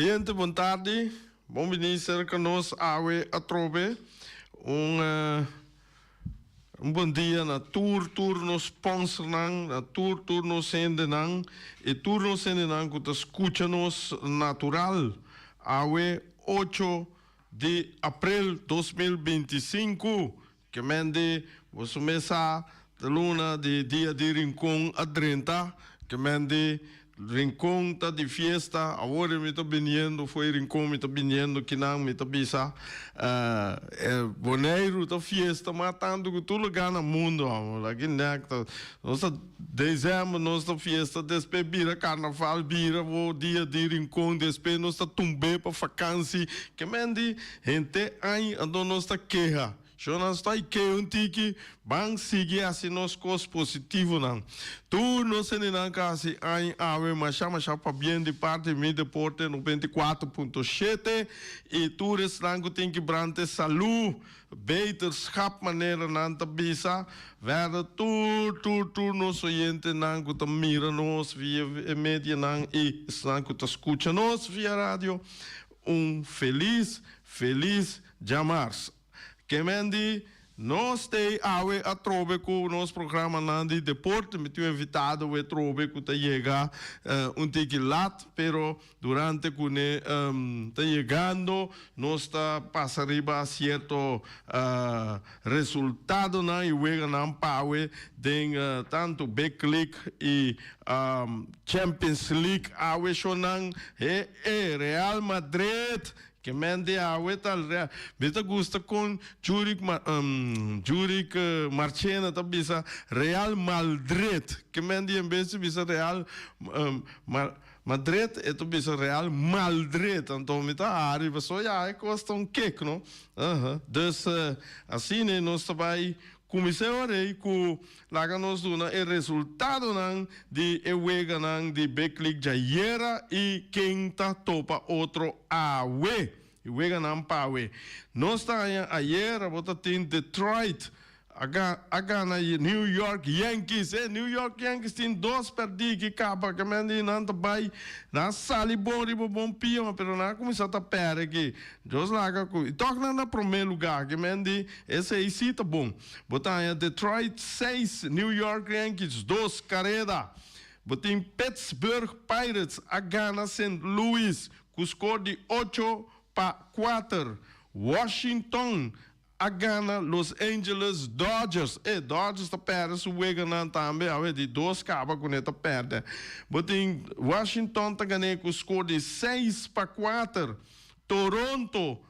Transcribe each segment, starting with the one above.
Oyente bon tardi, bon bini serka nos awe atrobe. Un un bon dia na tur tur nos sponsornan, na tur tur nos hendenan y tur nos hendenan cu ta scucha nos natural awe ocho di april 2025. Ke men di boso mes sa ta luna di dia di Rincon a drenta. Ke men di Rincon ta di fiesta. Awor mi ta biniendo fo'i Rincon, mi ta biniendo kinan mi ta bisa Boneiru ta fiesta mas tantu ku tur lugar na mundo amo. Aki nek ta nos ta december nos ta fiesta despues bira carnaval bira bo dia di Rincon despues nos ta tumbe pa fakansi. Ke men di henter aña anto nos ta keha. Shona sta i ke un tiki, ban sigui hasi nos kos positivonan. Tur nos hendenan ka hasi añ awe masha masha pabien di parti Mi Deporte 94.7 i tur esnan ku tin kibrante salu, beterschap manera nan ta bisa, verder tur tur tur nos oyentenan ku ta mira nos via e medianan i esnan ku ta skucha nos via radio un felis felis djamars. Kemendi, nos t'ei awe atrobe ku nos programanan di deporte. Mi tin un invitado awe atrobe ku ta yega un tiki lat, pero durante ku ne ta yegando nos ta pasa riba sierto resultadonan i weganan pa awe den tantu Big League i Champions League awe shownan. He e Real Madrid Ke men di awe ta rea. Mi ta gusta kon Jurick Jurick Marchena ta bisa Real Maldrid. Ke men di en bes di bisa Real Madrid e ta bisa Real Maldrid. Anto mi ta hari pasobra ya e kos ta un kek no. Dus asina nos ta bai kuminsá e ora ei ku laga nos duna e resultadonan di e weganan di Big League djayera i ken ta topa otro awe. E weganan pa awe. Nos ta haña ayera bo ta tin Detroit a a gana New York Yankees. E New York Yankees tin dos pèrdí ki kaba ke men di nan ta bai nan a sali bon riba bon pia ma pero nan a kuminsá ta pèrdè ki Dios laga ku i tòg nan na promé lugá ke men di esei sí ta bon. Bo ta haña Detroit seis, New York Yankees dos kareda. Bo tin Pittsburgh Pirates a gana Sint Louis ku skor di 8-4. Washington a gana Los Angeles Dodgers. E Dodgers ta pèrdè su weganan tambe, awe di dos kaba kuné ta pèrdè. Bo tin Washington ta gan'é ku skor di 6-4. Toronto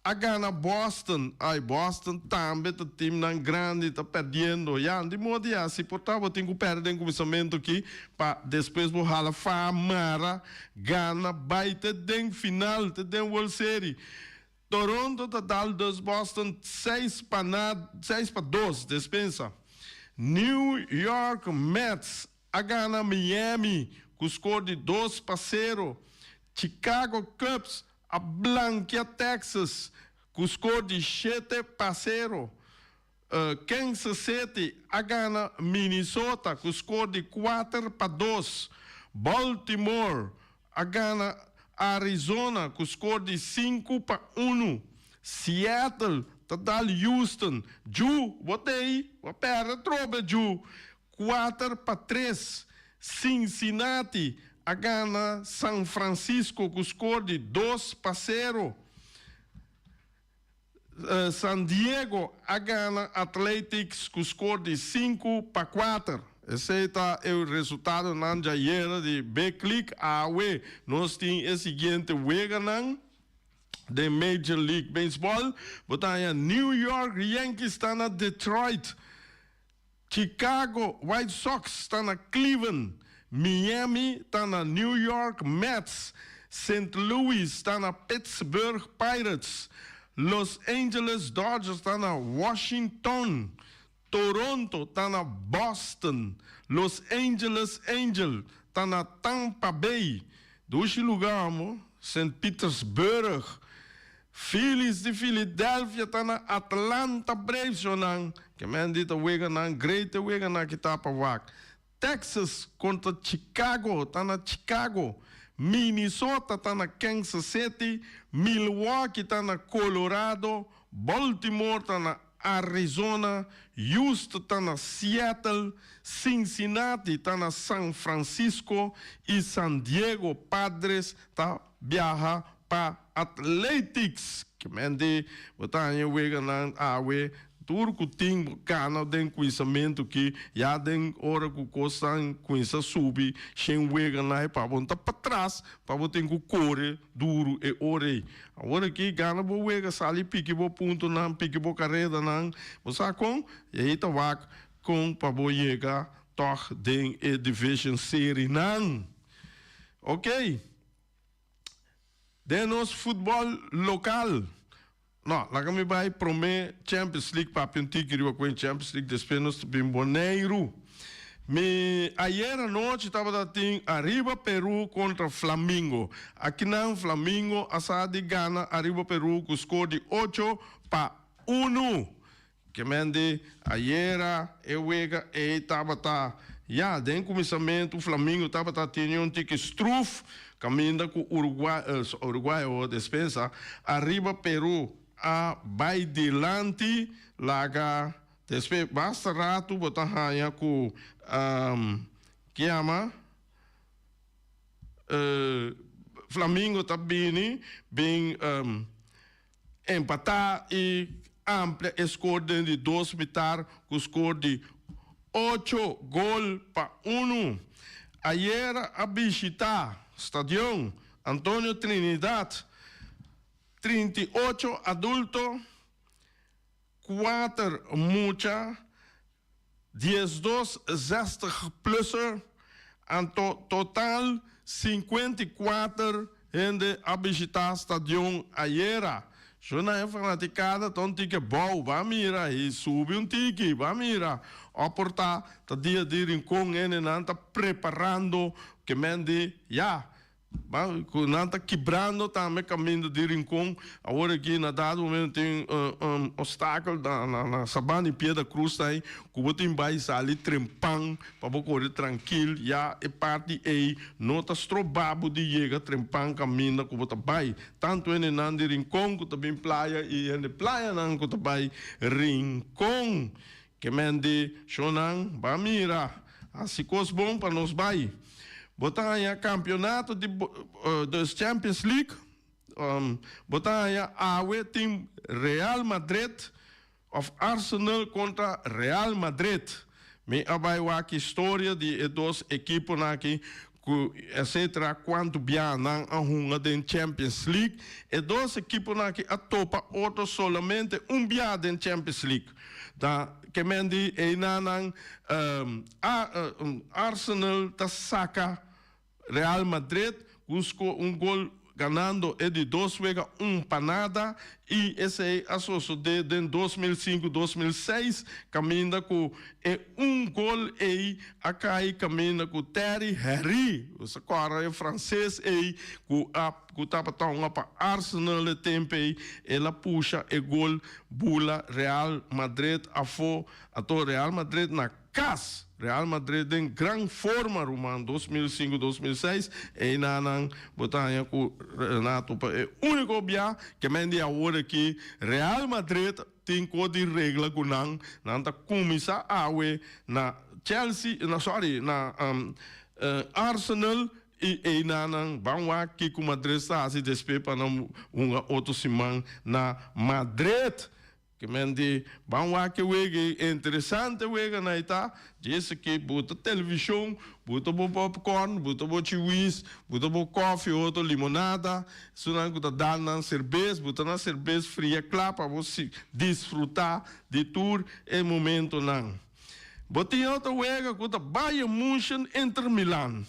a gana Boston. Ay, Boston tambe ta teamnan grandi ta perdiendo. Ya, di modo ya, si por ta bo tin cu perde den cuminsamentu aki pa despues bo hala fa mara gana bay te den final, te den World Series. Toronto ta dal dus Boston seis pa na, 6-2, despensa. New York Mets a gana Miami cu score di 2-0. Chicago Cubs a blankia Texas ku skor di 7-0. Kansas City a gana Minnesota ku skor di 4-2. Baltimore a gana Arizona ku skor di 5-1. Seattle ta dal Houston. Ju, bo t'ei? Bo a pèrdè trobe, Ju. 4-3. Cincinnati a gana San Francisco ku skor di 2-0. San Diego a gana Athletics ku skor di 5-4. Esei ta e resultadonan djayera di Big League. Awe nos tin e siguiente weganan den Major League Baseball. Bo ta haña New York Yankees ta na Detroit. Chicago White Sox ta na Cleveland, Miami ta na New York Mets, Sint Louis ta na Pittsburgh Pirates, Los Angeles Dodgers ta na Washington, Toronto ta na Boston, Los Angeles Angel ta na Tampa Bay, dushi lugar amo, Sint Petersburg, Phillies di Philadelphia ta na Atlanta Braves yonan ke men di ta weganan great e weganan ki ta pa wak. Texas kontra Chicago ta na Chicago. Minnesota ta na Kansas City, Milwaukee ta na Colorado, Baltimore ta na Arizona, Houston ta na Seattle, Cincinnati ta na San Francisco i San Diego Padres ta biaha pa Athletics. Ke men di bo ta haña weganan awe tur ku tin bo gana den kuinsamentu ki ya den ora ku kosnan kuinsa subi shen weganan pa bo no ta patras pa bo tin ku kore duru e ora ei. Awor aki gana bo wega sali piki bo puntonan piki bo karedanan bo sa kon i ei ta wak kon pa bo yega tòg den e division serinan. Oké. Den nos futbòl lokal. No, laga mi bai promé Champions League papia un tiki riba ku e Champions League despues nos ta bin Boneiru. Mi ayer anochi tabata tin Ariba Peru kontra Flamingo. Akinan Flamingo a sa di gana Ariba Peru ku skor di 8-1. Ke men di ayera e wega ei tabata ya den kuminsamentu Flamingo tabata tene un tiki struf kaminda ku Uruguay Uruguay o despensa ariba Peru a bai dilanti laga despues basta ratu bo ta haña ku ke yama Flamingo ta bini bin Empatá i amplia e skor den di dos mitar ku skor di 8 gol pa 1. Ayera a bishitá Stadion Antonio Trinidad 38 adulto, 4 mucha, 12 60-plusser, anto total 54 hende a bishitá stadion ayera. Shona e fanatikada ta un tiki bou, ba mira i subi un tiki, ba mira. Oporta ta dia di Rincon hendenan ta preparando ke men di ya. Ba ku nan ta kibrando tambe kaminda di Rincon. Awor aki na dado momento tin un obstakel na na na Sabana i Piedra Cruz ta ei ku bo tin bai sali trempan pa bo kore trankil ya e parti ei no ta stroba bo di yega trempan kaminda ku bo ta bai. Tantu hendenan di Rincon ku ta bin playa i hende playanan ku ta bai Rincon. Ke men di shownan ba mira hasi kos bon pa nos bai. Bo ta haña kampionato di dus Champions League. Bo ta haña awe tin Real Madrid of Arsenal kontra Real Madrid. Mi a bai wak historia di e dos ekiponan aki ku etcetera kuantu bia nan a hunga den Champions League. E dos ekiponan aki a topa otro solamente un bia den Champions League. Ta ke men di einanan Arsenal ta saka Real Madrid ku un gol ganando e di dos wega 1-0 i esei a sosodé den 2005, 2006 kaminda ku e un gol ei a kai kaminda ku Thierry Henry, bo sa kòrda e franses ei ku a ku tabata hunga pa Arsenal e tempu ei, el a pusha e gol bula Real Madrid afó. Anto Real Madrid na kas. Real Madrid den gran forma ruman 2005, 2006 einanan bo ta haña ku Renato pa e úniko bia ke men di awor aki Real Madrid tin ku di regla ku nan nan ta kuminsá awe na Chelsea na sorry na Arsenal i einanan ban wak kiko Madrid ta hasi despues pa nan hunga otro siman na Madrid. Ke men di, Ban wak e wega ei, interesante wega na e ta. Djis aki bo ta televishon, bo ta bo popcorn, bo ta bo chiwis, bo ta bo kofi otro limonada, esunnan ku ta dal nan serbes, bo ta nan serbes fria kla pa bo disfruta di tur e momentonan. Bo tin otro wega ku ta Bayern Munchen Inter Milan.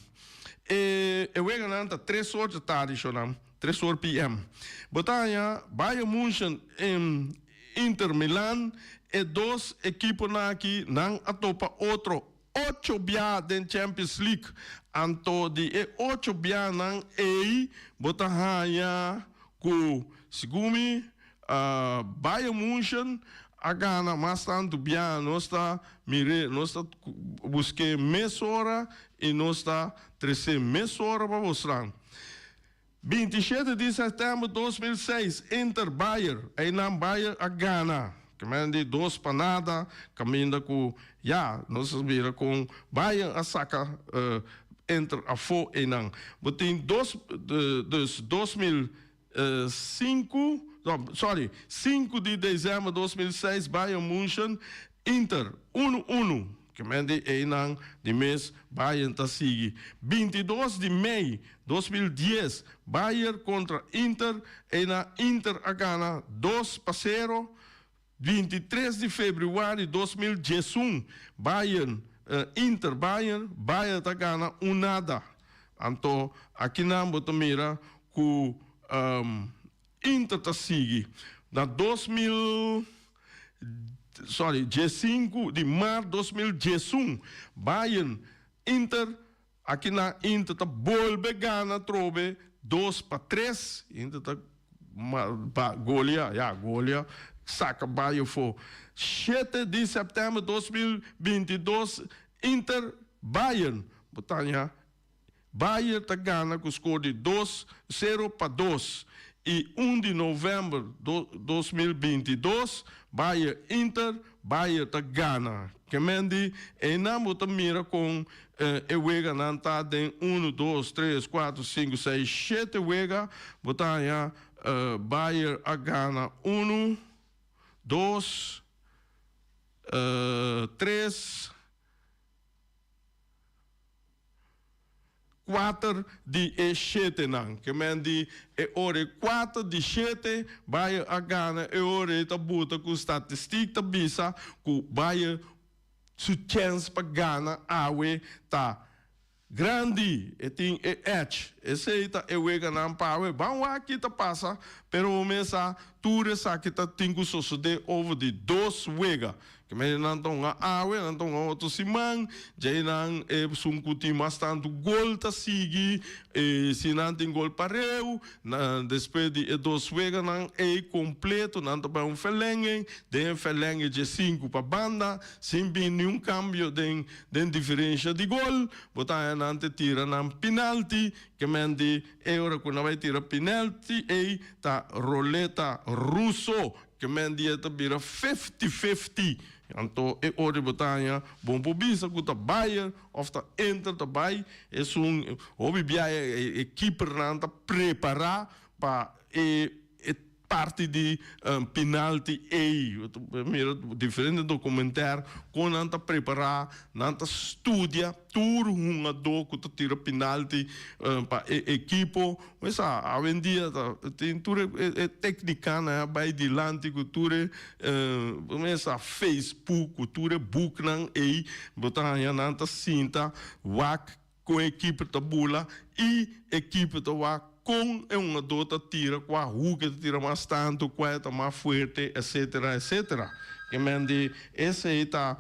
E e weganan ta 3 or dje tardi shonan. 3 or PM. Bo ta haña Bayern Munchen en Inter Milan, e dos ekiponan aki nan a topa otro ocho bia den Champions League. Anto di e ocho bianan ei bo ta haña ku segun mi Bayern Munchen a gana mas tantu bia. Nos ta mir'é, nos ta busk'é mesora i nos ta tres'é mesora pa bosnan. 27 di sèptèmber 2006, Inter Bayern, einan Bayern a gana, ke men di dos pa nada, kaminda ku ya nos a mira kon Bayern a saka Inter afó einan. Bo tin dos, dus 2005, no, sorry, sinku di desèmber 2006 Bayern München, Inter, unu unu. Ke men di einan di mes Bayern ta sigui. 22 di mei 2010 Bayern kontra Inter, einan Inter a gana 2-0. 23 di febrüari 2011 Bayern, Inter Bayern, Bayern ta gana un nada. Anto akinan bo ta mira ku Inter ta sigui. Na 2000, sorry, 15 di mart 2011 Bayern, Inter, akinan Inter ta bolbe gana atrobe 2-3. Inter ta golia, ya golia, saka Bayern afó. 7 di sèptèmber 2022 Inter, Bayern, bo ta haña Bayern ta gana ku skor di dos sero pa dos i un di novèmber 2022 Bayern Inter, Bayern ta gana. Ke men di einan bo ta mira kon e weganan ta den unu, dos, tres, kuater, sinku, seis, shete wega bo ta haña Bayern a gana unu, dos, tres, Kuater di e shetenan, ke men di e ora e kuater di shete Bayern a gana, e ora ei ta buta ku statistik ta bisa ku Bayern su chèns pa gana awe ta grandi, e tin e edge. Esei ta e weganan pa awe. Ban wak ki ta pasa, pero bo mes sa tur esaki ta tin ku sosodé over di dos wega. Ke mende nan ta hunga awe, nan ta hunga otro siman, djei nan esun ku tin mas tantu gol ta sigui, e si nan tin gol pareu, nan despues di e dos weganan ei kompleto nan ta bai un verlenging, den e verlenging dje sinku pa banda, sin bin niun kambio den den diferensha di gol, bo ta haña nan te tira nan pinalti, ke mende e ora ku nan bai tira pinalti ei ta roleta ruso. Ke men dia ta bira fifty fifty. Anto e ora bo ta haña bon por bisa ku ta Bayern òf ta Inter ta bai. Esun hopi biaha e keepernan ta prepará pa e parti di pinalti ei. Bo mira diferente documentèr kon nan ta prepará, nan ta studia tur hungadó ku ta tira pinalti pa e ekipo. Mesa awendia ta tin tur e tecnicanan a bay dilanti cu tur e mesa Facebook cu tur e boeknan ey bo ta haya nan ta sinta wak con e keeper ta bula y e keeper ta wak con e hungador ta tira cua hoek e ta tira mas tanto cua e ta mas fuerte etcetera etcetera. Ke men di esey ta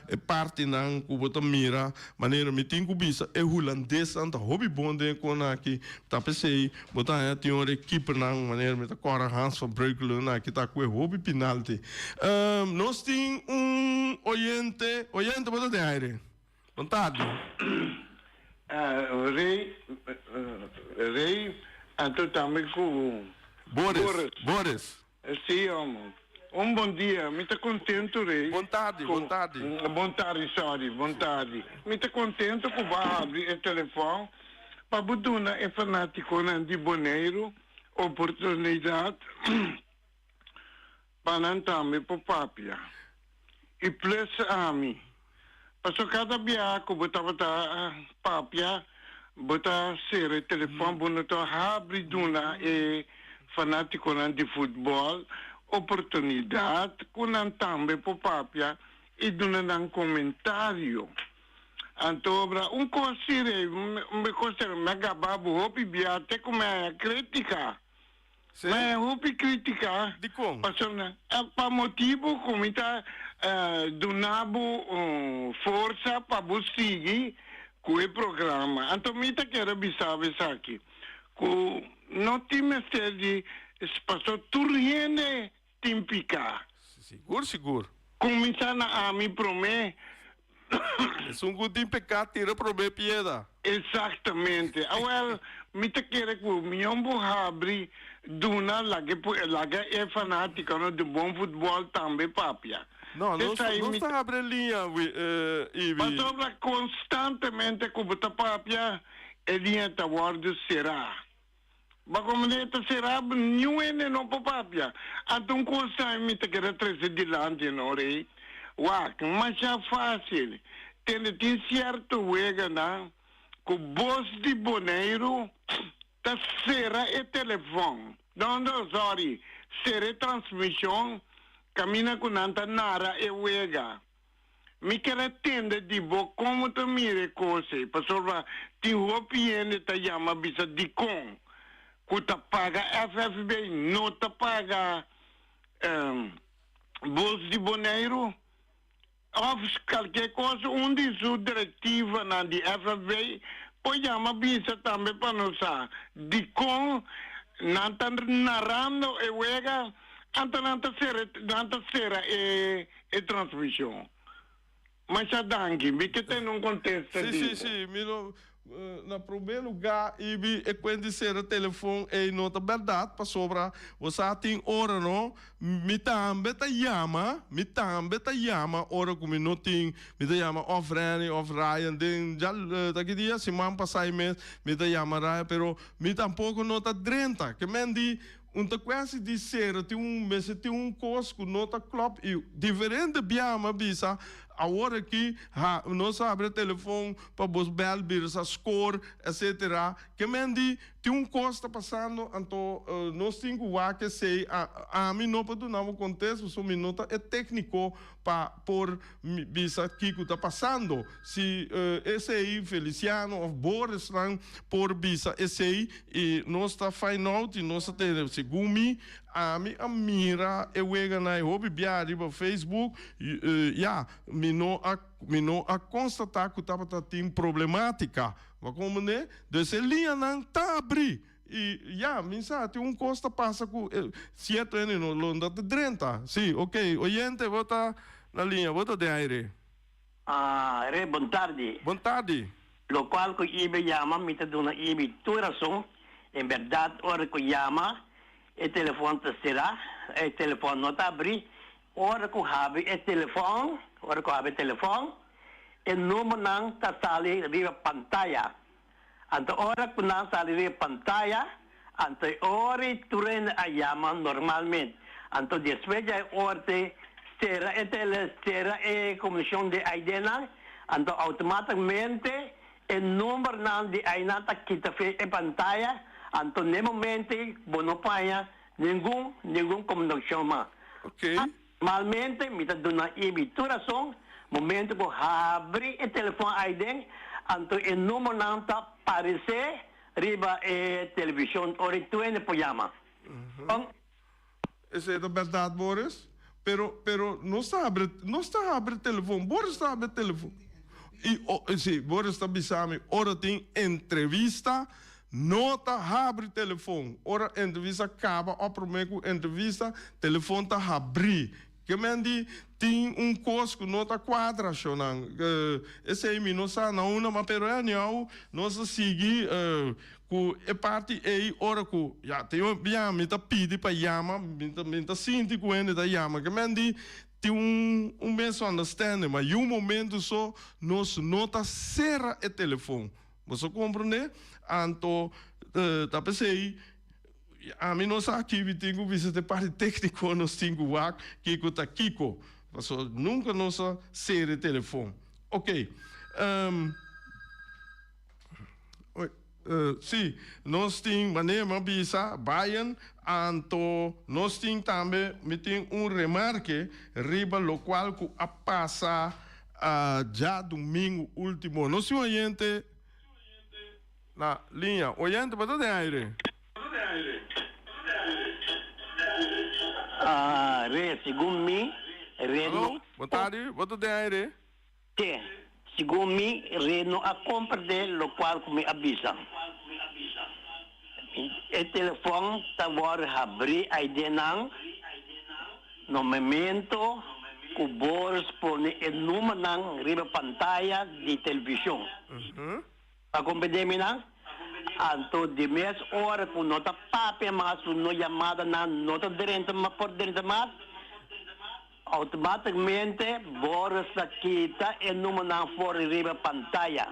E partinan ku bo ta mira, manera mi tin ku bisa, e hulandesnan ta hopi bon den e kona aki. Ta p'esei bo ta haña tin ora e kipernan, manera mi ta kòrda Hans van Breukelen aki ta ku e hopi pinalti. Nos tin un oyente, oyente bo ta den aire. Bon tardi. Rey, Rey, anto tambe ku Boris. Boris. Sí, omo. Un bon dia. Mi ta contento, Rey. Bon tardi, bon tardi. Bon tardi, sorry, bon tardi. Mi ta contento cu bo a habri e telefon pa bo duna e fanaticonan di Boneiru oportunidad pa nan tambe por papia. Y plus ami. Pasobra cada biaha cu bo tabata papia, bo ta cera e telefon, bo no ta habri duna e fanaticonan di futbol oportunidad cu nan tambe por papia y duna nan comentario. Anto obra un cos si rey, mi cos mi a gaba bo hopi biaha te cu mi haya critica. Sí. Ma e hopi critica. Dikon? Pasobra pa motibu ku mi ta duna bo forsa pa bo sigui ku e programa. Anto mi ta kere bisa bo esaki, ku no tin mester di pasobra tur hende tin piká. Sigur, sigur. Kuminsá na ami promé. Esun ku tin peká tira promé pieda. Exactamente. Awel, mi ta kere ku mi. habri duna laga e laga e fanátikonan di bon futbòl tambe papia. No, nos nos ta habri liña Ibi. Pasobra konstantemente ku bo ta papia e liña ta wòrdu será. Ba komende ta será niun hende no por papia. Anto un kos tambe mi ta kere trese dilanti no rei. Wak, masha fásil. Tende tin sierto weganan ku bos di Boneiru ta sera e telefòn. No, no, sorry, sera e transmishon kaminda ku nan ta nara e wega. Mi ker a tende di bo kon bo ta mira e kos ei, pasobra tin hopi hende ta yama bisa dikon ku ta paga FFB no ta paga Bos di Boneiru. Of kalke kos un di su direktivanan di FFB por yama bisa tambe pa nos sa dikon nan ta narando e wega anto nan ta sera nan ta sera e e transmishon. Masha danki. Mi ke tene un kontesta di bo. Si, si, si. Mi lo Na promé lugá, Ibi, e kuen di sera telefon ei no ta bèrdat, pasobra bo sa tin ora no, mi tambe ta yama, mi tambe ta yama ora ku mi no tin, mi ta yama òf Renny òf Ryan den dja ta ki dia, siman pasá mes mi ta yama Ryan, pero mi tampoko no ta drenta, ke men di un ta kuesi di sera tin un mester tin un kos ku no ta klòp i diferente biaha mi a bisa awor aki ha nos a habri e telefon pa bos bèl bira sa skor etsetera ke men di tin un kos ta pasando anto nos tin ku wak esei ami no por duna bo kontesto pasobra mi no ta e tekniko pa por bisa kiko ta pasando. Si esei Feliciano of Borisnan por bisa esei y nos ta find out y nos ta tene. Segun mi, ami a mira e weganan e hopi bia riba Facebook, ya, mi no a mi no a constata cu tabata tin problematica. Bo a comprende? Dus e liñanan ta abri. Y ya, mi sa, tin un cos ta pasa cu e cierto hende no lo ta drenta. Si, ok, oyente, bo ta na liña, bo ta den aire. Ah, Re, bon tardi. Bon tardi. Locual cu Ibi yama, mi ta duna Ibi tur rason. En berdad, ora cu yama, e telefon ta cera, e telefon no ta abri. Ora cu habri e telefon, ora cu habri e telefon, e numbernan ta sali riba pantaya. Anto ora ku nan sali riba pantaya, anto e ora i tur hende a yama normalmente. Anto despues dja e ora te sera e tele, sera e komunikashon di aidenan, anto outomatikamente e numbernan di ainan ta kita fe e pantaya, anto n'e momento ei bo no paña ningun, ningun komunikashon mas. Oké. Normalmente mi ta duna Ibi tur rason, momento ku habri e telefon aiden, anto e numbernan ta paresé riba e televishon ora i tur hende por yama. Bon. Esei ta bèrdat, Boris. Pero, pero nos ta habri, nos ta habri telefon. Boris ta habri telefon. I, si, Boris ta bisa mi ora tin entrevista. No ta habri telefon. Ora entrevista kaba òf promé ku entrevista, telefon ta habrí. Ke men di tin un kos ku no ta kuadra, shownan. Esei mi no sa na unda, ma pero anyhow nos ta sigui ku e parti ei ora ku ya tin un bia mi ta pidi pa yama, mi ta mi ta sinti ku hende ta yama. Ke men di tin un un misunderstanding, ma yu momento so nos no ta sera e telefon. Boso komprendé? Anto ta p'esei ami no sa ki mi tin ku bisa te parti tékniko nos tin ku wak kiko ta kiko. Pasobra nunka nos a sera e telefon. Oké. Sí, nos tin manera mi a bisa Bayern, anto nos tin tambe mi tin un remarke riba lokual ku a pasa Djadumingu ultimo nos tin oyente na liña. Oyente bo ta den aire? Re, segun mi, re no. Hallo, bo tardi, bo ta den aire? Te, segun mi, re no a comprende locual cu mi a bisa. E telefon ta worde habri aidenan. No momento cu Boris pone e numernan riba pantaya di television. Pa comprende mi nan? Anto di mes ora ku no ta papia mas ku no yamadanan no ta drenta por drenta mas, outomaticamente Boris ta kita e numernan for di riba pantaya.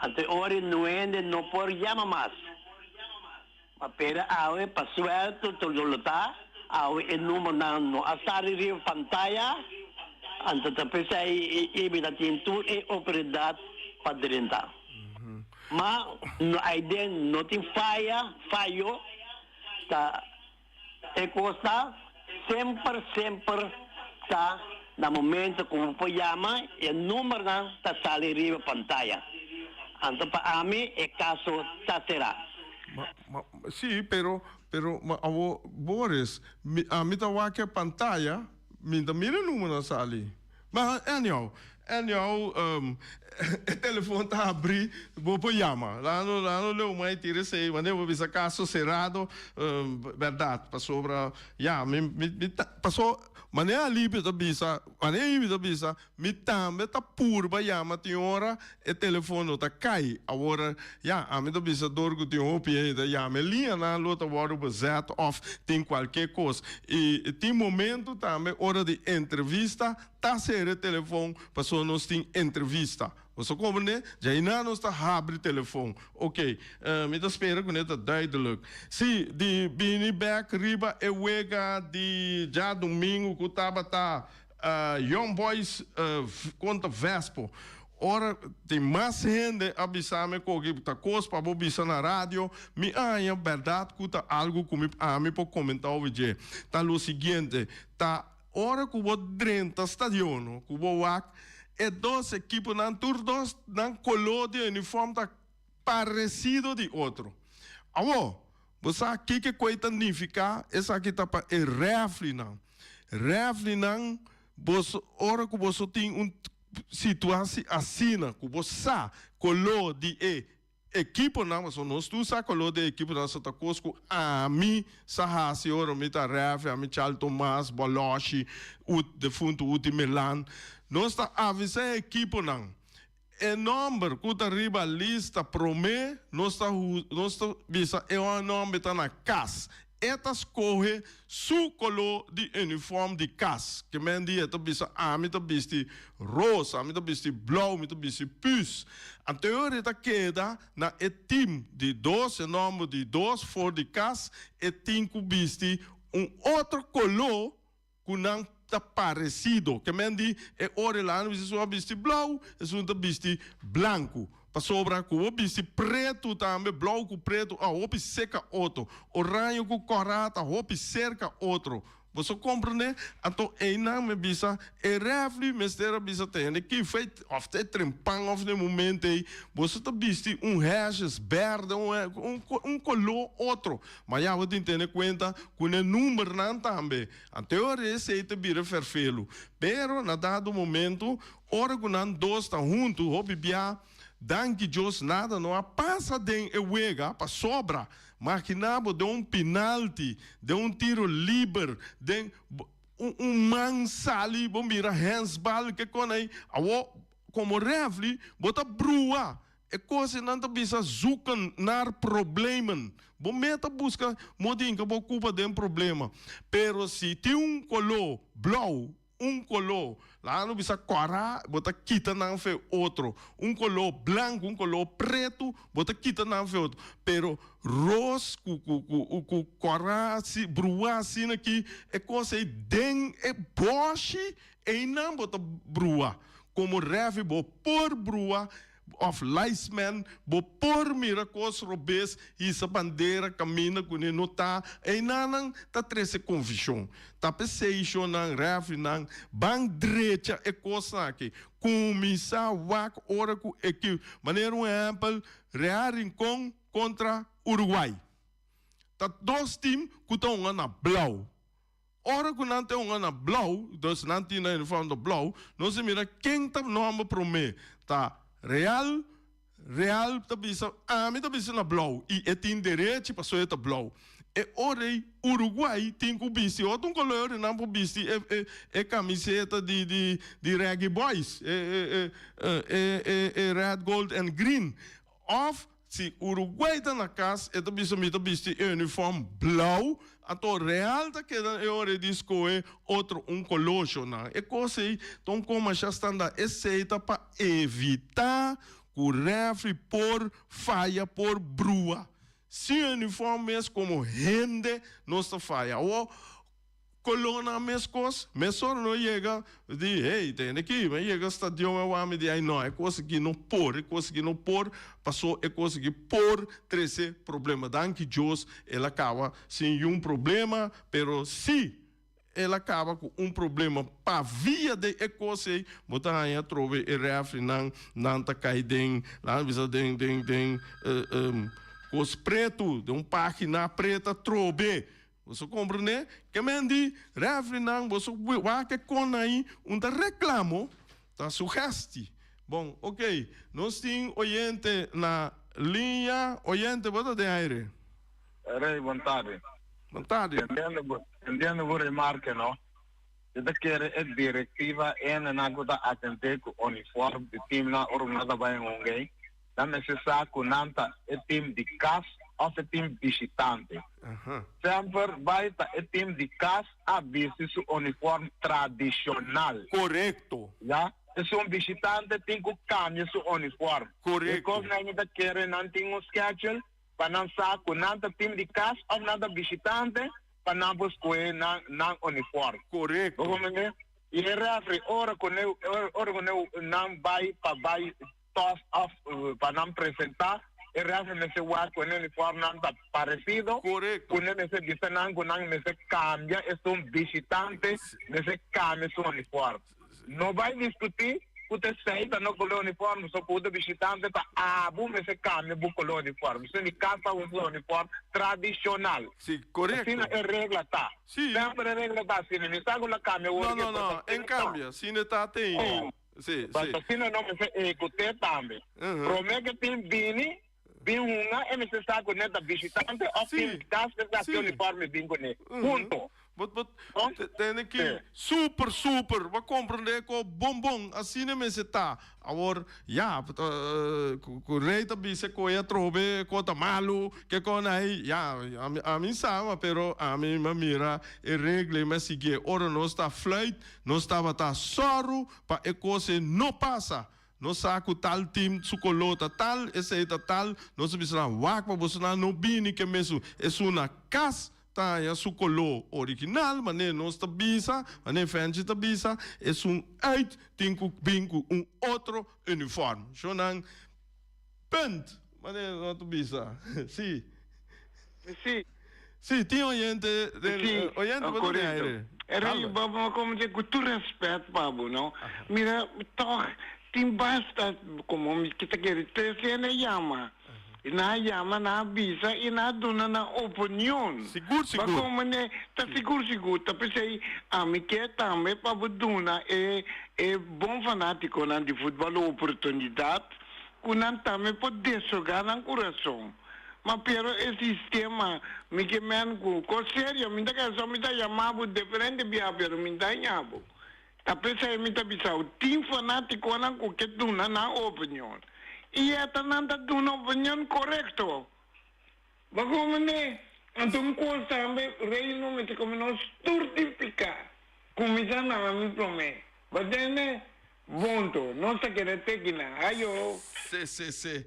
Anto e ora e nuende no por yama mas. Ma pera awe pa suelto tur lo ta, awe e numernan no a sali riba pantaya, anto ta p'esei Ibi ta tin tur e oportunidat pa drenta. Ma no aiden no tin faya, fayo, ta e kos ta semper semper ta na momento ku bo por yama e numernan ta sali riba pantaya. Anto pa ami e kaso ta será. Ma, ma, sí, pero, pero, ma awo, Boris, mi, ami ta wak e pantaya, mi ta mira e numernan sali. Ma, anyhow, anyhow, e telefon ta habrí, bo por yama. Laga no, laga no leu mai tira esei, wanneer bo bisa caso cerrado, berdad, pasobra, ya, mi, mi, mi ta, paso, manera Alipio ta bisa, manera Ibi ta bisa, Mi tambe ta purba yama tin ora e telefon no ta kai. Awor, ya, ami ta bisa dor ku tin hopi hende ta yama e liñanan lo ta wòrdu bezet òf tin kualke kos. I tin momentu tambe ora di entrevista ta sera e telefon pasobra nos tin entrevista. Bo sa komprendé? Djainan nos ta habri telefon. Oké, mi ta spera ku ne ta duidelijk. Sí, di bini bèk riba e wega di djadumingu ku tabata Young Boys kontra Vespo. Ora tin mas hende a bisa mi koki ta kos pa bo bisa na radio, mi a haña bèrdat ku ta algu ku mi ami por komentá over dje. Ta lo siguiente, ta ora ku bo drenta stadiono ku bo wak e dos ekiponan tur dos nan koló di uniform ta paresido di otro. Awor, bo sa kiko e ta nifiká? Esaki ta pa e rèflinan. Rèflinan, boso, ora ku boso tin un situasi asina, ku bo sa koló di e ekiponan, pasobra nos tur sa koló di e ekiponan, so ta kos ku ami sa hasi ora mi ta rèfli, ami Charles Tomas, Bòlòshi, ut, defuntu Uti Melan. Nos ta avisá e ekiponan. E nòmber ku ta riba lista promé, nos ta nos ta bisa e nòmber ta na kas. E ta skohe su koló di uniform di kas. Ke men di e ta bisa ami ta bisti rosa, ami ta bisti blou, mi ta bisti püs. Anto e ora e ta keda na e tim di dos, e nòmber di dos for di kas, e tin ku bisti un otro koló ku nan ta paresido. Ke men di e ora el a bisti esun a bisti blou, esun ta bisti blanku. Pasobra ku bo bisti pretu tambe, blou ku pretu a hopi seka otro. Oraño ku kòrá ta hopi serka otro. Bo sa komprendé? Anto einan mi bisa e rèfri mester a bisa ta hende ki fei òf ta e trempan òf na e momento ei boso ta bisti un hèshes bèrdè, un un koló otro. Ma ya bo tin tene kuenta ku na e numbernan tambe. Anto e ora esei ta bira ferfelu. Pero na dado momento, ora ku nan dos ta huntu, hopi bia, danki Dios nada no a pasa den e wega, pasobra, magina bo den un pinalti, den un tiro liber, den un un man sali, bo mira hensbal, ke kon ei, awo komo refli bo ta brua. E kos ei nan ta bisa zoeken naar problemen. Bo meta buska modin ka bo kupa den problema. Pero si tin un koló blou, un koló, laga no bisa kòrá, bo ta kita nan fe otro. Un koló blanku, un koló pretu, bo ta kita nan fe otro. Pero ros ku ku ku ku kòrá asi, bruá asina aki, e kos ei den e bòshi einan bo ta bruá. Komo rèfi bo por bruá Of liceman, bo por mira cos robes, hisa bandera caminda cu ne no ta, einanan ta trece confusion. Ta p'esey shonnan, refrinan, ban drecha e cosnan aki. Cuminsa wak ora cu ekipo, manera un ehempel, Real Rincon contra Uruguay. Ta dos team cu ta hunga na blauw. Ora ku nan ta hunga na blou, dus nan tin nan uniform ta blou, nos a mira ken ta nomber promé. Ta Real, Real ta bisa, ami ta bisti na blou i e tin derechi pasobra e ta blou. E ora ei Uruguay tin ku bisti otro un kolor i nan por bisti e e e kamiseta di di di Reggae Boys, e e e e e red, gold and green. Òf. Si Uruguay ta na kas, e ta bisa mi ta bisti e uniform blauw, anto Real ta keda e ora di skohe otro un koló shona. E kos ei ta un kon masha standaard. Esei ta pa evitá ku refri por faya, por brua. Sin uniform mes komo hende nos ta faya. Awor Kolónan meskos, mesora no yega di, hey, tende aki, mi a yega stadion awa, mi di, ay no, e kos aki no por, e kos aki no por, paso e kos aki por trese problema. Danki Dios el a kaba sin yun problema, pero si el a kaba ku un problema pa via de e kos ei, bo ta haña atrobe e refrinan, nan ta kai den, laga mi bisa den, den, den kos pretu, den un pagina pretu atrobe. Boso komprendé? Ke men di, Refrinan, boso wak e kon ahí, un ta reklamo, ta sugesti. Bon, ok, nos tin oyente na liña. Oyente, bo ta den aire. Rey, bon tardi. Bon tardi. Entiendo bo, entiendo bo remarke, no. Yo ta kere e direktiva hendenan ku ta atendé ku uniform di timnan ora ku nan ta bai hunga ei, Nan mester sa ku nan ta e tim di kas òf e tim bishitante. Semper bai ta e tim di kas a bisti su uniform tradishonal. Korekto. Ya. Esun bishitante tin ku kambia su uniform. Korekto. E kos nan mi ta kere nan tin un schedule pa nan sa ku nan ta tim di kas òf nan ta bishitante pa nan por skohe nan nan uniform. Korekto. Bo komprende? I e refri ora ku ora ku nan bai pa bai tos of pa nan presenta e resto mester wak cu e uniformnan ta parecido Corecto. cu ne mester bisa nan cu nan mester cambia esun bishitante mester cambia su uniform. No bay discuti cu ta esey ta no color uniform so cu ta bishitante ta abo mester cambia bo color uniform. Esun di cas ta usa uniform tradicional. Si, corecto. Asina e regla ta. Si. Semper e regla ta asina. Mi sa cu lo cambia No, awor no, no. En cambia. Asina ta te ainda. Sí, But sí. asina no mester ehecute tambe. Prome ke tin bini, bin hunga e mester sa ku ne ta bishitante of tin kas ke sa ki uniforme bin kuné. Punto. But, but, No? tende ki Sí. super, super, bo a komprende ku bon bon, asina mester ta. Awor, ya, ku rei ta bisa ku e atrobe ku ta malu, ke kon ai, ya, ami, ami sa, pero ami a mira e regla i mi a siguié. Ora nos ta fluit, Nos tabata sòru pa e kos ei no pasa. Nos sa ku tal tim su koló ta tal, esei ta tal. Nos a bisa nan, Wak pa bosonan no bini ke mesun. Esun na kas ta haña su koló original, manera nos ta bisa, manera Fenchi ta bisa, esun uit tin ku bin ku un otro uniform. Shonnan, punt! Manera nos ta bisa. Sí. Sí. Sí, tin oyente den, Sí, oyente bo ta den correcto. aire. E rei Habla. bo bo como di cu tur respet pa bo, no? Mira, toch tin basta como mi ta kere tres hende a yama. Y nan a yama, nan a bisa y nan a duna nan opinion. Sigur, Ba sigur. como ne ta sigur sigur, ta p'esey ami ke tambe pa bo duna e e bon fanaticonan di futbal oportunidad cu nan tambe por deshoga nan curason. Ma pero e sistema mi ke men ku kos serio mi ta kere so mi ta yama bo diferente bia pero mi ta haña bo. Ta p'esei mi ta bisa bo tin fanatikonan ku ke duna nan opinion i e ta nan ta duna opinion korekto. Bo komende? Anto un kos tambe Reino mester kome nos tur tin pika. Kuminsá na ami promé. Bo tende? Bonto, nos ta keda teki nan. Ayo! Se, se, se.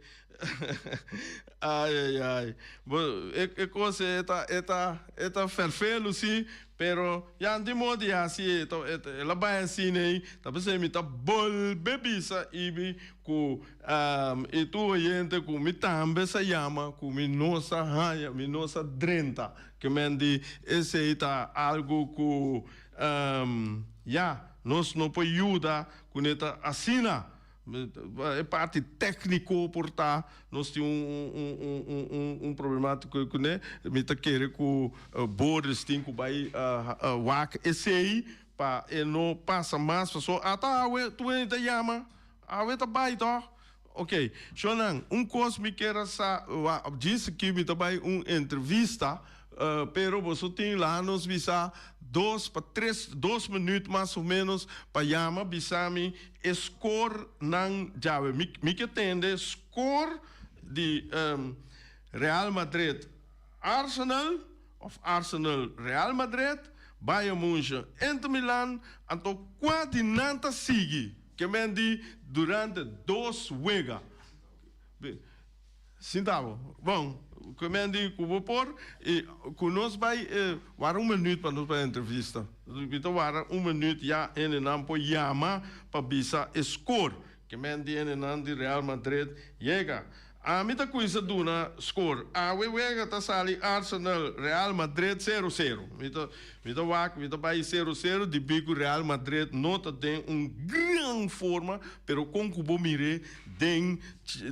Ai, ai, ai. Bo, e, e kos e ta, e ta, e ta ferfelu si, pero ya no tin modo di hasi e ta, e ta, el a bai asina ei, ta p'esei mi ta bolbe bisa Ibi ku i tur oyente ku mi tambe sa yama ku mi no sa haña, mi no sa drenta. Ke men di esei ta algu ku Ya, nos no por yuda kuné ta asina. E parti tékniko por ta nos tin un un problemátiko kuné. Mi ta kere ku Boris tin ku bai wak esei pa e no pasa mas pasobra ata awe tur hende ta yama, awe ta bai tòg. Ok, shownan, un kos mi kier a sa, djis aki mi ta bai un entrevista, pero boso tin laha nos bisa dos pa tres, dos minuut mas o menos pa yama bisa mi e score nan djawe. Mi, mi ke tende score. di Real Madrid Arsenal of Arsenal Real Madrid, Bayern Munchen Inter Milan, anto kua di nan ta sigui ke men di durante dos wega. Sinta bo. Bon, ke men di ku bo por i ku nos bai wara un minuut pa nos bai entrevista. Mi ta wara un minuut ya hendenan por yama pa bisa e score. Ke men di hendenan di Real Madrid yega. Ami ta cuinsa duna score. Awe wega ta sali Arsenal Real Madrid sero sero. Mi ta mi ta wak mi ta bay sero sero debí cu Real Madrid no ta den un gran forma pero con cu bo mir'é den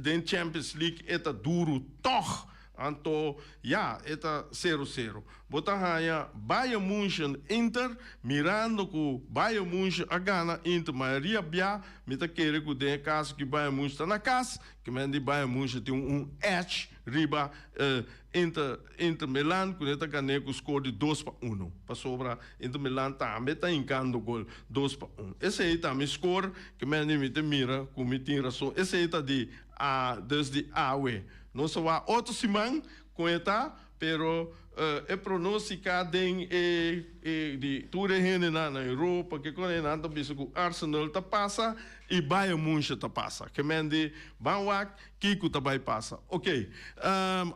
den Champions League e ta duro tog. Anto ya e ta sero sero. Bo ta haña Bayern Munchen Inter mirando cu Bayern Munchen a gana Inter mayoria bia mi ta kere cu den e caso cu Bayern Munchen ta na cas Ke men di Bayern Munchen tin un edge riba Inter Inter Milan ku ne ta gané ku skor di dos pa uno. Pasobra Inter Milan tambe ta hinkando gol dos pa un. Esei ta mi skor ke men di mi ta mira ku mi tin rason. Esei ta di a dus di awe. Nos a wak otro siman kon e ta pero e pronostica den e e di tur e hendenan na Europa ke kon e nan ta bisa ku Arsenal ta pasa I Bayern Munchen ta pasa. Ke men di ban wak kiko ta bai pasa. Ok.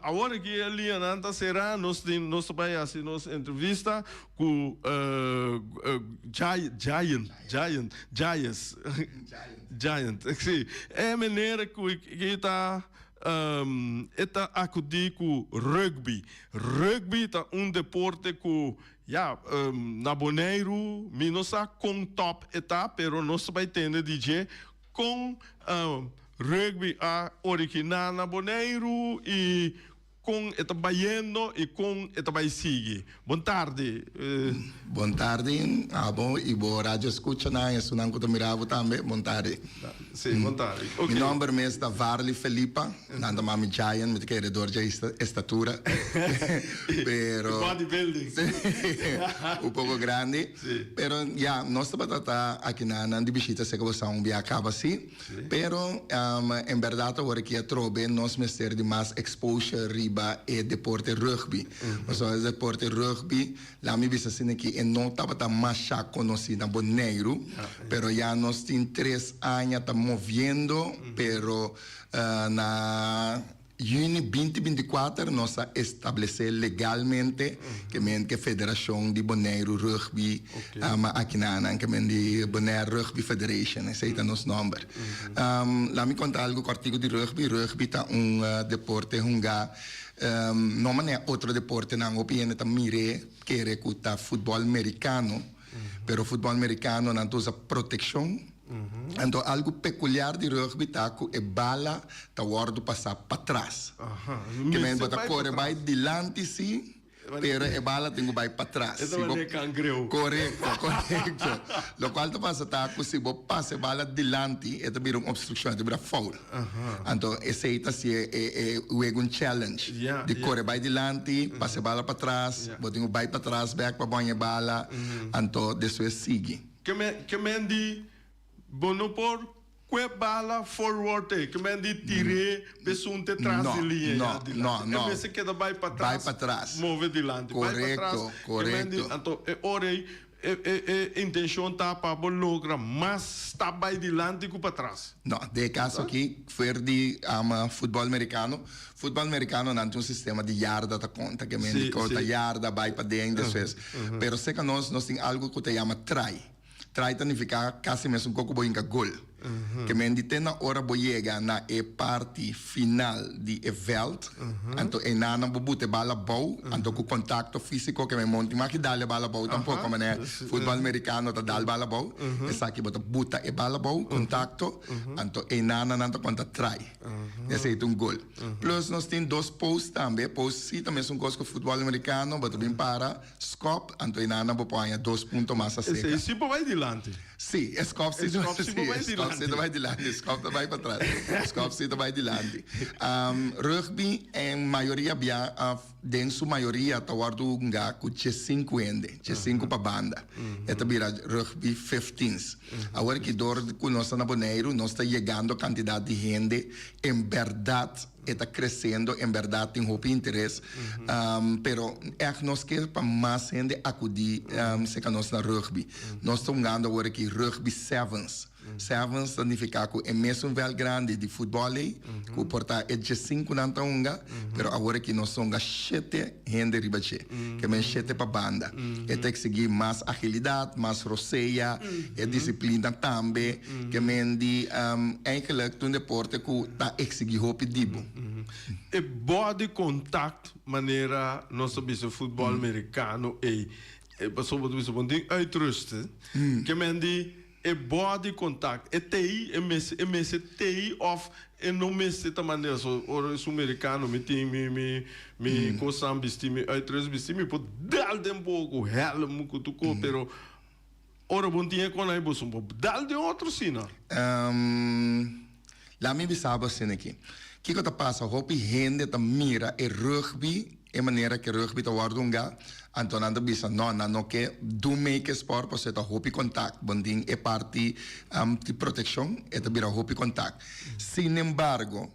Awor aki e liñanan ta sera, nos tin nos ta bai hasi nos entrevista ku Giant, Giant, Giants, Giant, si. E meneer ku ki ta e ta akudí ku rugby. Rugby ta un deporte ku Ya, na Boneiru mi no sa kon top e ta, pero nos ta bai tende di dje kon rugby a originá na Boneiru i kon e ta bayendo i kon e ta bai sigui. Bon tardi. Bon tardi abo i bo radio escuchanan, esunnan ku ta mira bo tambe, bon tardi. Si, bon tardi. Mi nomber mes ta Varley Felipa. Nan ta mami giant, mi ta kere door dje estatura. Pero. Bodybuilding. Un poco grandi. Pero ya, nos tabata ta aki na nan di bishita seka bo sa un bia caba si. Pero en berdad awor aki atrobe nos mester di mas exposure riba e deporte rugby. Pasobra e deporte rugby, laat mi bisa asina aki, e no tabata masha conoci na Boneiru. Pero ya nos tin tres aña ta moviendo, pero. Na juni binti binti kuater nos a establesé legalmente ke men ke Federashon di Boneiru Rugby aki na nan ke men di Bonaire Rugby Federation esei ta nos nòmber. La mi konta algu kòrtiku di rugby. Rugby ta un deporte hungá no manera otro deportenan hopi hende ta mir'é kere ku ta futbòl merikano pero futbòl merikano nan ta usa protekshon. Anto algu pekuliar di rugby ta ku e bala ta wòrdu pasá patras. Ke men bo ta kore bai dilanti sí, pero e bala tin ku bai patras. E ta manera kangreu. Korekto, korekto. Lokual ta pasa ta ku si bo pasa e bala dilanti e ta bira un opstrukshon, e ta bira foul. Anto esei ta hasi e wega un challenge. Di kore bai dilanti, pasa e bala patras, bo tin ku bai patras bèk pa bòña e bala, anto despues sigui. Ke men di bo no por kue bala forward e, ke men di tir'é p'esun te tras di liña ya dilanti. E mester keda bai patras, move dilanti, bai patras. Ke men di, anto e ora ei e intencion ta pa bo logra mas stap bai dilanti ku patras. No, den e kaso aki fuer di futbòl merikano, futbòl merikano nan tin un sistema di yarda ta konta, ke men di kota yarda bai paden despues. Pero serka nos, nos tin algu ku ta yama try. Try ta nifiká kasi mesun kos ku bo hinka gol. Ke men di te na ora bo yega na e parti final di e vèlt, anto einan bo buta e bala abou, anto ku kontakto físiko ke men monti maki dal e bala abou tampoko, manera futbòl merikano ta dal bala abou, esaki bo ta buta e bala abou, kontakto, anto einan nan ta konta try. Esei ta un gol. Plus nos tin dos post tambe, post si ta mesun kos ku futbòl merikano, bo ta bin para. Skop, anto e nana bo por haña dos punto mas aserka. Esei si por bai dilanti. Si, e skop si E skop si por bai dilanti. E skop si ta bai dilanti, e skop ta bai patras. E skop si ta bai dilanti. Rugby en mayoria bia. den su mayoria ta wòrdu hunga ku diesinku hende, diesinku pa banda. E ta bira rugby fifteens. Awor ki dor ku nos ta na Boneiru nos ta yegando kantidat di hende en bèrdat e ta kresiendo, en bèrdat tin hopi interes. Pero ègt nos ke pa mas hende akudí serka nos na rugby. Nos ta hungando awor aki rugby sevens. Sevens ta nifiká ku e mesun vèlt grandi di futbòl ei, ku por ta e diesinkunan ta hunga, pero awor aki nos ta hunga shete hende riba dje, ke men shete pa banda. E ta eksigí mas agilidat, mas rosea, e disiplina tambe, ke men di eigenlijk ta un deporte ku ta eksigí hopi di bo. E body contact manera nos ta bisa futbòl merikano ei, pasobra bo ta bisa bo no tin uitrusten, ke men di E body contact, e tei, e mester, e mester tei of e no mester ta manera so ora esun mericano mi tin mi mi mi cosnan bisti mi uitrust bisti mi por dal den bo cu helm cu tur cos pero ora bo no tin e con ai bo so por dal den otro asina. Laat mi bisa bo asina aki. Kiko ta pasa hopi hende ta mira e rugby E manera ke rugby ta wòrdu hungá, anto nan ta bisa, No, nan no ke do make e spòrt pasobra e ta hopi kontakt. Bon tin e parti di protekshon, e ta bira hopi kontakt. Sinembargo,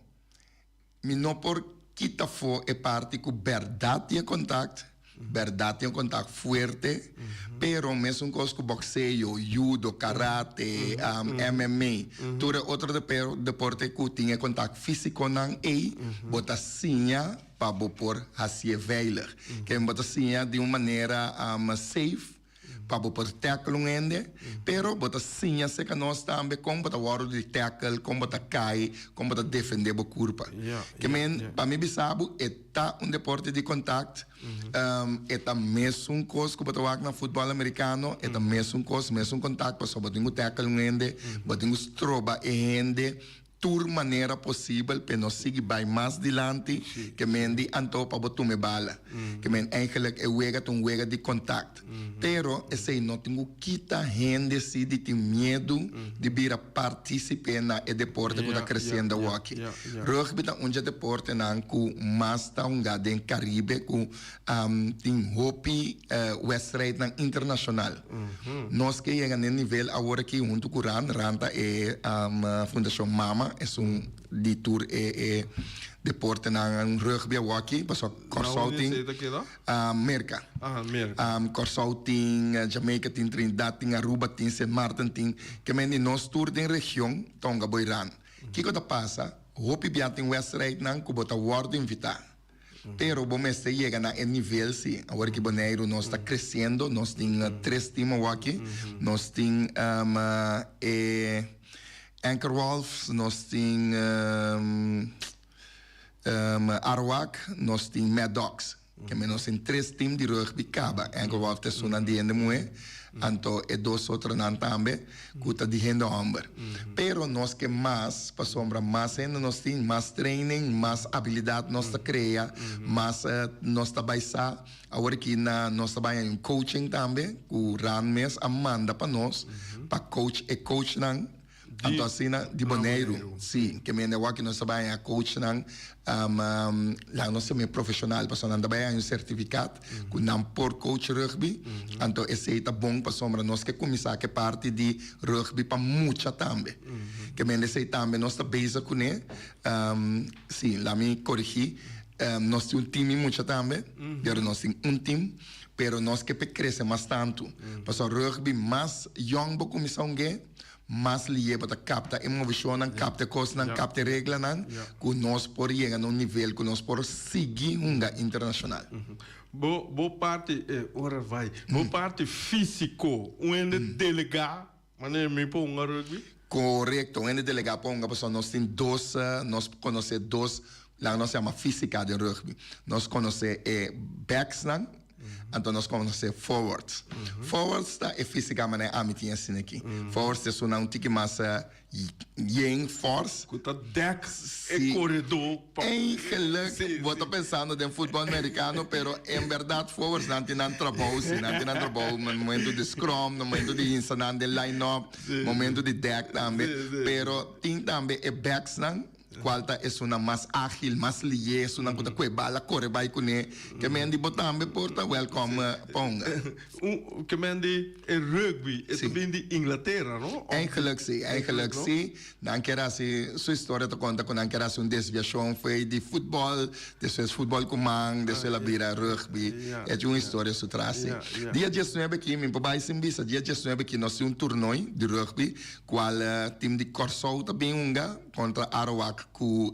mi no por kita afó e parti ku bèrdat tin e kontakt, bèrdat tin e kontakt fuerte, pero mesun kos ku bòkseo, yudo, karate, MMA, tur e otro deporte ku tin e kontakt físikonan ei, bo ta siña. Pa bo por hacié veilig. Ken bo ta siña di un manera safe pa bo por tackle un hende, pero bo ta siña cerca nos tambe con bo ta wordo di tackle, con bo ta cay, con bo ta defende bo curpa. Ke men, pa mi bisa bo, e ta un deporte di contact, e ta mesun cos cu bo ta wak na futbol americano, e ta mesun cos, mesun contact, pasobra bo tin cu tackle un hende, bo tin cu stroba e hende, tur manera posibel p'e no sigui bai mas dilanti ke men di anto pa bo tuma e bala. Ke men eigenlijk e wega ta un wega di kontakt. Pero esei no tin ku kita hende si di tin miedu di bira partisipe na e deporte ku ta kresiendo awoki. Rugby ta un dje deportenan ku mas ta hunga den Karibe ku tin hopi wedstrijdnan internashonal. Nos ke yega n'e nivel awor aki huntu ku ran. Ran ta e fundashon mama, esun di tur e deportenan rugby awoki, pasobra Kòrsou tin. Na unda esei ta keda? Merka. Kòrsou tin, Jamaica tin, Trinidad tin, Aruba tin, Sint Maarten tin. Ke men di nos tur den region ta hunga bo Iran. Kiko ta pasa? Hopi bia tin wedstrijdnan ku bo ta wòrdu invitá. Pero bo mester yega na e nivel si. Awor ki Boneiru nos ta creciendo, nos tin tres team awaki. Nos tin e Anchor Wolves, nos tin Arawak, nos tin Mad Dogs. Keme nos tin tres team di rugby caba. Anchor Wolves ta esunnan di hende muhe, anto e dos otronan tambe ku ta di hende hòmber. Pero nos ke mas, pasobra mas hende nos tin, mas training, mas abilidat nos ta krea, mas nos ta bai sa. Awor aki na nos ta bai haña un coaching tambe ku Rand mes a manda pa nos pa coach e coachnan. Anto asina di Boneiru, si, ke mende awor ki nos ta bai haña coachnan, laga nos seme profeshonal, pasobra nan ta bai haña un sertifikat ku nan por coach rugby, anto esei ta bon pasobra nos ke kuminsá ku e parti di rugby pa mucha tambe. Ke mende esei tambe nos ta bezig kuné, si, laga mi korigí, nos tin un team di mucha tambe, pero nos tin un team, pero nos ke p'e krese mas tantu, pasobra rugby mas yòn bo kuminsá hung'é, Mas lié bo ta kapta e movishonnan, kapta e kosnan, kapta e reglanan, ku nos por yega na un nivel ku nos por sigui hunga internashonal. Bo bo parti, e ora vai, bo parti físiko, un hende delegá manera mi por hunga rugby? Korekto, un hende delegá por hunga pasobra nos tin dos, nos konosé dos, laga nos yama físika den rugby. Nos konosé e bèksnan. Anto nos konosé forwards. Forwards ta e físika manera ami tin asina aki. Forwards ta esunnan un tiki mas yen, fòrs. Ku ta dèk e koredó pa. Eigenlijk bo ta pensando den futbòl merikano pero en bèrdat forwards nan tin nan trabou si. Nan tin nan trabou na momento di scrum, na momento di hinsa nan den line up, momento di dèk tambe. Pero tin tambe e backs nan. Kual ta esunnan mas ágil, mas lié, esunnan ku ta kue bala kore bai kuné. Ke men di bo tambe por ta wèlkòm pa hunga. Un, ke men di e rugby e ta bin di Inglatera, no? Eigenlijk si, eigenlijk si. Nan kier hasi, su historia ta konta ku nan kier hasi un desviashon fo'i di futbòl, despues futbòl ku man, despues el a bira rugby. E tin un historia su tras si. Dia diesnuebe aki, mi por bai sin bisa, dia diesnuebe aki nos tin un turnoi di rugby kual tim di Kòrsou ta bin hunga. Kontra Arawak ku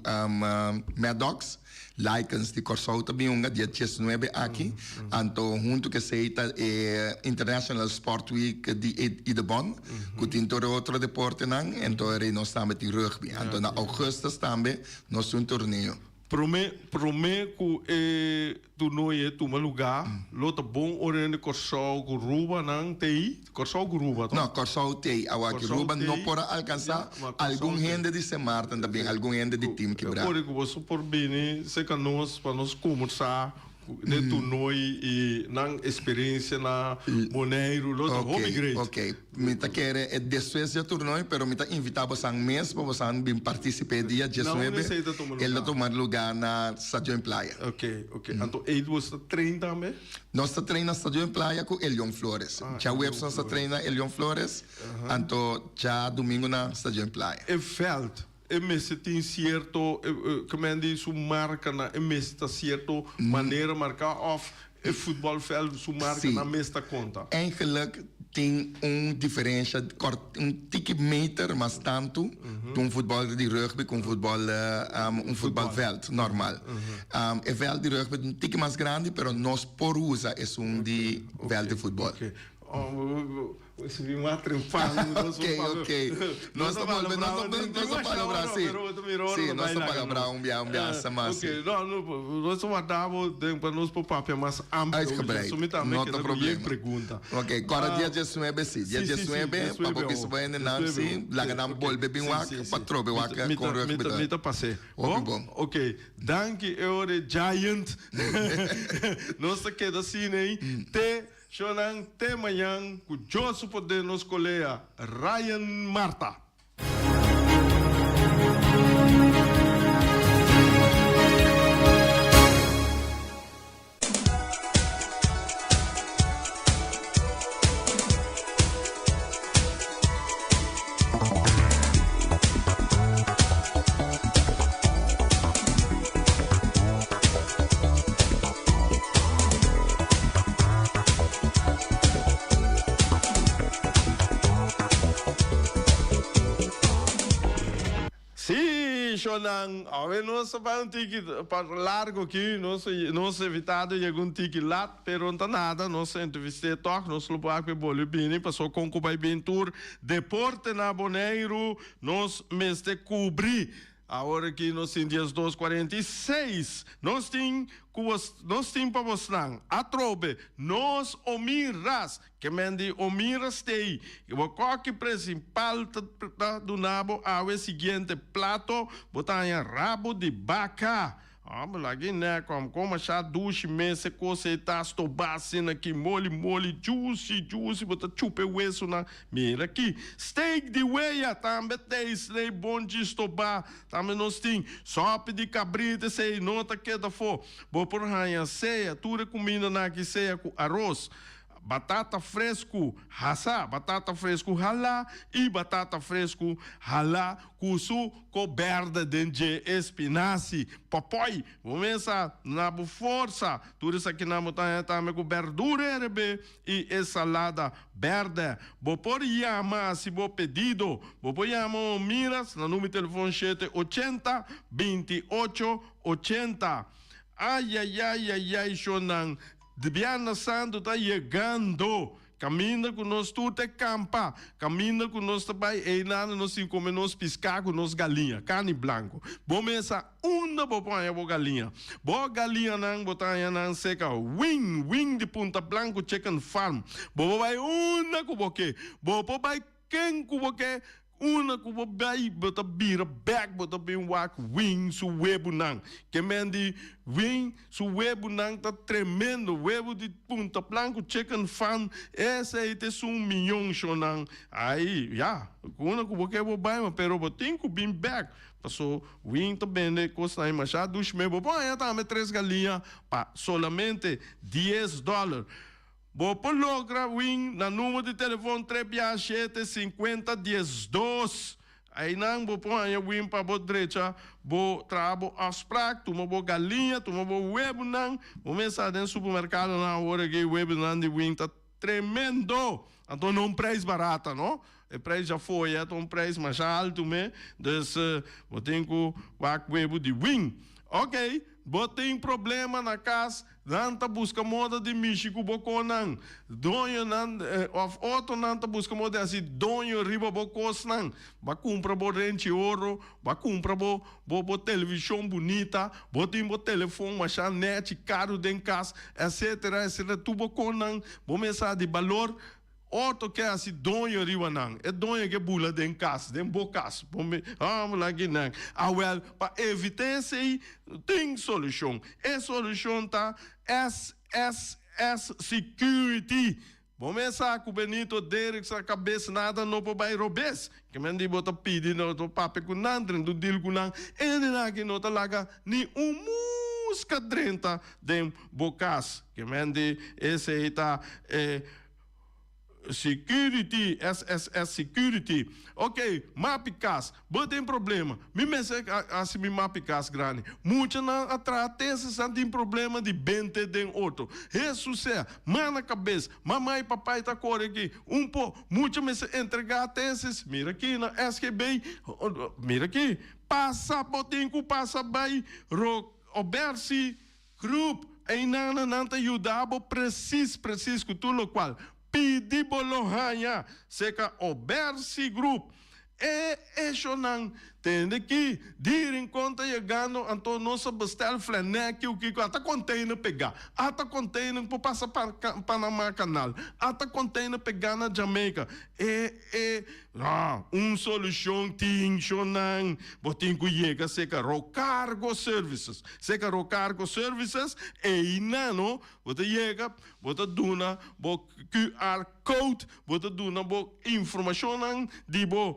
Maddox, Lycans di Kòrsou ta bin hunga dia diesnuebe aki. Anto huntu ku esei ta e International Sport Week di Idebon ku tin tur e otro deportenan. Anto rei nos tambe tin rugby. Anto na ougùstus tambe nos tin un torneo. Promé promé ku e toernooi e tuma lugá lo ta bon ora hende Kòrsou ku Ruba nan t'ei? Kòrsou ku Ruba to? No, Kòrsou t'ei. Awor Kòrsou Ruba no t'ei, por a alkansá. ya, ma Kòrsou Algun t'ei. hende di Sint Maarten ta bin, algun hende di Team Kibrá. Ora ku boso por bini serka nos pa nos kombersá den toernooi i nan eksperensia na Boneiru lo ta hopi Ok, great. ok. Mi ta kere e despues di e toernooi, pero mi ta invita bosan mes pa bosan bin participe e dia Na unda diesnuebe. esei ta tuma El ta lugar? tuma lugar na Stadion Playa. Ok, ok. Anto ei boso ta train tambe? Nos ta train na Stadion Playa ku Elion Flores. Ah, Djaweps Elion nos ta Flores. train na Elion Flores, anto djadumingu na Stadion Playa. E veld, e mester tin cierto, ke men di su marcanan, e mester ta cierto manera marca of e futbolveld su marcanan mes ta conta? Eigenlijk tin un diferencia kort un tiki meter mas tantu ku un futbol di rugby ku un futbol un futbolveld normal. E veld di rugby ta un tiki mas grandi pero nos por usa esun di veld di futbol. Si mi a triunfá, nos Ok, ok. Nos ta bolbe, nos ta, nos ta palabrá, sí. Sí, nos ta palabrá un bia, un bia hasta mas, sí. Ok, no, no, nos ta warda bo den pa nos por papia mas amplio. Uitgebreid, So mi tambe no ta keda ku yen problema. pregunta. Ok, kòrda dia diesnuebe, sí. Dia Sí, sí, sí, diesnuebe, pa diesnuebe bo bisa awo. bo hendenan, Diesnuebe sí, awo. laga Sí, nan ok. bolbe bin Sí, wak, sí, pa sí. trobe Mi wak ta, mi kon ta, mi rugby ta, ta. mi ta pas'é. Hopi Bon? bon. Ok, danki Eore Giant. Nos ta keda asina ei te Shownan te mañan ku Dios su poder nos kolea Ryan Marta. Sí, shownan, awe nos ta bai un tiki pa largo aki, nos nos evitado yega un tiki lat, pero no ta nada, nos a entrevist'é tòg, nos lo por a ku e bolbe bini, pasobra kon ku bai bin tur deporte na Boneiru nos mester kubri. Awor aki nos tin diesdos 46. Nos tin ku bos, nos tin pa bosnan. Atrobe, nos omiras, ke men di omiras t'ei. Bo koki principal ta ta duna bo awe siguiente plato, bo ta haña rabo di baka. Homber laga e nek hom kon masha dushi mes e kos ei ta stobá asina ki moli moli juicy juicy bo ta chupa e wesonan mira aki steak di weya tambe t'ei snei bonchi stobá tambe nos tin sòpi di kabrita esei no ta keda afó bo por haña sea tur e kumindanan aki sea ku aros Batata fresku hasá, batata fresku halá i batata fresku halá ku su ko bèrdè den dje e spinasi. Pòpòi, bo mesa na bo forsa. Tur esakinan bo ta haña tambe ku bèrdura erebé i e salada bèrdè. Bo por yama hasi bo pedido. Bo por yama o miras na number di telefon shete ochenta, binti ocho, ochenta. Ayayayayay shonnan. Di Bierna Santu ta yegando. Kaminda ku nos tur ta kampa, kaminda ku nos ta bai einan nos tin kome nos piská ku nos galiña, karni blanku. Bo mesa unda bo por haña bo galiña. Bo galiñanan bo ta haña nan serka Wing, Wing di Punta Blanku Chicken Farm. Bo por bai unda ku bo ke. Bo por bai ken ku bo ke. Una ku bo bai bo ta bira bek bo ta bin wak Win su webunan. Ke men di Win su webunan ta tremendo. Webu di Punta Blanco Chicken Farm esei ta esun miyon shonan. Ai ya una ku bo ke bo bai ma pero bo tin ku bin bek paso Win ta bende kosnan masha dushi me. Bo por haña tambe tres galiña pa solamente dies dòler. Bo por logra win na numero di telefon tres bia shete sinkuenta diesdos. Einan bo por haña win pa bo drecha bo traha bo afsprak, tuma bo galiña, tuma bo webunan. Bo mester sa den supermerkadonan awor aki webunan di win ta tremendo. Anto no un prijs barata no. E prijs dja foya ta un prijs masha altu me. Dus bo tin ku wak webu di win. Ok, bo tin problema na kas. Nan ta buska moda di mishi ku bo konan. Doñonan òf otronan ta buska moda di hasi doño riba bo kosnan. Bo a kumpra bo renchi oro, bo a kumpra bo bo bo televishon bunita, bo tin bo telefon masha nèchi, karu den kas, etsetera, etsetera. Tur bo konan bo mes sa di balor. Otro ke hasi doño riba nan. E doño ke bula den kas, den bo kas. Bo mi, ah, laki nan. Awel, pa evita esei, tin solushon. E solushon ta SSS Security. Bo mes sa ku Benito Derek sa kabes nada no por bai robes. Ke men di bo ta pidi no ta papia ku nan, drenta un deal ku nan. Hendenan aki no ta laga ni un muska drenta den bo kas. Ke men di esei ta e Security, SSS Security. Ok, mapi kas. Bo tin problema. Mi mester hasi mi mapi kas grandi. Muchanan a traha tesis nan tin problema di bente den otro. Hesus sea, man na kabes. Mama i papai ta kore aki. Un po, mucha mester entrega tesis. Mira aki na SGB. Mira aki. Pasa bo tin ku pasa bai Robertsi Groep, Einan nan ta yuda bo presis presis ku tur lokual pidi bo lo haña serka Obersi Groep. E eshonan tende ki di Rincon ta yegando anto nos a bestel flanè kiu kiko ata container pegá, ata container ku por pasa pa Panama Canal, ata container pegá na Jamaica. E e ah un solushon tin shonan bo tin ku yega serka Rocargo Services. Serka Rocargo Services einan no bo ta yega bo ta duna bo QR code bo ta duna bo informashonnan di bo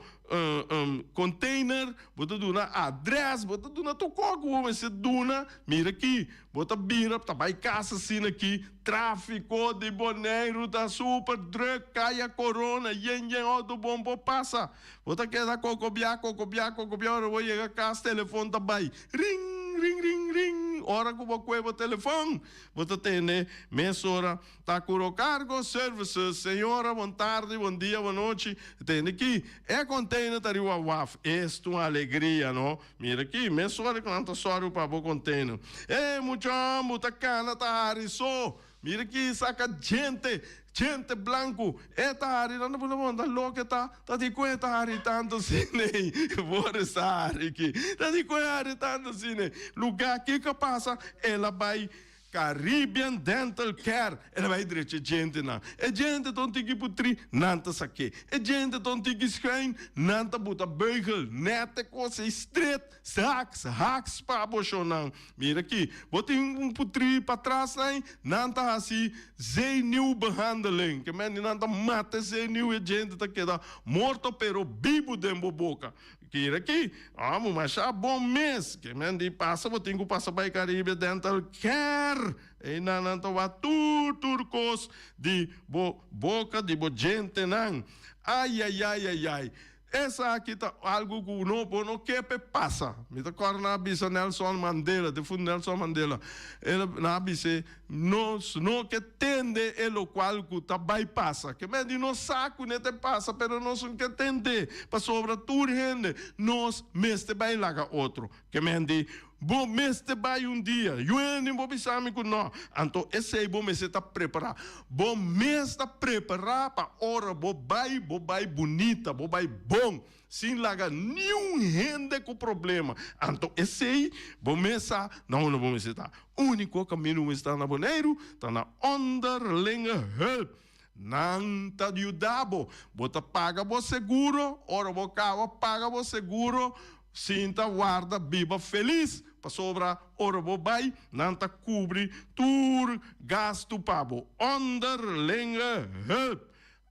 container bo ta duna adres bo ta duna tur kos ku bo mester duna mira aki bo ta bira ta bai kas asina aki Tráfiko di Boneiru ta super drùk, Kaya Korona yen yen outo bon por pasa. Bo ta keda kokobiá, kokobiá, kokobiá ora bo yega kas telefon ta bai ring, ring, ring, ring. Ora ku bo kue bo telefon bo ta tende mesora ta Kuro Cargo Services, señora bon tardi, bon dia, bon nochi. Tende ki e container ta riba waf. Esta un alegria no. Mira aki, mesora ku nan ta sòru pa bo konteno. E mucha hòmber ta kana ta hari so. Mira aki, saka djente, djente blanku. E ta hari, nan ta puntra bo, ta loke ta? Ta di kue ta hari tantu asina ei? Boris ta hari aki. Ta di kue hari tantu asina ei? Lugá kiko a pasa? El a bai Caribbean Dental Care, el a bai drecha e djentenan. E djente ta un tiki putrí, nan ta sak'é. E djente ta un tiki schuin, nan ta buta beugel. Nèt e kos ei stret, haks, haks pa bo shownan. Mira aki, bo tin un putrí patras nan, nan ta hasi zenuwbehandeling. Ke men di nan ta mata e zenuw, e djente ta keda morto pero bibu den bo boka. Kira ki, amo masha bon mes. Ke men di pasa bo tin ku pasa bai Caribe Dental Care. Einan nan ta wak tur tur kos di bo boka, di bo djentenan. Ayayayayay. Esaki ta algu ku no bo no ke p'e pasa. Mi ta kòrda nan a bisa Nelson Mandela, defuntu Nelson Mandela. El nan a bis'é Nos no ke tende e lokual ku ta bai pasa. Ke men di nos sa ku ne ta pasa, pero nos no ke tende, pasobra tur hende nos mester bai laga otro. Ke men di, Bo mester bai un dia. Yu hende bo bisa mi ku no. Anto esei bo mester ta prepará. Bo mes ta prepará pa ora bo bai, bo bai bunita, bo bai bon. Sin laga niun hende ku problema. Anto esei bo mes sa na unda bo mester ta. Úniko kaminda bo mester ta na Boneiru ta na Onderlinge Hulp. Nan ta yuda bo. Bo ta paga bo seguro, ora bo kaba paga bo seguro, sinta warda biba felis, pasobra ora bo bai nan ta kubri tur gastu pa bo. Onderlinge hulp.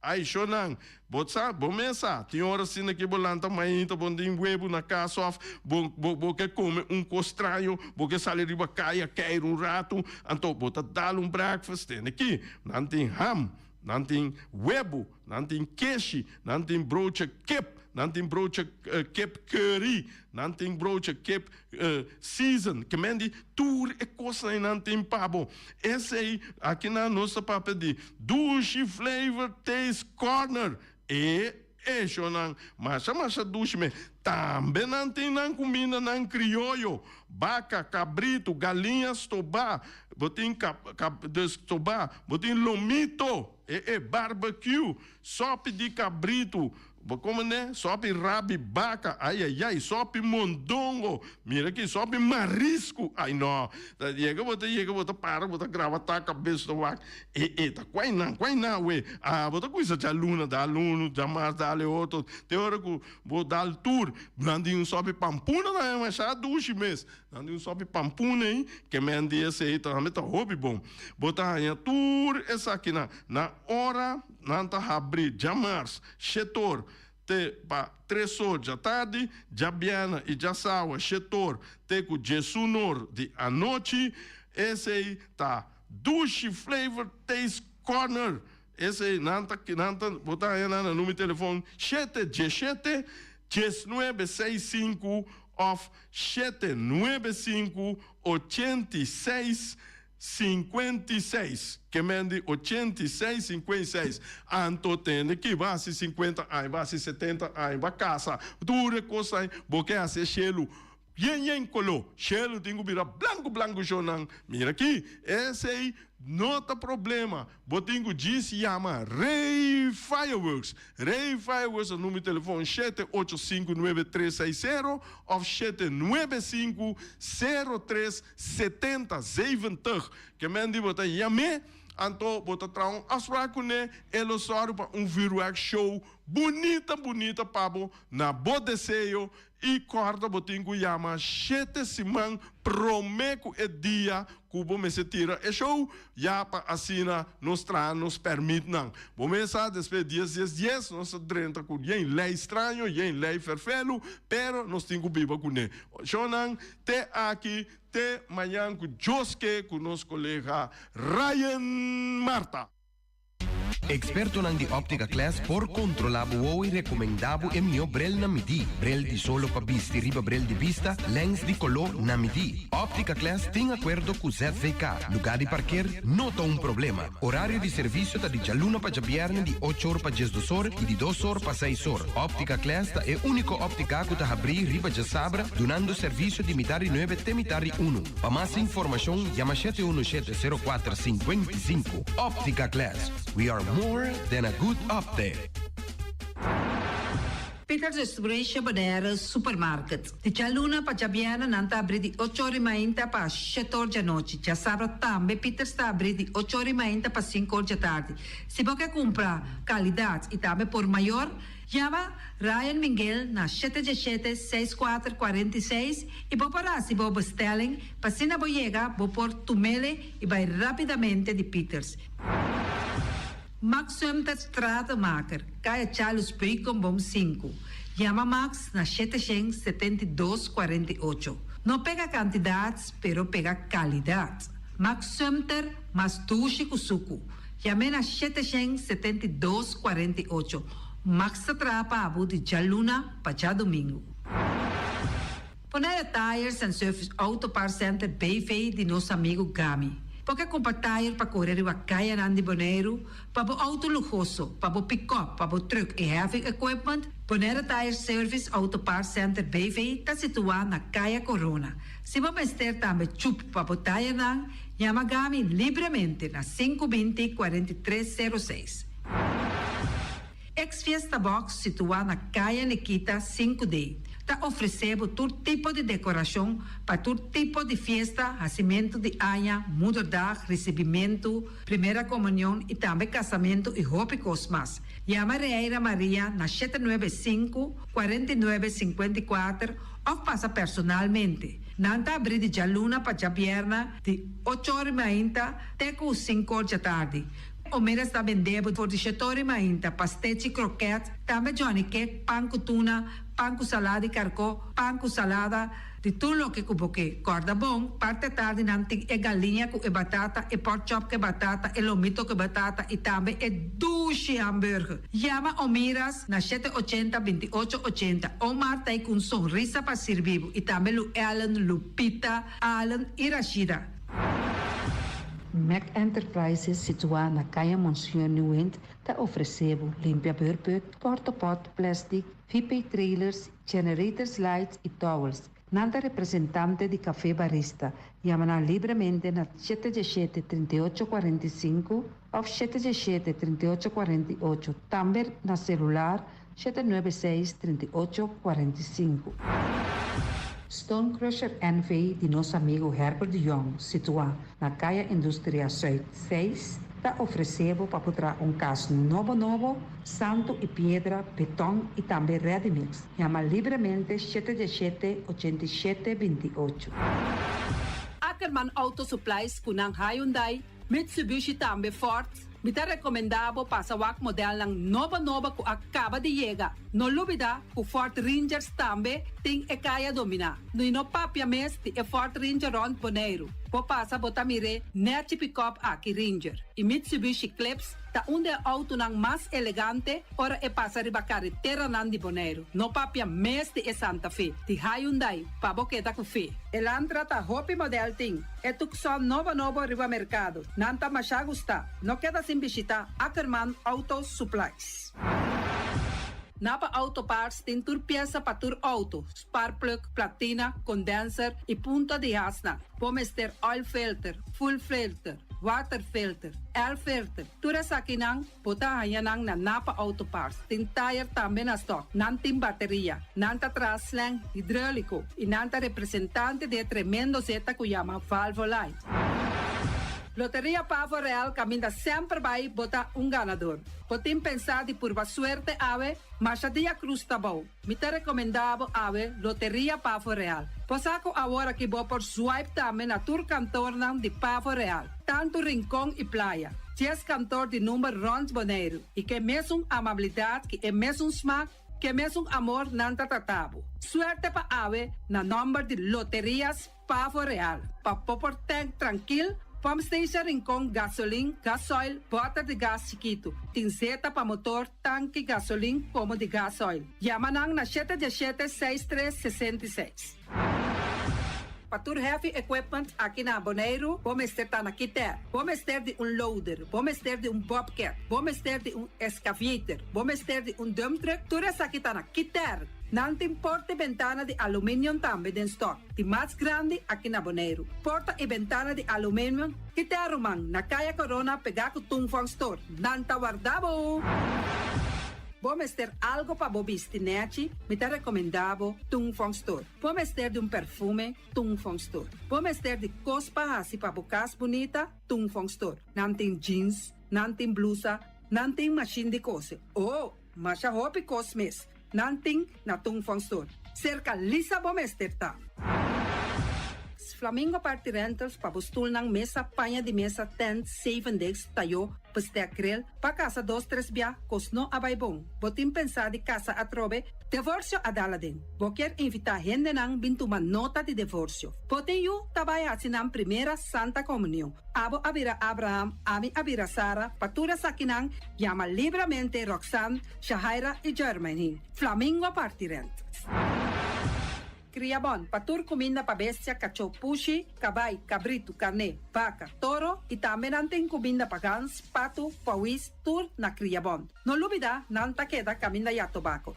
Ai shonan, bo sa, bo mes sa, tin ora asina ke bo lanta mainta, bo no tin webu na kas òf bo bo bo ke kome un kos straño, bo ke sali riba kaya keir un ratu, anto bo ta dal un breakfast tene aki. Nan tin ham, nan tin webu, nan tin keshi, nan tin broodje kip, nan tin broodje kip curry, nan tin broodje kip season, ke men di tur e kosnan ei nan tin pa bo. Esei akinan nos ta papia di Dushi Flavor Taste Corner. E eshonan masha masha dushi mes. Tambe nan tin nan kumindanan krioyo, baka, kabritu, galiña stobá, bo tin dus stobá, bo tin lomito, e e barbecue, sòpi di kabritu, Bo kome ne sopi rabi baka ayayay sopi mondongo mira aki sopi marisku ay no ta yega bo ta yega bo ta para bo ta graba ta kabes ta wak e e ta kwai nan kwai nan awe ah bo ta kuminsa djaluna dal unu djamas dal e otro te ora ku bo dal tur nan di un sopi pampuna tambe masha dushi mes nan di un sopi pampuna ei ke men di esei tambe ta hopi bon bo ta haña tur esakinan na ora nan ta habri djamars Shetor te pa tresor djatardi, djabièrnè i djasawa shetor te ku djesunor di anochi. Esei ta Dushi Flavor Taste Corner. Esei nan ta nan ta bo ta haña nan na numero di telefon shete djeshete, djesnuebe seis sinku òf shete nuebe sinku ochentiseis 56, ke men di 86, 56, anto tende ki bo a hasi 50 aña, bo a hasi 70 aña, bo a kasa, tur e kos ai, bo ke hasi e shelu yen yen koló, shelu tin ku bira blanku blanku shonnan, mira aki, esei no ta problema, bo tin ku djis yama Rey Fireworks, Rey Fireworks ta numero di telefon shete ocho sinku nuebe tres seis sero òf shete nuebe sinku sero tres 70, 70. Ke men di bo ta yam'é, anto bo ta traha un afspraak kuné, e lo sòru pa un vuurwerk show bunita bunita pa bo na bo deseo i kòrda bo tin ku yama shete siman promé ku e dia ku bo mester tira e show ya pa asina nos traha nos pèrmitnan. Bo mes sa despues dies dies dies nos ta drenta ku yen lei straño, yen lei fèrfelu, pero nos tin ku biba kuné. Shownan te aki te mañan ku Dios ke ku nos kolega Ryan Marta. Ekspertonan di Optica Class por kontrolá bo wowo i rekomendá bo e mihó brel na midí. Brel di solo pa bisti riba brel di bista, lèns di koló na midí. Optica Class tin akuerdo ku ZVK. Lugá di parker no ta un problema. Orario di servisio ta di djaluna pa djabièrnè di ocho or pa diesdos or i di dos or pa seis or. Optica Class ta e úniko óptika ku ta habrí riba djasabra dunando servisio di mitar di nuebe te mitar di unu. Pa mas informashon yama shete unu shete sero kuater sinkuenta i sinku. Optica Class, we are more than a good optic. Peters Restauration Bonaire Supermarket. Di djaluna pa djabièrnè nan ta abrí di ocho or di mainta pa shete or djanochi. Djasabra tambe Peters ta abrí di ocho or di mainta pa sinku or djatardi. Si bo ke kumpra kalidat i tambe por mayor, yama Ryan Minguel na shete djeshete seis kuater 46 i bo por hasi bo bestelling pa asina bo yega bo por tumele i bai rápidamente di Peters. Max Sumter Stratenmaker, Kaya Charles Beukenboom sinku. Yama Max na 772 48. No pega kantidat, pero pega kalidat. Max Sumter, mas dushi ku suku. Yam'é na 772 48. Max ta traha pa bo di djaluna pa djadumingu. Bonaire Tires and Service Auto Parts Center BV di nos amigu Gami. Bo ke kumpra tire pa kore riba kayanan di Boneiru, pa bo outo luhoso, pa bo pikòp, pa bo trùk i heavy equipment? Bonaire Tire Service Auto Parts Center BV ta situá na Kaya Corona. Si bo mester tambe chup pa bo tayernan, yama Gami libremente na sinku 20 43 06. Ex Fiesta Box situá na Kaya Nikita 5D. Ta ofresé bo tur tipo di dekorashon pa tur tipo di fiesta, hasimentu di aña, moederdag, risibimentu, primera komunion i tambe kasamentu i hopi kos mas. Yama Reira Maria na 795, 49 54 òf pasa personalmente. Nan ta abrí di djaluna pa djabièrnè di ocho or i mainta te ku sinku or djatardi. Omeras ta bende bo for di shet'or i mainta, pastechi, krokèt, tambe johnny cake, pan ku tuna, pan ku salada di karkó, pan ku salada, di tur loke ku bo ke. Kòrda bon, parti atardi nan tin e galiña ku e batata, e pork chop ku e batata, e lomito ku e batata i tambe e dushi hamburger. Yama Omiras na shete ochenta, 28 80. Omar ta ei ku un sonrisa pa sirbi bo i tambe Lu Ellen, Lupita, Allen i Rashida. Mac Enterprises situá na Kaya Monseñor Nieuwind ta ofresé bo limpia beurput, portopot, plastic, VP trailers, generators lights i towels. Nan ta representante di Café Barista. Yama nan libremente na 717 38 45 òf 717 38 48, tambe na selular 796 38 45. Stone Crusher NV di nos amigu Herbert de Jong, situá na Kaya Industria Zuid 6, ta ofresé bo pa por traha un kas nobo nobo, santu i piedra, beton i tambe ready mix. Yama libremente 717 87 28. Ackerman Auto Supplies ku nan Hyundai, Mitsubishi tambe Ford. Mi ta rekomendá bo pasa wak modelnan nobo nobo ku a kaba di yega. No lubidá ku Ford Rangers tambe tin e kaya dominá. I no papia mes di e Ford Ranger rònt Boneiru. Bo pasa bo ta mir'é nèchi pikòp aki Ranger. I Mitsubishi Eclipse ta un di e outonan mas elegante ora e pasa riba kareteranan di Boneiru. No papia mes di e Santa Fe, di Hyundai, pa bo keda ku fe. Elantra ta hopi modèl tin. E Tucson nobo nobo riba merkado. Nan ta mashá gustá. No keda sin bishitá Ackerman Auto Supplies. Napa Auto Parts tin tur piesa pa tur outo, sparkplug, platina, condenser i punta di hasnan. Bo mester oil filter, fuel filter, water filter, air filter. Tur esakinan bo ta haña nan na Napa Auto Parts. Tin tire tambe na stock. Nan tin bateria. Nan ta traha slang hidráuliko i nan ta representante di e tremendo zeta ku yama Valvoline. Loteria Pavo Real kaminda semper bai bo ta un ganador. Bo tin pensá di purba suerte awe? Masha dia krus ta bou. Mi ta rekomendá bo awe Loteria Pavo Real. Bo sa ku awor aki bo por swipe tambe na tur kantornan di Pavo Real, tantu Rincon i Playa. Dies kantor di number rònt Boneiru i ke mesun amabilidat ki e mesun smak, ke mesun amor nan ta trata bo. Suerte pa awe na nòmber di Loterias Pavo Real, pa bo por tank trankil, pump station Rincon, gasolin, gasoil, bòter di gas chikitu. Tin zeta pa motor, tanki, gasolin komo di gasoil. Yama nan na 717 63 66. Pa tur heavy equipment aki na Boneiru, bo mester ta na Kiter. Bo mester di un loader, bo mester di un bobcat, bo mester di un excavator, bo mester di un dump truck, tur esaki ta na Kiter. Nan tin porta i bentana di aluminium tambe den stock, di mas grandi aki na Boneiru. Porta i bentana di aluminium, Kiter ruman, na Kaya Corona pegá ku Tung Fong Store. Nan ta warda bo! Bo mester algo pa bo bisti nèchi? Mi ta rekomendá bo Tung Fong Store. Bo mester di un perfume? Tung Fong Store. Bo mester di kos pa hasi pa bo kas bunita? Tung Fong Store. Nan tin jeans, nan tin blusa, nan tin mashin di kose. Oh, masha hopi kos mes. Nan tin na Tung Fong Store. Serka Lisa bo mester ta. Flamingo Party Rentals pa bo stulnan, mesa, paña di mesa, tent, zevendegs, tayó, bestek grill, pa kasa dos tres bia, kos no a bai bon. Bo tin pensá di kasa atrobe? Divorsio a dal aden. Bo kier invitá hendenan bin tuma nota di divorsio. Bo tin yu ta bai hasi nan primera Santa Komunion. Abo a bira Abraham, ami a bira Sara, pa tur esakinan yama libremente Roxanne, Shahaira i Jermaine. Flamingo Party Rentals. Kriabon, pa tur kuminda pa bestia, kachó, pushi, kabai, kabritu, karné, baka, toro i tambe nan tin kuminda pa gans, patu, pawis, tur na Kriabon. No lubidá, nan ta keda kaminda ya tobako.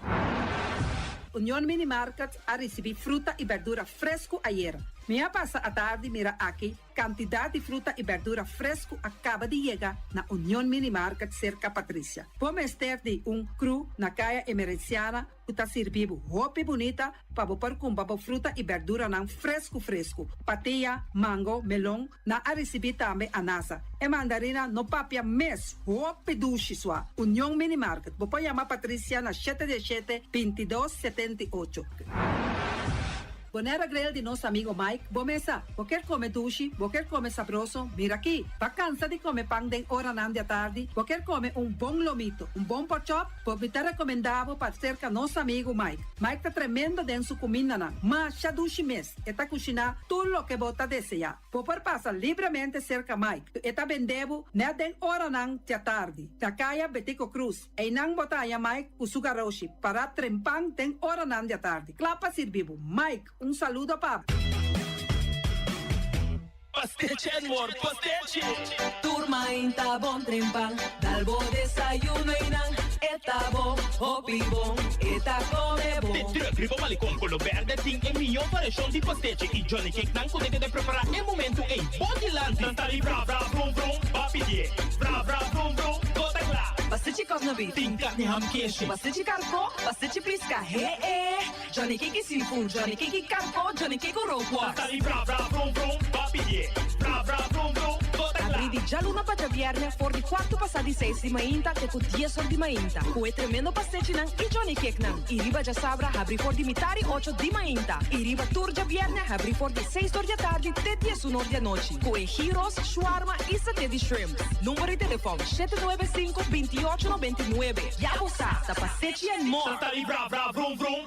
Union Mini Market a risibí fruta i berdura fresku ayera. Mi a pasa atardi mira aki kantidat di fruta i bèrdura fresku a kaba di yega na Union Mini Market serka Patricia. Bo mester di un kru na Kaya Emerenciana ku ta sirbi bo hopi bunita pa bo por kumpra bo fruta i bèrduranan fresku fresku. Patia, mango, melon, nan a risibí tambe anasa. E mandarina no papia mes, hopi dushi sua. Union Mini Market, bo por yama Patricia na shete diesshete, bintidos, 78. Bonaire Grill di nos amigo Mike, bo mesa. Bo kier come dushi, bo kier come sabroso, mira aki. Bo cansa di come pan den oranan di atardi, bo kier come un bon lomito, un bon porkchop, bo mi ta recomenda bo pa cerca nos amigo Mike. Mike ta tremendo den su cumindanan, masha dushi mes, e ta cushina tur loke bo ta desea. Bo por pasa libremente cerca Mike, e ta bende bo net den oranan di atardi, na caya Betico Croes. Einan bo ta haña Mike ku su garoshi pará trempan den oranan di atardi, kla pa sirbi bo. Mike, un saludo pa bo. Pastechi and more, pastechi! Tur mainta bon trempan, dal bo desayuno einan, e ta bon, hopi bon, e ta come bon. De truck riba Malecon Colo Berde tin e mihó variashon di pastechi y Johnny Cake nan ku ta keda prepará e momentu ei bo dilanti. Nan ta di bra bra brum brum, ba pidié, bra bra brum brum, bo ta kla. Pastechi kòsnabí. Tin karni ham keshi. Pastechi karkó, pastechi piska, he e. Johnny Cake seafood, Johnny Cake karkó, Johnny Cake rookworst. Nan ta di bra bra brum brum, ba pidié, bra bra brum brum, bo ta kla. Abrí di djaluna pa djabièrnè for di kuartu pasá di seis di mainta te ku dies or di mainta ku e tremendo pastechinan i Johnny Cakenan. I riba djasabra habrí for di mitari ocho di mainta i riba tur djabièrnè habrí for di seis or di atardi te diesun or di anochi ku e gyros, shawarma i saté di shrimp. Number di telefòn, 795 28 99. Ya bo sa, ta pastechi and more! Nan ta di bra bra vrum vrum.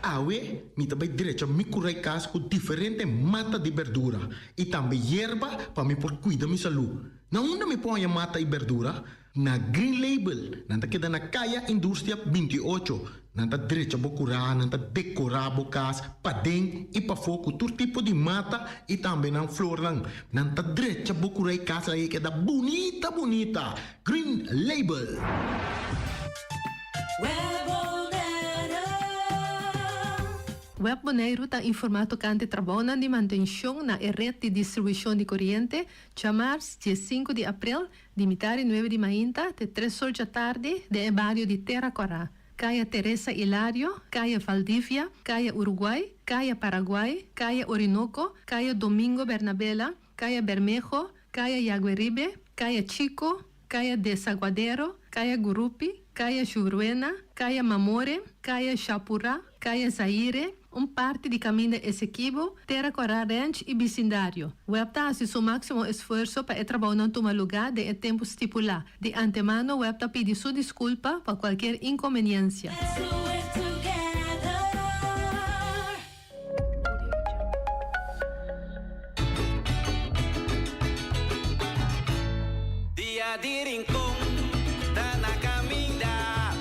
Awe mi ta bai drecha mi kurai kas ku diferente mata di berdura i tambe yerba pa mi por kuida mi salú. Na unda mi por haña mata i berdura? Na Green Label, nan ta keda na Kaya Industria 28. Nan ta drecha bo kurá, nan ta dekorá bo kas paden i pafó ku tur tipo di mata i tambe nan flornan. Nan ta drecha bo kurá i kas ei keda bunita bunita. Green Label. Web Boneiru ta informá tokante trabounan di mantenshon na e ret di distribushon di koriente djamars 15 di aprel Di mitar di nuebe di mainta te tres or djatardi den e bario di Tera Kòrá, Kaya Teresa Hilario, Kaya Valdivia, Kaya Uruguay, Kaya Paraguay, Kaya Orinoco, Kaya Domingo Bernabela, Kaya Bermejo, Kaya Yagueribe, Kaya Chico, Kaya Desaguadero, Kaya Gurupi, Kaya Juruena, Kaya Mamore, Kaya Japurá, Kaya Zaire, un parti di kaminda Esequibo, Tera Kòrá Ranch i bisindario. Web ta hasi su máksimo esfuerso pa e trabounan tuma lugá den e tempu stipulá. Di antemano web ta pidi su diskulpa pa kualkier inkonbeniensia. Dia di Rincon ta na caminda.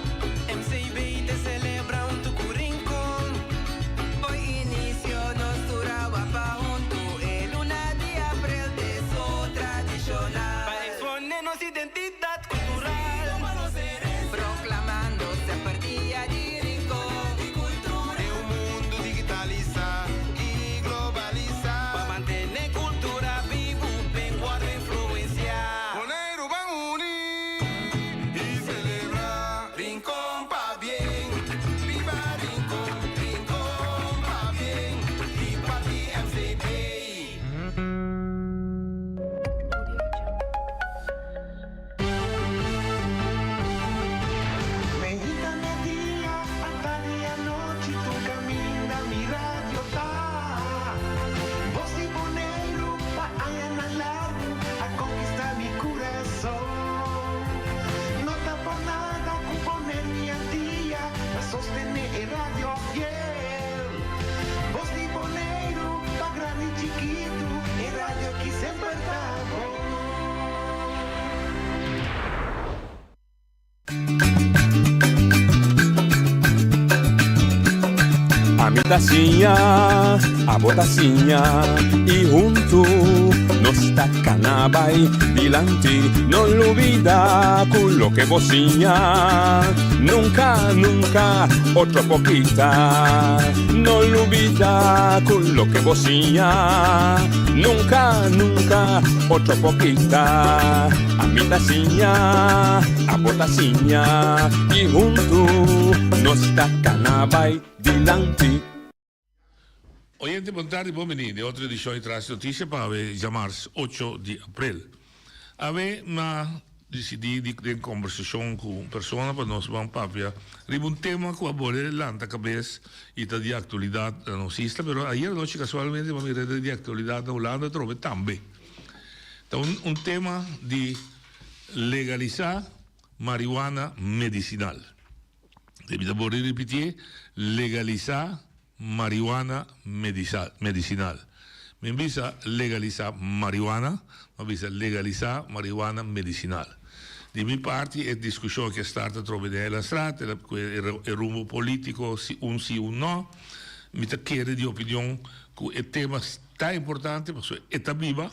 MCB ta celebra hunto cu Rincon. Fo'i inicio nos tur a wapa hunto. E luna di april t'e so tradicional. Pa expone nos identidad cultural. Proclamando semper Dia di Rincon. Den un mundo digitalisá i globalisá. Pa mantené kultura bibu ben wòrdu influensiá. Boneiru ban uní i selebrá. Rincon pabien, biba Rincon, Rincon pabien, di parti MCB. Meinta media, atardi anochi, tur caminda mi radio ta. Voz di Boneiru pa añanan largu a conquista mi curason. No ta por nada cu Bonaire y Antia ta sostene e radio fiel. Voz di Boneiru pa grandi y chikitu, e radio aki semper ta bon. Ami ta siña, abo ta siña, i huntu nos ta kana. kana bai dilanti. No lubida ku loke bo siña nunka, nunka otro por kita. No lubida ku loke bo siña nunka, nunka otro por kita. Ami ta siña, abo ta siña i huntu nos ta kana bai dilanti. Oyente bon tardi bon bini den otro edicion di Tras Noticia pa awe djamars ocho di april. Awe m'a dicidi di den combersacion cu un persona pa nos ban papia riba un tema cu a bole lanta cabes y ta di actualidad na nos isla pero ayer anochi casualmente m'a mira ta di actualidad na Hulanda atrobe tambe. Ta un un tema di legalisa marihuana medicinal. Mi ta bole ripitié, legalisá marihuana medicinal. Mi bisa legalisá marihuana, mi a bisa legalisá marihuana medicinal. Di mi parti e diskushon aki a start atrobe den Eilandstraat, el a ku e rumbo polítiko si un si un no. Mi ta kere di opinion ku e tema ta importante pasobra e ta biba.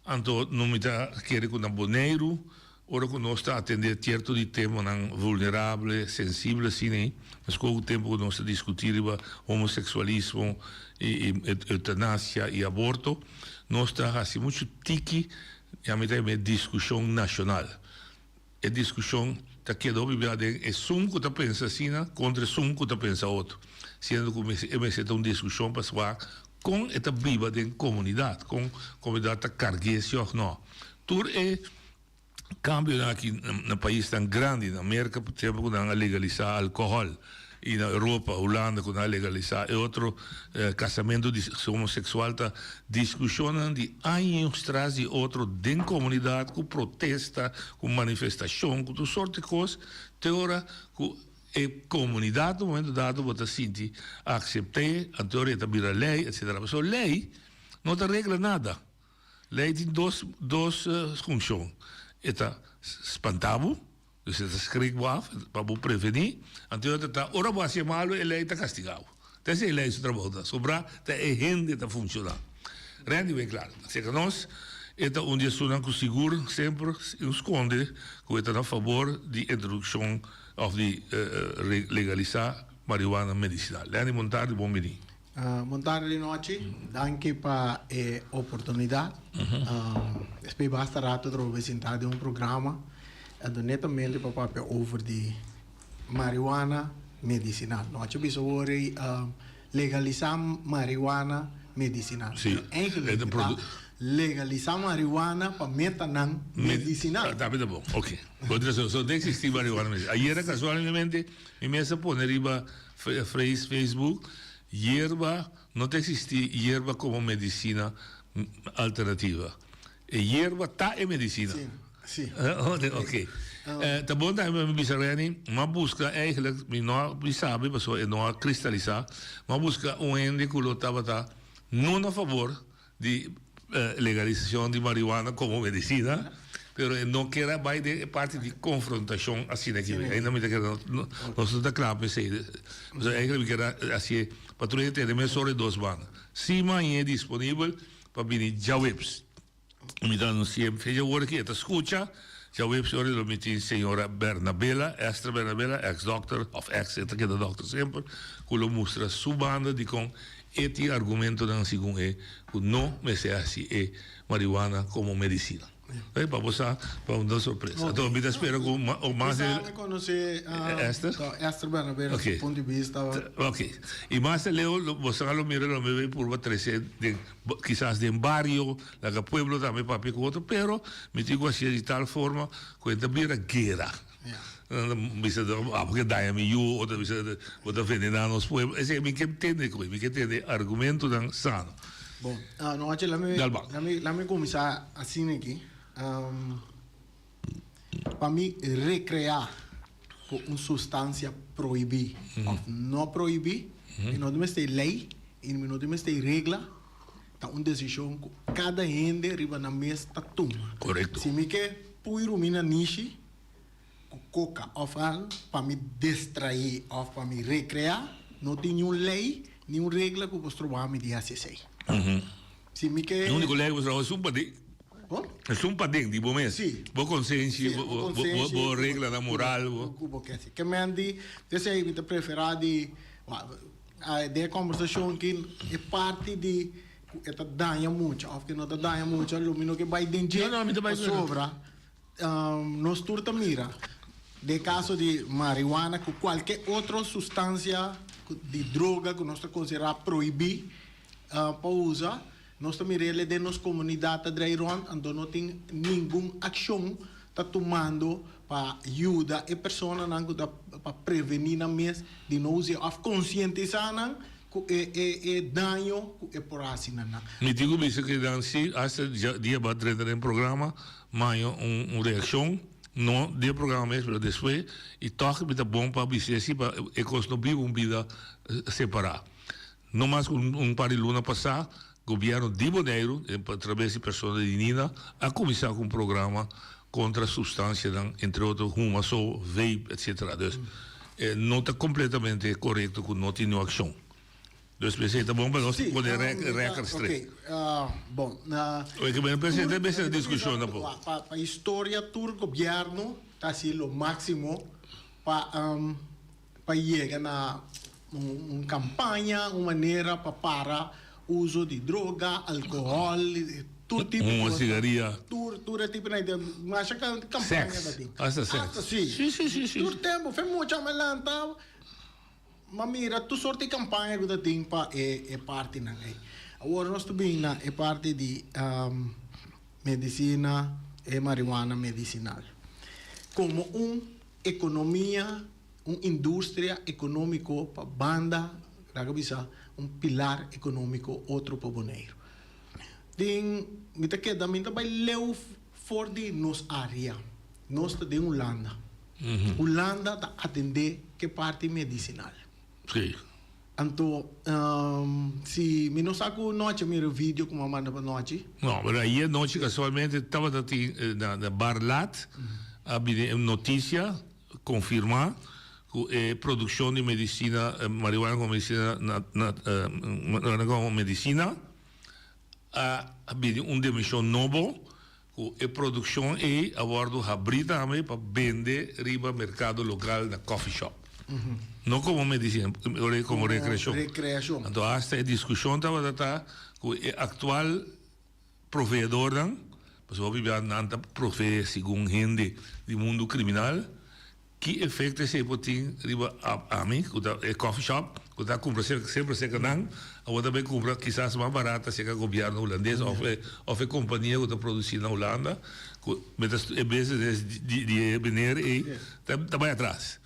Anto no mi ta kere ku na Boneiru, ora ku nos ta atendé tierto di temanan vulnerable, sensible asina ei, meskos ku tempu ku nos ta diskutí riba homoseksualismo i eutanasia i aborto, nos ta hasi muchu tiki, ya mi ta yama e diskushon nashonal. E diskushon ta keda hopi bia den esun ku ta pensa asina kontra esun ku ta pensa otro, siendo ku e mester ta un diskushon pa wak kon e ta biba den komunidat, kon komunidat ta karg'é si òf nò. Tur e kambionan aki na paisnan grandi, na Merka por tempu ku nan a legalisá alkohòl i na Europa, Hulanda ku nan a legalisá e otro kasamentu di homoseksual ta diskushonnan di años tras di otro den komunidat ku protesta, ku manifestashon, ku tur sort di kos te ora ku e komunidat na un momento dado bo ta sinti aksept'é, anto ora e ta bira lei etsetera. Pasobra lei no ta regla nada. Lei tin dos dos funshon, e ta spanta bo, dus e ta skrik bo af pa bo prevení, anto e otro ta ora bo hasi e malu e lei ta kastiga bo. Ta esei e lei su trabou ta, sobrá ta e hende ta funshoná. Randy Winklaar ta seka nos, e ta un di esunnan ku sigur semper un skonde ku e ta na fabor di introdukshon òf di legalisá marihuana medisinal. Randy Montardi bon bini. Bon tardi di nochi, danki pa e oportunidad. Despues basta rato trobe sinta den un programa, anto netamente pa papia over di marihuana medicinal. Nochi bisa hoor ei legalisa marihuana medicinal. Sí, Eigenlijk ta legalisa marihuana pa metanan medicinal. Ta ta bon, ok. Bo tin razon, so no existi marihuana medicinal. Ayera casualmente mi mes a pone riba Facebook, Yerba, no ta existi yerba como medicina alternativa. E yerba ta e medicina. Si, si. Ok. Ta bon tambe mi bisa Renny, m'a busca eigenlijk, mi no a bisa mi pasobra e no a cristalisa, m'a busca un hende cu lo tabata no na favor di legalisacion di marihuana como medicina, pero e no kier a bay den e parti di confrontacion asina aki. Ainda mi ta kere nos no ta cla pa esey. Pasobra eigenlijk mi kier a hacié pa tur hende tende mesora e dos banda. Si mañe disponibel pa bini djaweps. Mi ta anuncié fecha awor aki e ta scucha djaweps ora lo mi tin señora Bernabela, Esther Bernabela, ex dokter of ex e ta keda dokter semper, cu lo mustra su banda dicon E tin argumentonan segun e ku no mester hasi e marihuana komo medisina. Oke, pa bo sa, pa un ta sorpresa. Anto mi ta spera ku o mas de. Kisas mi konosé Esther? Esther Bernabé su punto di bista. Oke. I mas aleu bo sa lo mira lo mi bay purba trese den kisas den bario, laga pueblo tambe papia ku otro, pero mi tin ku hasié di tal forma ku e ta bira guera. Nan bisa abo ke daña mi yu, otro bisa bo ta venená nos pueblo. Esei mi ke tende koe, mi ke tende argumentonan sano. Bon, nochi la mi, la mi, la mi kuminsá asina aki. Pa mi rekreá ku un sustansia prohibí òf no prohibí, mi no tin mester lei i mi no tin mester regla, ta un desishon ku kada hende riba nan mes ta tuma. Korekto. Si mi ke pui rumina nishi ku koka òf al pa mi destraí òf pa mi rekreá, no tin niun lei, niun regla ku por stroba mi di hasi esei. Si mi ke. E úniko lei ku por stroba esun pa di. Bon? Esun paden di bo mes. Sí. Bo konsenshi, Sí, bo konsenshi, bo reglanan moral, bo. Ku bo ke hasi. Ke men di, p'esei mi ta preferá di, den e kòmbersashon aki e parti di ku e ta daña mucha òf ku e no ta daña mucha lo mi no ke bai den dje No, no, mi ta bai pasobra nos tur ta mira den kaso di marihuana ku kualke otro sustansia di droga ku nos ta konsiderá prohibí pa usa. Nos ta mir'el den nos komunidat ta drai rònt, anto no tin ningun akshon ta tumando pa yuda e personanan ku ta pa prevení nan mes di no us'é òf konsientisá nan ku e e e daño ku e por hasi na nan. Mi tin ku bisa ku nan si hasta dia bo a drenta den programa maño un un reakshon, no den e programa mes pero despues i tòg mi ta bon pa bis'é si pa e kos no biba un bida separá. No mas ku un par di luna pasá, gobièrnu di Boneiru, a trabes di persona di Nina, a kuminsá ku un programa kontra supstansianan, entre otro huma so, vape, etsetera. Dus, no ta kompletamente korekto ku no tin niun akshon. Dus p'esei ta bon pa nos pone rèkòrt strek. Bon, Oke, pero p'esei ta mester diskushon tampoco. Pa historia tur gobièrnu ta hasi lo máksimo pa. Pa yega na un campaña, un manera pa para uso di droga, alcohol, tur tipo di cos. Cigaria. Tur, tur e tipo na masha campaña ta tin. Hasta sex. Hasta si. Si, si, si, si. Tur tempo, fe mucha me lanta, m'a mira tur soort di campaña cu ta tin pa e e partinan ey. Awor nos ta bin na e parti di medicina, e marihuana medicinal. Como un economia. Un industria ekonómiko pa banda, laga bisa un pilar ekonómiko otro pa Boneiru. Tin, mi ta keda, mi ta bai leu for di nos área. Nos ta den Hulanda. Hulanda ta atendé ke parti medisinal. Sí. Anto, si mi no sa ku nochi a mira video ku mi a manda pa nochi. No, pero ayer nochi kasualmente tabata tin na Bar Lat a bini e notisia. Konfirmá ku e produkshon di medisina, marihuana komo medisina na marihuana komo medisina a bini un dimenshon nobo ku e produkshon ei a wòrdu habrí tambe pa bende riba merkado lokal na coffee shop. No komo medisina, komo rekreashon. Anto hasta e diskushon tabata ta ku e aktual Proveedornan, pasobra hopi bia nan ta provee segun hende di mundu kriminal, ki efekto esei por tin riba ami ku ta e coffee shop ku ta kumpra semper serka nan, awor ta bai kumpra kisas mas barata serka gobièrnu hulandes òf e òf e kompania ku ta produsí na Hulanda ku e business di e meneer ei ta bai atras.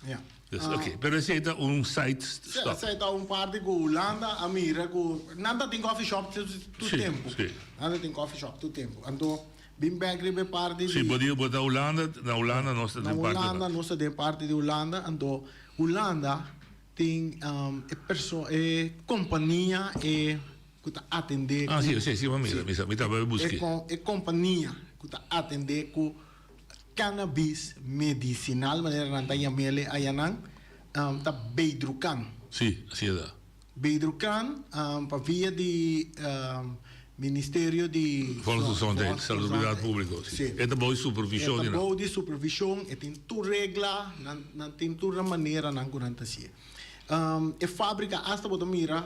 Dus oké, pero esei ta un side stop. Esei ta un parti ku Hulanda a mira ku nan ta tin coffee shop tur tempu. Nan ta tin coffee shop tur tempu. Anto bin bek riba e parti di. Si, bo di bo ta Hulanda, na Hulanda nos ta den parti. Na Hulanda nos ta den parti di Hulanda, anto Hulanda tin e perso e kompania e ku ta atendé ku. Ah si, si, si, mi a mira, mi sa, mi tabata busk'é. E kompania ku ta atendé ku. Cannabis medicinal, manera nan ta yam'ele ayanan, ta Bedrucan. Sí, así e ta. Bedrucan, pa via di Ministerio di. Volksgezondheid, Salubridad Publico, sí. E ta bou di supervision di nan. E ta bou di supervision, e tin tur regla, nan tin tur nan maneranan cu nan ta haci'e. E fabrica hasta bo ta mira.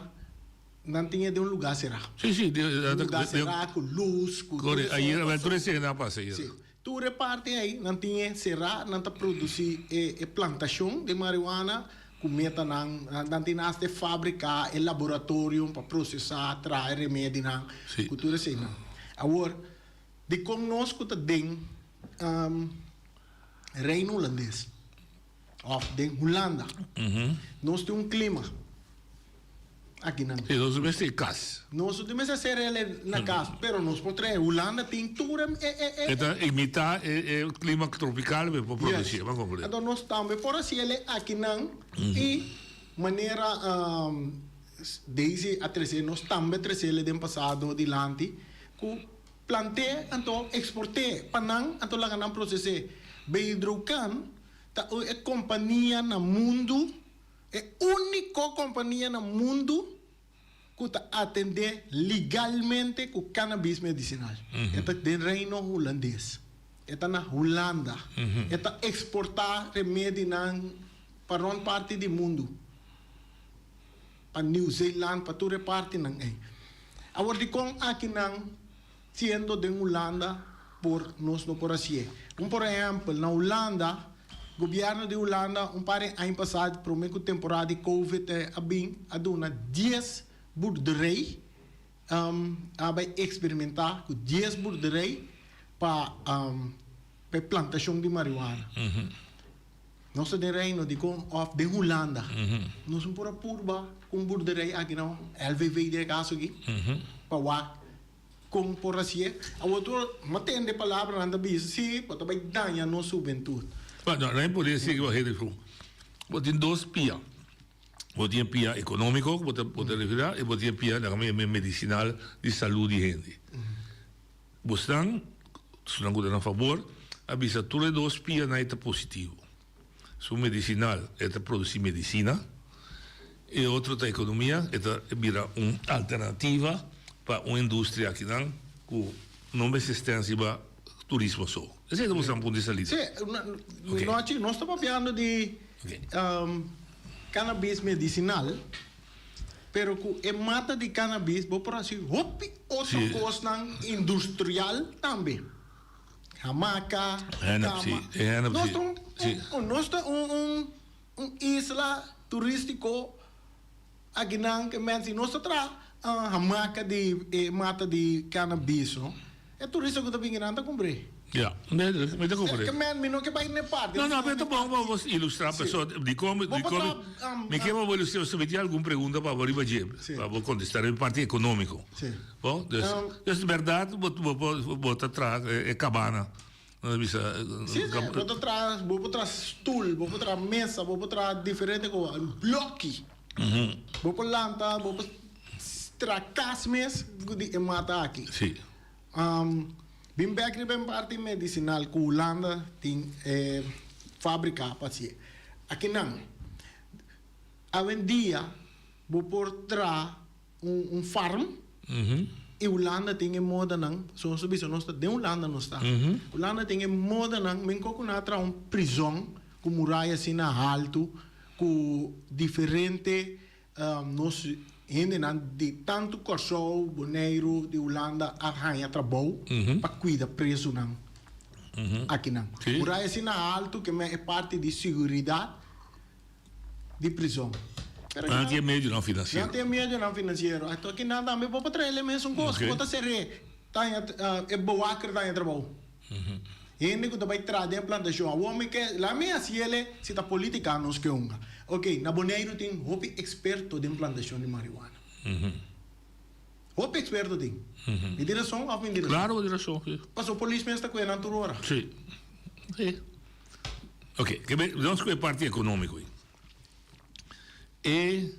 Nan tin e den un lugá será. Sí, sí. Un lugá será ku lus, ku tur e Ayer, awel tur esena a pasa ayer. Sí. Tur e parti ei, nan tin e será, nan ta produsí e e plantashon di marihuana ku metanan, nan tin hasta e fábrika, e laboratorium pa prosesá, traha e remedinan, ku tur eseinan. Awor, dikon nos ku ta den Reino Hulandes òf den Hulanda, nos tin un klima. Akinan. Sí, nos no mester kas. Nos no mester hacer el na kas, pero nos por trae. Hulanda tin tur e e e. E ta imitá e e klima tropikal pa por produsí, bo a komprendé. Anto nos tambe por hasi el akinan i manera Daisy a trese, nos tambe a trese el den pasado dilanti ku plant'é anto eksport'é pa nan anto laga nan proses'é. Bedrocan ta e kompania na mundu. E úniko kompania na mundu ku ta atendé legalmente ku cannabis medisinal. E ta den Reino Hulandes. E ta na Hulanda. E ta eksportá remedinan pa rònt parti di mundu. Pa Nieuw Zeeland, pa tur e partinan ei. Awor dikon akinan siendo den Hulanda por nos no por hasié? Un por ehèmpel, na Hulanda, gobièrnu di Hulanda un par di aña pasá promé ku temporada di covid a bin a duna dies boerderij a bai eksperimentá ku dies boerderij pa pa e plantashon di marihuana. Nos ta den Reino dikon òf den Hulanda nos no por a purba ku un boerderij aki na LVV den e kaso aki pa wak kon por hasié. Awor tur mi tende palabranan ta bisa si bo ta bai daña nos hubentut. Bueno, nan por desi ku hende ku bo tin dos pia. Bo tin e pia ekonómiko ku bo ta bo ta referá i bo tin e pia medisinal di salú di hende. Bosnan, esnan ku ta na fabor, a bisa tur e dos pianan e ta positivo. Su medisinal, e ta produsí medisina, e otro ta ekonomia, e ta bira un alternativa pa un industria akinan ku no mester stens riba turismo so. Esei ta bosnan punto di salida. Sí, nochi nos ta papiando di cannabis medisinal. Pero ku e mata di cannabis bo por hasi hopi otro kosnan industrial tambe. Hamaka, kama. Nos ta un, nos ta un un isla turistiko akinan ke mens i nos ta traha hamaka di e mata di cannabis no. E turista ku ta bini nan ta kumpr'é. Ya, mi ta kumpr'é. Ke men, mi no ke bai n'e parti. No, no, pero ta bon pa bo ilustrá pasobra dikon, dikon mi ke pa bo ilustrá pasobra mi tin algun pregunta pa bo riba dje, pa bo kontestá riba e parti ekonómiko. Bo, dus, dus bèrdat bo bo bo ta traha e kabana, nos ta bisa. Si, si, bo ta traha, bo por traha stul, bo por traha mesa, bo por traha diferente kos, blòki. Bo por lanta, bo por traha kas mes ku di e mata aki. Si. Bin bek riba e parti medisinal ku Hulanda tin e fabrika pa hasié. Akinan, awendia bo por traha un farm i Hulanda tin e modanan, so nos ta bisa nos ta den Hulanda nos ta. Hulanda tin e modanan, men ko ku nan a traha un prizòn ku muraya asina haltu ku diferente Nos hendenan di tantu Kòrsou, Boneiru, di Hulanda a haña trabou pa kuida prezunan akinan. Muraya asina haltu ke men e parti di siguridat di prizon. Nan tin e medionan finansiero. Nan tin e medionan finansiero. Anto akinan tambe bo por traha e mesun kos. Bo ta ser'é, ta haña e bewaker ta haña trabou. Hende ku ta bai traha den plantashon. Awor mi ke laga mi hasi el si ta politica nos ke hunga. Ok, na Boneiru tin hopi eksperto den plantashon di marihuana. Hopi eksperto tin. Mi tin rason òf mi no tin rason? Klaro bo tin rason, si. Pasobra polis mes ta kuye nan tur ora. Si. Si. Ok, ke be nos ku e parti ekonómiko ei. E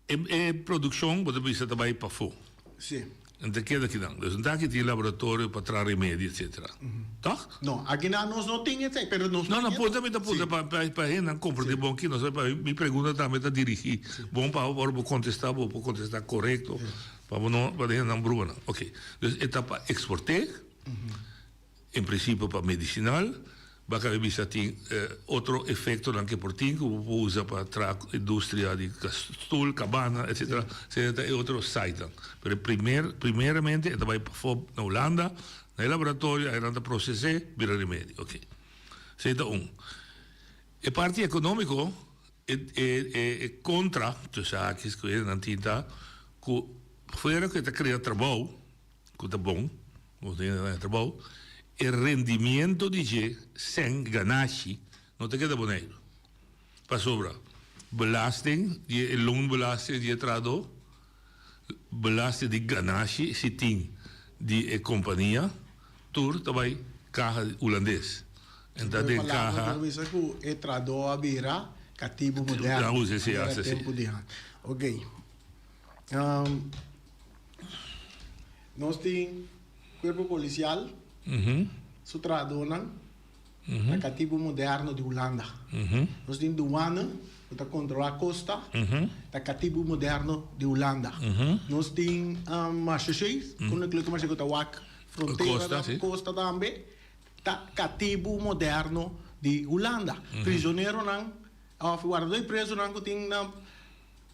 E produccion bo ta bisa ta bay pafo. Si. En ta keda akinan. Dus en ta aki tin laboratorio pa traha remedi etcetera. Toch? No, akinan nos no tin esey, pero nos No, no, punta mi ta punta pa pa hendenan comprende bon ki nos pa mi pregunta tambe ta dirigi bon pa ora bo contesta bo por contesta corecto pa bo no pa hendenan brua nan. Ok. Dus e ta pa exporte. En principio pa medicinal, baka mi bisa tin otro efectonan ke por tin ku bo por usa pa traha industria di stoel, cabana, etcetera. Esei ta e otro sitenan. Pero e primer, primeramente e ta bai pafó na Hulanda, na e laboratorio, ahi nan ta proces'é bira remedi. Ok. Esei ta un. E parti economico, e e e contra, tussen haakjes, ku nan tin ta ku fuera ku e ta crea trabou, ku ta bon, nos ta hende na trabou, e rendimiento di dje sèn ganashi no ta keda Boneiru. Pasobra belasting di e loonbelasting di e trahadó, belasting di ganashi si tin di e kompania, tur ta bai kaha hulandes. En ta den kaha. Bo bisa ku e trahadó a bira katibu moderno. Manera tempu di han. Oké. Nos tin Cuerpo Policial, su trahadornan, ta catibu moderno di Hulanda. Nos tin Douane. Ku ta kontrolá kosta, ta katibu moderno di Hulanda. Nos tin Marshallsee, Koninklijke Marshallsee ku ta wak frontera na kosta tambe, ta katibu moderno di Hulanda. Prisoneronan òf wardadó di prezunan ku tin na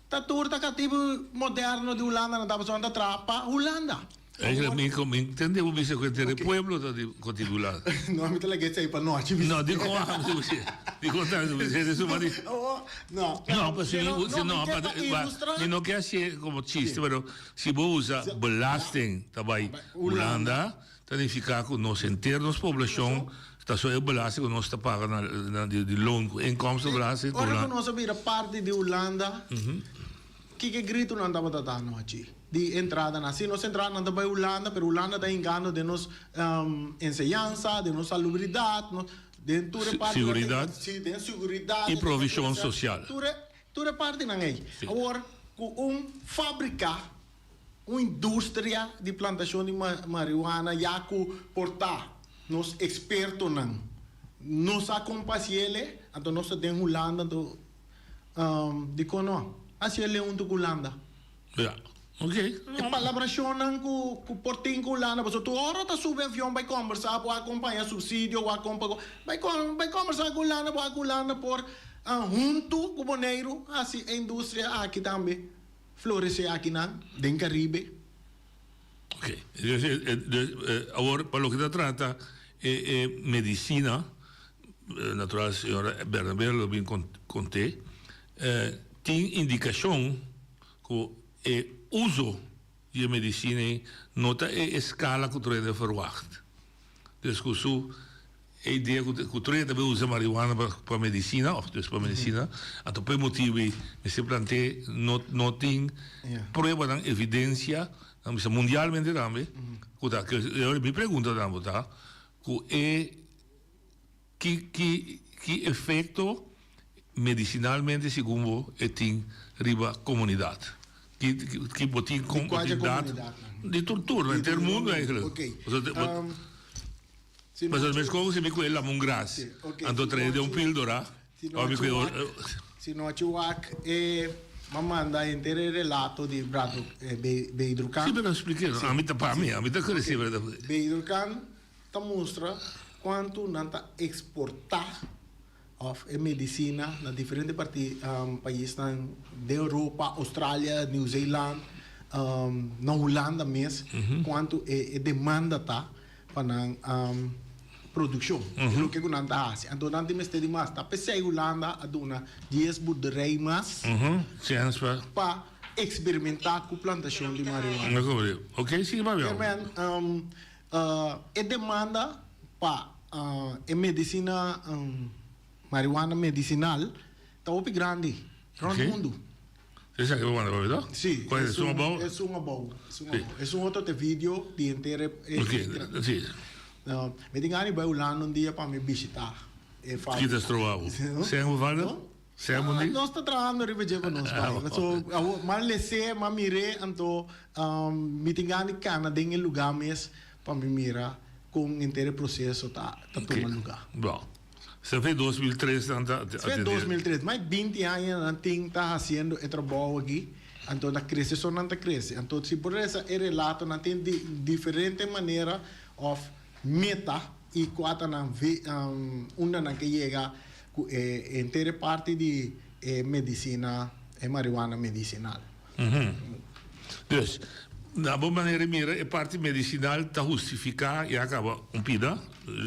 ta tur ta katibu moderno di Hulanda, nan tabata ta traha pa Hulanda. Eigenlijk mi mi entende bo bisa ku henter e pueblo ta di kontigo lado. No, mi ta laga esei pa nochi bisa. No, di kon a mi bisa. Di kon ta mi bisa esei suma di. No. No, pa si mi si no pa mi no ke hasié komo chiste pero si bo usa belasting ta bai Hulanda ta nifiká ku nos henter nos poblashon ta so e belasting ku nos ta paga na na di loon ku inkomstenbelasting. Ora ku nos a bira parti di Hulanda. Kiko e gritonan tabata ta anochi di entradanan? Si nos entradanan ta bai Hulanda, pero Hulanda ta hingando den nos enseñansa, den nos salubridat, den tur e partinan. Siguridat. Si, den siguridat. I provishon sosial. Tur e, tur e partinan ei. Awor, ku un fabrika, un industria di plantashon di marihuana ya ku por ta nos ekspertonan no sa kon pa hasiel, anto nos ta den Hulanda, anto. Dikon no? Hasi e leuntu ku Hulanda. Ja, ok. E palabrashonnan ku ku por tin ku Hulanda, pasobra tur ora ta subi avion bai kombersá bo a kompaña supsidio o a kompa ku, bai bai kombersá ku Hulanda bo a ku Hulanda por huntu ku Boneiru hasi e industria aki tambe floresé akinan den Karibe. Ok, dus dus awor pa loke ta trata e e medisina natural señora Bernabé lo bin conté tin indicacion cu e uzo di e medicina ei no ta e escala cu tur hende verwacht. Dus cu su e idea cu cu tur hende ta bay uza marihuana pa pa medicina of dus pa medicina anto pa e motibo ei mester planté no no tin pruebanan evidencia nan bisa mundialmente tambe cu ta mi pregunta tambe ta cu e Ki ki ki efecto medicinalmente segun bo e tin riba comunidad? Ki ki bo tin Di cual tin dat comunidadnan? di tur tur Di henter tur mundo mundo, eigenlijk. ok. Pasobra bo Um, si pasobra no mescos si mi cu e lamongras Si, ok, anto si trae no den un chi pildora si no of mi chi cu e wak si no chi wak e m'a manda henter e relato di Brado eh Be Beidrukan. Si pero explique Si, ami ta pa si, mi ami ta ok. crece pero Beidrukan ta mustra kuantu nan ta eksportá òf e medisina na diferente parti paisnan den Europa, Australia, Nieuw Zeeland, na Hulanda mes kuantu e demanda ta pa nan produkshon, e loke ku nan ta hasi. Anto nan tin mester di mas. Ta p'esei Hulanda a duna dies boerderij mas pa eksperimentá ku plantashon di marihuana. E demanda pa e medisina marihuana medisinal ta hopi grandi rond mundu. Esaki bo manda pa mi to? Si, Cual es? Esun abou? Esun abou, esun abou. Esun otro ta e video di henter e Ok, si. Mi tin gana di bai Hulanda un dia pa mi bishita e fabrika. Kita stroba bo? Sèn bo falta? Sèn bo di? Nos ta trahando riba dje pa nos bai. So awor m'a les'é, m'a mir'é, anto mi tin gana di kana den e lugá mes pa mi mira kon henter e proseso ta ta tuma lugá. Bon. Esei fe 2003 nan ta Esei fe 2003. Mas 20 aña nan tin ta hasiendo e trabou aki, anto ta krese so nan ta krese. Anto si por resa e relato nan tin di diferente manera òf meta i kua ta nan unda nan ke yega Ku e henter e parti di e medisina, e marihuana medisinal. Dus, na bo manera di mira e parti medisinal ta hustifiká ya kaba un pida,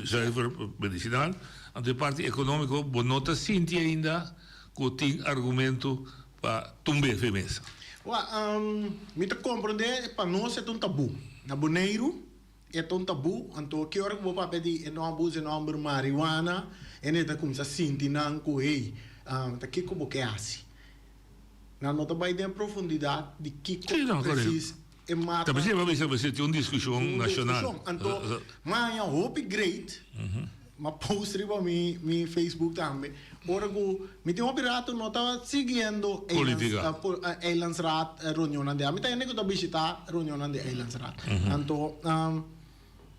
zuiver medisinal, anto e parti ekonómiko bo no ta sinti ainda ku tin argumento pa tumbe fe mesa. Wak, mi ta komprondé pa nos e ta un tabú. Na Boneiru E ta un tabú, anto ki ora ku bo papia di e nòmber usa e nòmber marihuana, hende ta kuminsá sinti nan ku hey, ta kiko bo ke hasi? Nan no ta bai den profundidat di kiko Sí, no, korekto. presis e mata. Ta p'esei bo a bisa ku tin un diskushon Un nashonal. diskushon. Anto maña hopi great, m'a post riba mi mi Facebook tambe, ora ku mi tin hopi rato no ta siguiendo Politica. Eilandsraad reunionnan di. Mi ta hende ku ta bishitá reunionnan di Eilandsraad. Anto.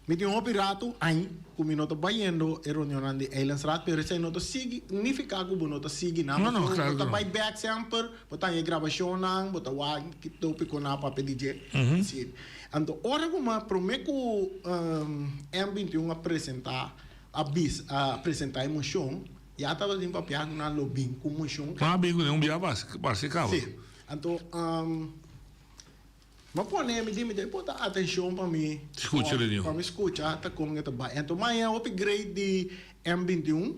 Mi tin hopi ratu, añ, ku mi no ta bayendo e reunionnan di Eilandsraad, pero esei no ta signifiká ku bo no ta sigui nan. No, no, Pasobra klaro bo ta ku no. bai bèk semper, bo ta haña e grabashonnan, bo ta wak ki topikonan a papia di dje. Si. Anto ora ku mi promé ku M 21 a presentá, a bisa, a presentá e moshon, ya tabatin papia ku nan lo bin ku moshon. Nan a bin kuné un bia bas, parse kaba. Si. Anto. M'a pone mi di mi debe bota atencion pa mi Scucha reunion. pa mi scucha ta con e ta bay. Enton maña hopi great di M 21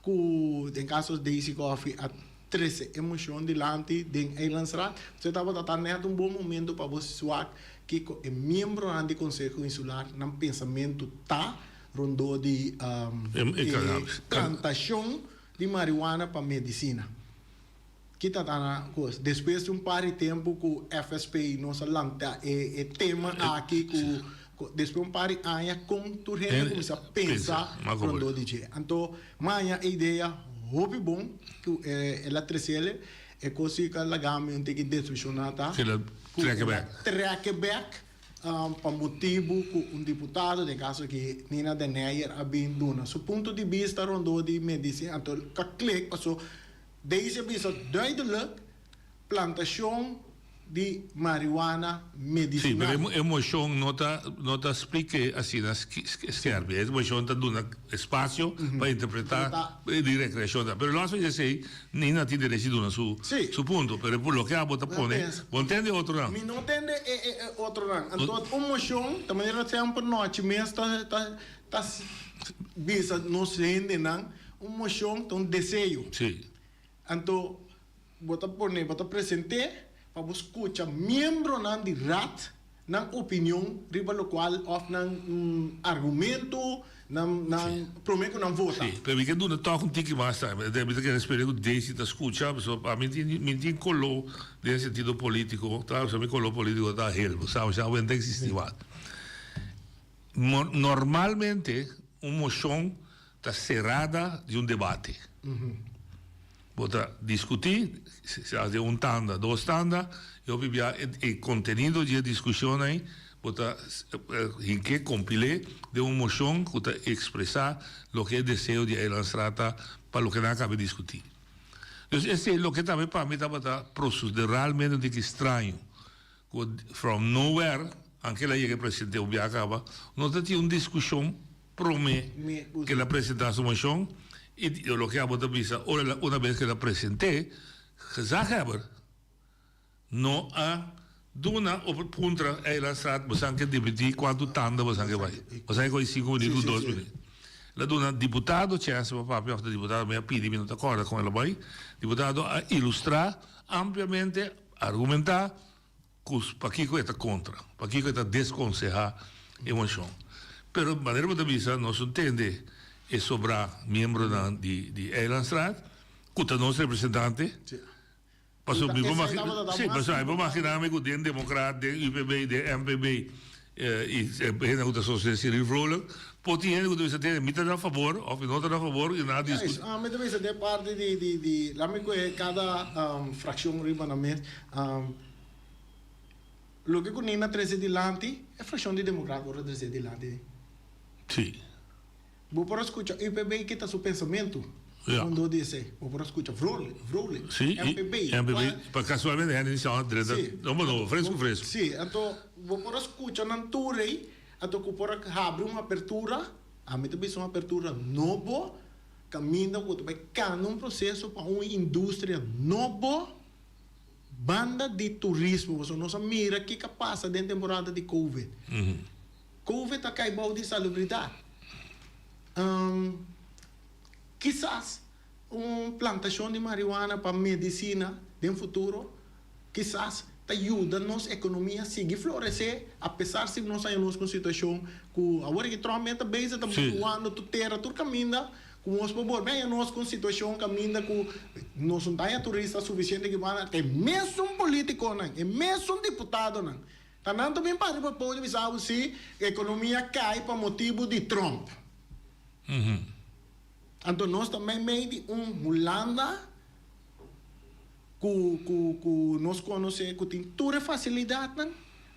cu den caso Daisy Coffie a trece e mocion dilanti den Eilandsraad. Pasobra tabata ta net un bon momento pa bo swak kico e miembronan di Conseho Insular nan pensamento ta rondó di E e cannabis. plantacion di marihuana pa medicina. Ki ta ta na kos? Despues di un par di tempu ku FSP nos a lanta e e tema aki ku ku despues un par di aña kon tur hende a kuminsá pensa rondó di dje. Anto maña e idea hopi bon ku el a tresele e kos si ka laga mi un tiki desepshoná ta Ku el a ku trek e el a bek. trek e bek pa motibu ku un diputado, den kaso aki Nina den Heyer a bin duna su punto di bista rondó di medisina. Anto ka klik paso Deze bisa duidelijk plantashon di marihuana Sí, medisinal. pero e mocion no ta no ta splik'é asina skerpi. E mocion ta duna espacio pa interpreta di recreacion ta. Pero los di esey Nina tin derecho di duna su su punto. Pero por loke abo ta pone, bo no tende otronan. Mi no tende e e otronan. Anto un mocion ta manera semper nochi mes ta ta Ta bisa nos hendenan un mocion ta un deseo. Sí. Anto bo ta pone, bo ta present'é pa bo scucha miembronan di Raad nan opinion riba locual of nan argumento, nan nan prome cu nan vota. Sí, pero mi ke duna tog un tiki mas tambe. Mi ta kere spera cu Daisy ta scucha, pasobra pa mi tin mi tin colo den sentido politico, ta pasobra mi colo politico ta hel, bo sa, bo ta existi mas. Normalmente un moshon ta serada di un debate. Bo ta diskutí, sea den un tanda, dos tanda, i hopi bia e kontenido di e diskushon ei bo ta hink'é, kompil'é den un moshon ku ta ekspresá loke e deseo di Eilandsraad ta pa loke nan a kaba di diskutí. Dus esei loke tambe pa mi tabata proseduralmente un tiki straño. Ku from nowhere, anke el a yega e presidente un biaha kaba, no ta tin un diskushon prome ku el a presentá su moshon i loke abo ta bisa ora el a una bes ku el a present'é, gezaghebber no a duna of puntra Eilandstraat bosan ke dipití kuantu tanda bosan ke bai, bosan ke koi sinku minüt ku dos minüt. El a duna diputado chèns pa papia òf ta diputado mi a pidi mi no ta kòrda kon el a bai, diputado a ilustrá ampliamente. Argumentá ku pakiko e ta kontra, pakiko e ta deskonsehá e moshon. Pero manera bo ta bisa nos no tende e sobrá miembronan di di Eilandstraat ku ta nos representante. Pasobra mi por sí, pasobra mi por maginá mi ku den Demokrat, den UPB, den MPB i hende ku ta sostené Cyril Vrolijk por tin hende ku ta bisa tende mi ta na fabor òf mi no ta na fabor i nan a diskutí. Juist, mi ta bisa den parti di di di laat mi kohe kada frakshon riba nan mes. Loke ku Nina trese dilanti e frakshon di Demokrat por a trese dilanti. Sí. Bo por a skucha UPB kita su pensamentu rondó di esei. Bo por a skucha Vrolijk, Vrolijk, Sí, i MPB. MPB, pa kasualmente hende di São André ta nobo nobo, fresku fresku. Sí, anto bo por a skucha nan tur ei, anto ku por a habri un apertura, ami ta bisa un apertura nobo, kaminda ku ta bai kanda un proseso pa un industria nobo banda di turismo, pasobra nos a mira kiko a pasa den temporada di Covid. Covid a kai bou di salubridat. Kisas un plantashon di marihuana pa medisina den futuro kisas ta yuda nos ekonomia sigui floresé apesar si nos haña nos ku un situashon ku awor aki Trump ta bezig ta buando tur tera tur kaminda ku nos por bolbe haña nos ku un situashon kaminda ku nos no ta haña turista sufisiente ki banda e mesun politikonan e mesun diputadonan Ta nan ta bin para riba podio bisa awe si economia cay pa motibo di Trump. Anto nos ta meimei di un Hulanda cu cu cu nos conoce cu tin tur e facilidadnan.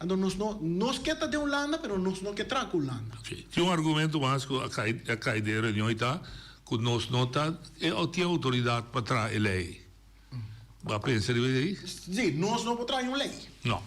Anto nos no, nos ke ta den Hulanda pero nos no ke traha ku Hulanda. Ok. Tin un argumento mas ku a kai a kai den e reunion i ta ku nos no ta e tin outoridat pa traha e lei. Bo a pensa riba esei? Si, nos no por traha niun lei. No.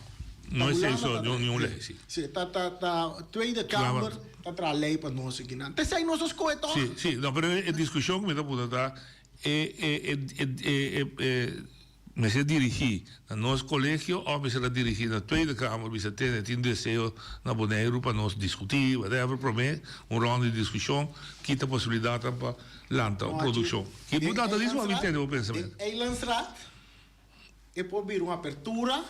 No esei so, niun lei, si. Si, ta ta ta Tweede Kamer ta traha lei pa nos akinan. T'esei nos a skohe tòg? Si, si. No, pero e diskushon ku mi ta puntra ta e e e e e Mester dirigí na nos kolegio òf mester a dirigí na Tweede Kamer bisa tene tin deseo na Boneiru pa nos diskutí whatever promé un rònda di diskushon kita posibilidatnan pa lanta un produkshon. Ki bo ta di su? Mi tende bo pensamentu. Den Eilandsraad e por bira un apertura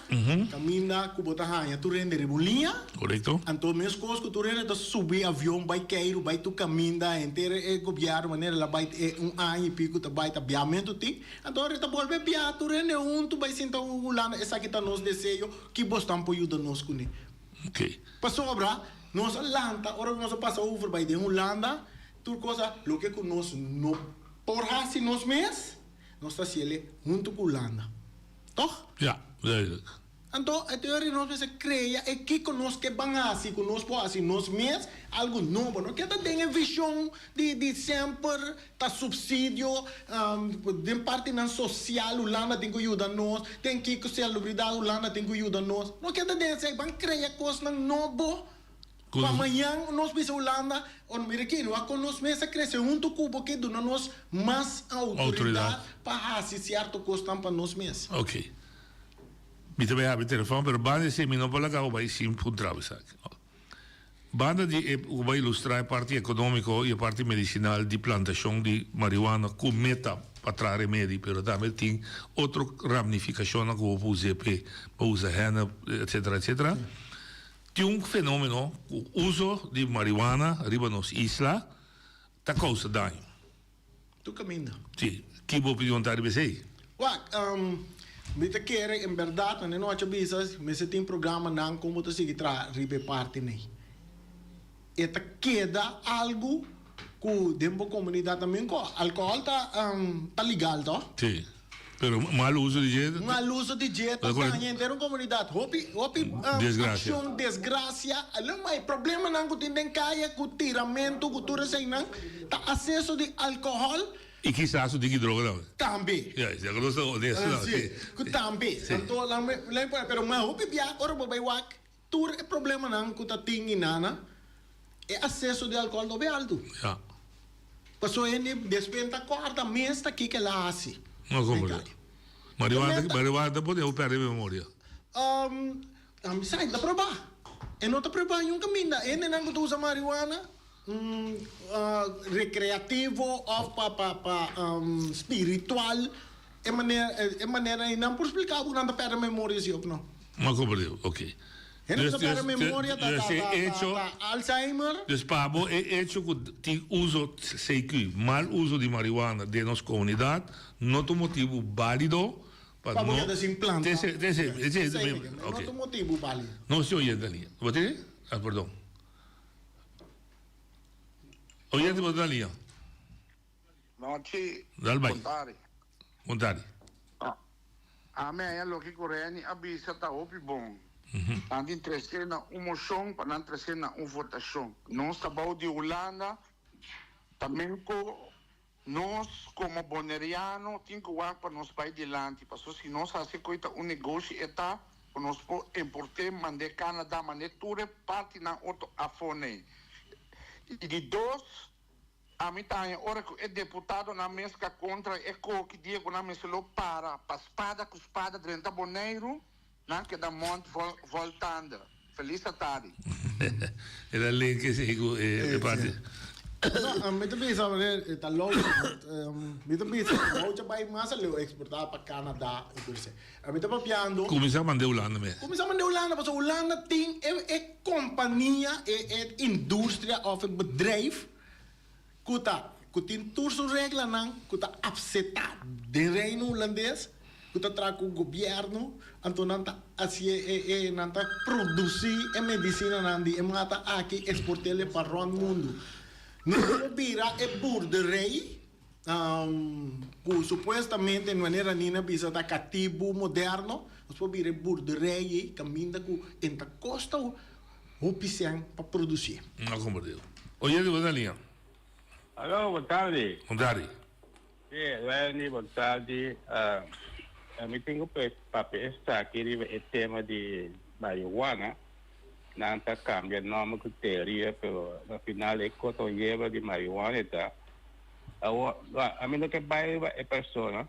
kaminda ku bo ta haña tur hende riba un liña. Korekto. Anto meskos ku tur hende ta subi avion bai Keiru bai tur kaminda henter e gobièrnu manera el a bai e un aña i piku ta bai ta biamentu tin. Anto ora ta bolbe bia tur hende huntu bai sinta Hulanda, esaki ta nos deseo, ki bosnan por yuda nos kuné? Pasobra nos a lanta, ora ku nos a pasa over bai den Hulanda, tur kos a loke ku nos no por hasi nos mes, nos ta hasiel huntu ku Hulanda. Tòg? Ja, duidelijk. Anto e teoria nos mester krea e kiko nos ke ban hasi ku nos por hasi nos mes algu nobo. No ke ta den e vishon di di semper ta supsidio den partinan sosial Hulanda tin ku yuda nos, den kiko salubridat Hulanda tin ku yuda nos. No ke ta den esei, ban krea kosnan nobo pa mañan nos bisa Hulanda, ora mira aki no a kon nos mes a krese huntu ku bo ke duna nos mas outoridat pa hasi sierto kosnan pa nos mes. Oké. Mi ta bay habri telefon pero banda esey mi no por laga bo bay sin puntra bo esaki. Banda di e ku bay ilustra e parti economico y e parti medicinal di plantacion di marihuana cu meta pa traha remedi pero tambe tin otro ramnificacionnan cu bo por usa p'e pa usa hennep etcetera etcetera. Tin un fenomeno cu uso di marihuana riba nos isla ta causa daño. Tur kaminda. Sí. Ki bo opinion ta riba esei? Wak, mi ta kere en bèrdat nan e nochi a bisa mester tin programanan kon bo ta sigui traha riba e parti nei. E ta keda algu ku den bo komunidat tambe ko alkohòl ta ta legal to? Sí. Pero mal uso di dje. Mal uso di dje ta daña henter un komunidat. Hopi, hopi akshon, desgrasia, alon mai problemanan ku tin den kaya, ku tiramentu, ku tur eseinan, ta aseso di alkohòl. I kisas su tin ki droga tambe. Tambe. Ya, ya ku nos ta honesto tambe. Si, ku tambe. Anto, lami, lami pone, pero mas hopi bia ora bo bai wak tur e problemanan ku ta tin i nana, e aseso di alkohòl ta hopi altu. Ya. Paso hende despues ta corda mes ta kiko el a haci. No comprende. Marihuana, marihuana ta pone bo perde memoria. Um, ami sa, e ta proba. E no ta proba niun caminda. Hendenan cu ta usa marihuana, um, recreativo of pa, pa, pa, um, spiritual, e manera, e manera ei nan por splica bo cu nan ta perde memoria si of no. No comprende, ok. Hende ku ta perde memoria ta ta Alzheimer. Dus pa bo e hecho ku tin uso CQ, mal uso di marihuana den nos komunidat no ta un motibu balido pa Pa bo no keda sin planta. Esei esei Esei no ta un motibu balido. Nos tin oyente na liña. Bo tin? Ah perdon. Oyente bo ta na liña. Nochi. Dal bai. Bon tardi. Bon tardi. Ami aña loke ku Renny a bisa ta hopi bon. Nan tin trese na un moshon pa nan trese na un votashon. Nos ta bou di Hulanda ta men ku nos komo boneriano tin ku wak pa nos bai dilanti paso si nos hasi koe ta un negoshi e ta ku nos por import'é mand'é Canada mand'é tur e partinan otro afó nei. I di dos Ami ta haña ora ku e deputadonan mes ka kontra e koki dia ku nan mester lo para pa spada ku spada drenta Boneiru, nan keda mond voltande. Felis atardi. El a link esei ku e parti. No, mi ta bisa e ta lógico. Mi ta bisa Loucha bai mas aleu exporta pa Canada y tur esei. Mi ta papiando. Cuminsa manda Hulanda mes. Cuminsa manda Hulanda pasobra Hulanda tin e e compania e e industria of e bedrijf cu ta cu tin tur su reglanan cu ta apseta den Reino Hulandes cu ta traha cu gobierno anto nan ta haci e e nan ta produci e medicinanan di e mata aki exportele pa rond mundo. Nos lo bira e boerderij. Um, ku supuestamente manera Nina bisa ta katibu moderno, nos por bira e boerderij ei kaminda ku en ta kosta hopi sèn pa produsí. No komprendé. Oyente bo ta na liña. Aló, bon tardi. Bon tardi. Sí, Wendy, bon tardi. Mi tin ku papia esaki riba e tema di marihuana. Nan ta kambia nòmber ku teoria, pero na final e kos un yerba di marihuana e ta. Awor, ami no ke bai riba e persona,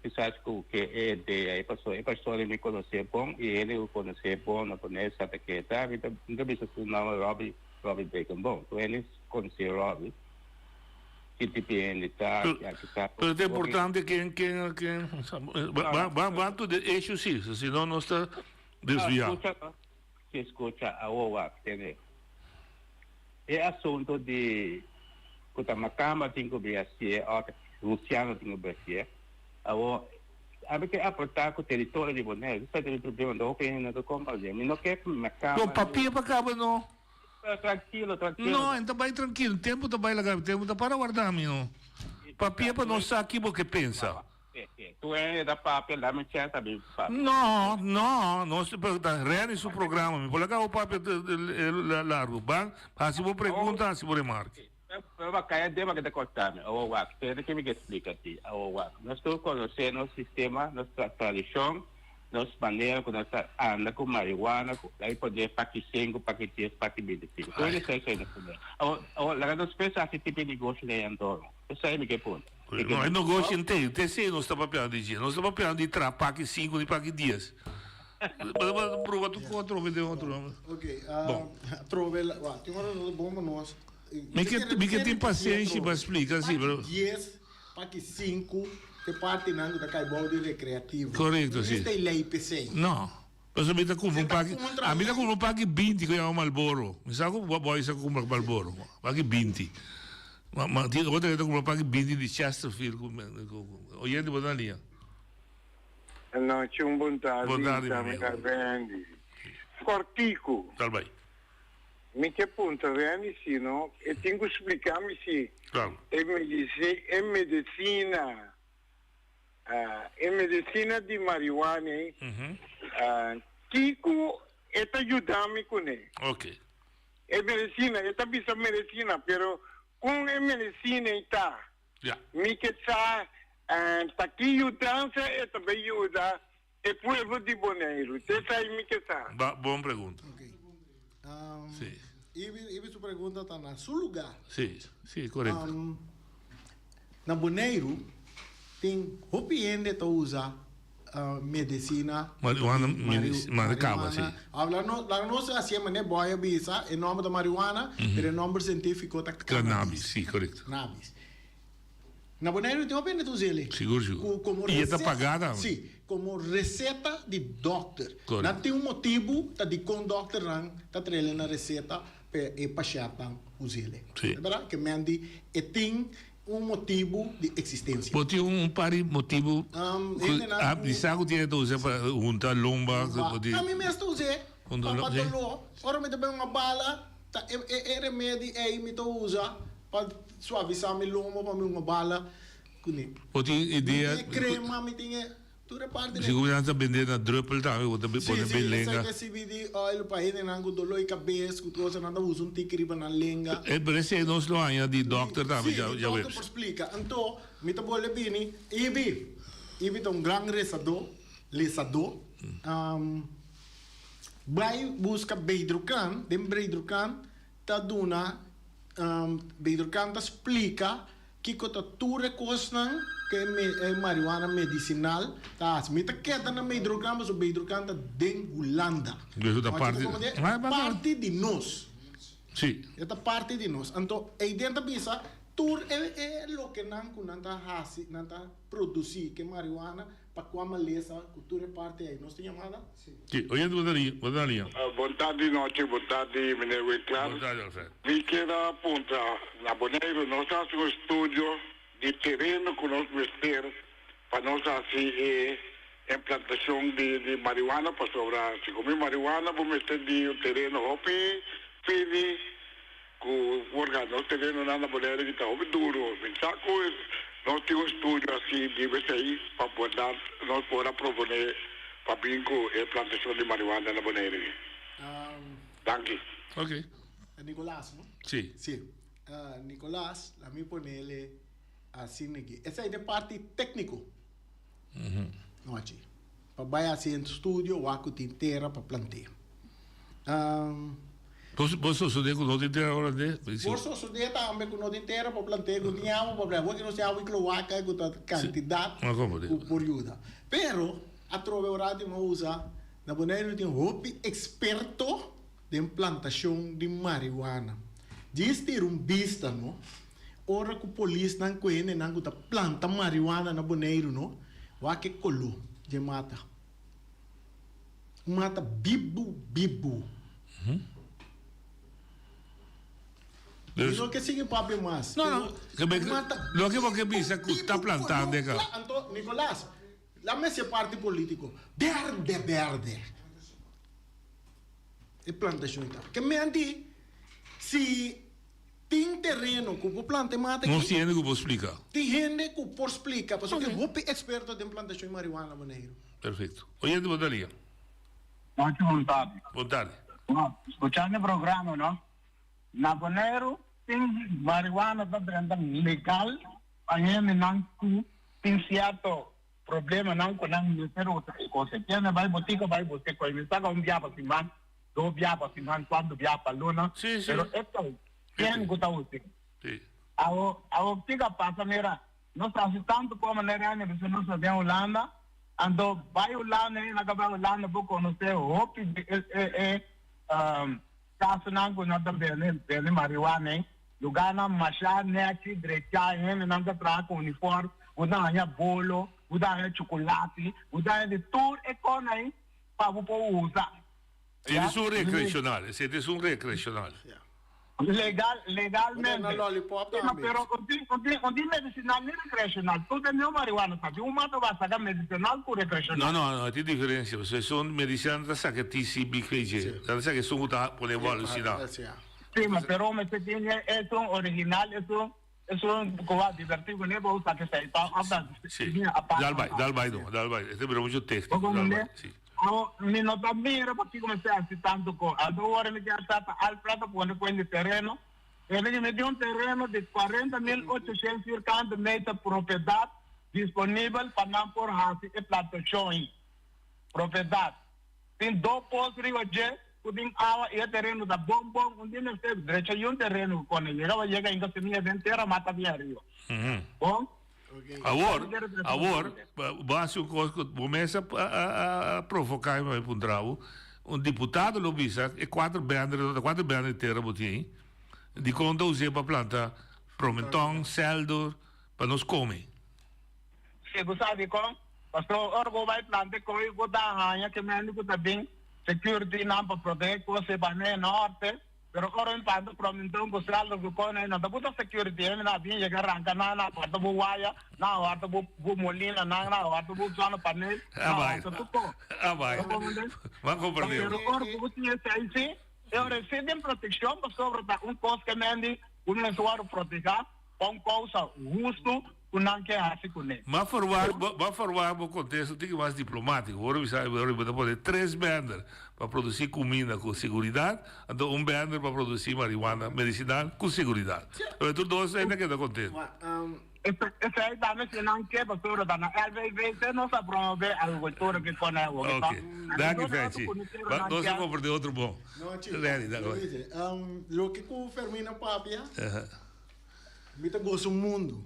kisas ku ke e idea ei, pasobra e persona mi konosé bon i hende ku konosé bon no por nesa ta ke ta. Mi ta mi ta bisa su nòmber Robby, Robby Bacon. Bon, tur hende konosé Robby, ki tipo di hende ta, ya kisas. Pero ta importante ken ken ken ba ba ba to the issue si, si no nos ta desviá. Si skucha awor wak tende. E asunto di ku ta makamba tin ku bin hasié òf rusiano tin ku bin hasié. Awor ami ke aportá ku teritorio di Boneiru. Esei ta mi problema. Anto hopi hende no ta komprendé. Mi no ke makamba. No papia pa kaba no. Trankilo, trankilo. No, en ta bai trankilo. Tempu ta bai laga mi. Tempu ta para warda mi no. Papia pa nos sa ki bo ke pensa. Tu hende ta papia, dame chance a mi papia. No, no, nos ta Renny su programa, mi por laga bo papia largo. Ban, haci bo pregunta, haci bo remarke. Pero ba caya den ke ta corta mi. Awor wak, tende ke mi ke splica ti. Awor wak, nos tur conoce nos sistema, nos tradicion, nos manera cu nos ta anda cu marihuana, cu ai pone paki cinco, paki dies, paki binticinco. Tur hende sa esey na primer. Awor, awor laga nos pensa haci tipo di negoshi den anto. Esey mi ke punta. No, e negoshi entero. Te esei nos ta papiando di dje. Nos ta papiando di traha paki sinku ni paki dies. Bo proba tur kon atrobe den otro. Ok, atrobe, wak, tin ora nos ta bon pa nos. Mi ke, mi ke tin pasenshi pa splika si, pero. Paki dies, paki sinku, te partinan ku ta kai bou di rekreativo. Korekto, si. No mester lei p'esei. No. Pasobra mi ta kumpra un paki, ami ta kumpra un paki binti ku yama Marlboro. Mi sa ku boy sa kumpra Marlboro, paki binti. Ma ma tin otro ta kumpra paki binti di Chesterfield ku oyente bo ta na liña. Anochi un bon tardi, Bon tardi, mi mi amigo. Randy. Kortiku. Tal bai. Mi ke puntra Randy si no e tin ku splika mi si Claro. e medicina e medicina E medicina di marihuana ei, kico e ta yuda mi cune? E medicina, e ta bisa medicina, pero con e medicina ei ta? Mi ke sa ta ki yudansa e ta bay yuda e pueblo di Boneiru. Te esai mi ke sa. Bon pregunta. Si. Ibi su pregunta ta na su lugar. Si, si, corecto. Na Boneiru tin hopi hende ta usa medesina Marihuana, marihuana. Laga nos hacié manera boy a bisa, e nomber ta marihuana, pero e nomber cientifico ta cannabis. Si, corecto. Cannabis. Na Boneiru tin hopi hende ta usa el'e. Sigur, sigur. Y e ta pagá tambe. Si, como receta di dokter. Nan tin un motibu ta dikon dokternan ta trael'e na receta pa e pashèntnan us'e. Sí. Berdad? Ke men di e tin un motibu di eksistensia. Bo tin un par di motibu ku a bisa ku tin e ta usa pa hunta lomba. Ami mes ta us'e pa doló. Ora mi ta bai un bala ta e remedi ei mi ta usa pa suavisá mi lomba pa mi un bala kuné. Bo tin idea. Mi tin e krema, mi tin e. Tur e parti Si ku nan ta bende na druppel tambe bo ta pone Si, be si, lenga. esaki e CBD oil pa hendenan ku doló di kabes, ku cosa, nan ta usa un tiki riba nan lenga. E pero esei nos lo haña di dòkter tambe Si, dja di dja dòkter webs. por splika. Anto, mi ta bolbe bini, Ibi, Ibi ta un gran resadó, lesadó. Bai buska Beidrukan, den Beidrukan ta duna, Beidrukan ta splika Kiko ta tur e kosnan ku e marihuana medisinal ta hasi? Mi ta keda na Meidrokan pasobra Meidrokan ta den Hulanda. Dus ta parti. E parti di nos. Si. E ta parti di nos. Anto eiden ta bisa tur e lokenan ku nan ta hasi, nan ta produsí ku e marihuana pa kua malesa ku tur e parti ei. Nos tin yamada? Si. Oyente bo ta na liña. Bon tardi nochi, bon tardi meneer Winkler. Bon tardi Alfred. Mi kier a puntra, na Boneiru nos a hasi un estudio di tereno ku nos mester pa nos hasi e implantashon di marihuana pasobra si komi marihuana bo mester di un tereno hopi fini ku. Aka nos terenonan na Bonaire ki ta hopi duro. Mi sa ku nos tin un studio hasi riba esei pa por nan nos por a proponé pa bin ku e plantashon di marihuana na Bonaire aki. Danki. Ok. Nicolas, no? Sí. Sí. Nicolas, la mi ponele asina aki. Esei ta e parti tékniko. Nochi. Pa bai hasi un studio wak ku tin tera pa plant'é. Por sosodé ku no tin tera pa plant'é? Por sosodé tambe ku no tin tera pa plant'é, ku tin awa pa plant'é. Awor ki nos tin awa i kloaka ku ta kantidat ku por yuda. Pero atrobe ora di bo usa, na Boneiru tin hopi eksperto den plantashon di marihuana. Djis tira un bista no, ora ku polisnan ku hendenan ku ta planta marihuana na Boneiru no, wak e koló dje mata. Un mata bibu bibu. Mi no ke sigui papia mas, pero un mata Loke bo ke bisa ku ta plantando e ka. Anto Nicolas, la mester parti politico, berde berde. E plantashon ta. Ke menti si tin tereno ku por planta e mata aki. No tin hende ku por splika. Tin hende ku por splika pasobra tin hopi eksperto den plantashon di marihuana na Boneiru. Perfekto. Oyente bon tardi. Nochi bon tardi. Bon tardi. Bon, skuchando e programa no, na Boneiru tin marihuana ta drenta legal pa hendenan ku tin sierto Problemanan ku nan mester usa e kos ei. Kende bai botika bai buska e kos. Mi saka un bia pa siman, dos bia pa siman, kuantu bia pa luna, pero e tou ken ku ta usa. Awo awo kiko a pasa mira nos ta hasi tantu kos manera hende bisa nos ta den Hulanda, anto bai Hulanda hende ka bai Hulanda por konosé hopi di e e e kasonan ku nan ta bende bende marihuana ei. Lugánan mashá nèchi, drechá, hendenan ta traha ku uniform, bo ta haña bolo, bo ta haña chukulati, bo ta haña di tur e kosnan ei pa bo por usa. Esei ta un rekreashonal, esei ta un rekreashonal. Legal, legalmente. Sí, ma pero un tin, un tin, un tin medisinal ni rekreashonal. Tur den un marihuana sa. Tin un mata bo a saka medisinal ku rekreashonal. No, no, no, tin diferensia. Pasobra esun medisinal ta saka TCBKG. Nan ta saka esun ku ta pone bo alusiná. Sí, ma pero mester tin e esun original, esun esun ku a divertí kuné bo usa kesei pa òf ta Sí, bini apart. dal bai, dal bai no, dal bai. Este bira mucho técnico, Bo dal komprendé? bai, sí. Awo mi no ta mira pakiko mester hasi tantu kos. Anto ora mi kier sa ta Alfred ta pone kuen di tereno. E di mi tin un tereno di 40,800 vierkante meter propiedat disponibel pa nan por hasi e plantashon ei. Propiedat. Tin dos pos riba dje ku tin awa i e tereno ta bon bon. Un di mester drecha yun tereno ku kone yega bo yega hinka semilla den tera mata bien ariba. Bon? Awor, awor, bo hasi un kos ku bo mes a a provoká mi pa mi puntra bo. Un diputado lo bisa e kuater bènder, ta kuater bènder di tera bo tin, dikon ta us'é pa planta promentòn, sèlder pa nos kome? Si bo sa dikon, pasobra ora ku bo bai planta e koi bo ta haña ke mende ku ta bin security nan pa protege kos e bane norte, pero ora mi planta prominton ku sèlder ku koi nan no ta buta security hende nan a bin yega ranka nan nan a horta bo waya, nan a horta bo bo molina nan, nan a horta bo zona panel, nan a horta tur kos. A bai, bo a komprende. Pero ora ku bo tin esei si, e ora esei den protekshon pasobra ta un kos ke mende ku mester wòrdu protegá. Pa un kousa hustu ku nan ke hasi kuné. M'a forward bo, m'a forward bo kontesto un tiki mas diplomátiko. Ora mi sa, ora bo ta pone tres bènder pa produsí kuminda ku seguridat, anto un bènder pa produsí marihuana medisinal ku seguridat. Pero tur dos ainda keda kontentu. Esei tambe si nan ke, pasobra ta na LVVC nos a promové agrikultura ke kone awo. Ok. Danki Fenchi. Nos a komprendé otro bon. No, chi. Lenny, danki. Loke ku Fermina papia. Mi ta gosa un mundu.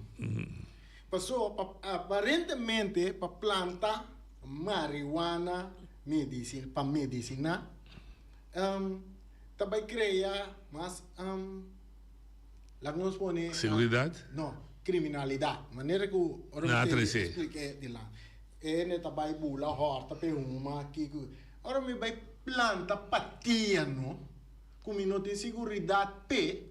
Paso pa aparentemente pa planta marihuana medicin pa medicina ta bay crea mas laga nos pone Seguridad? No, criminalidad. Manera cu ora Na mi tende trece. explique dilanti. Ene ta bay bula horta pe huma kico. Ora mi bay planta patia no cu mi no tin seguridad pe.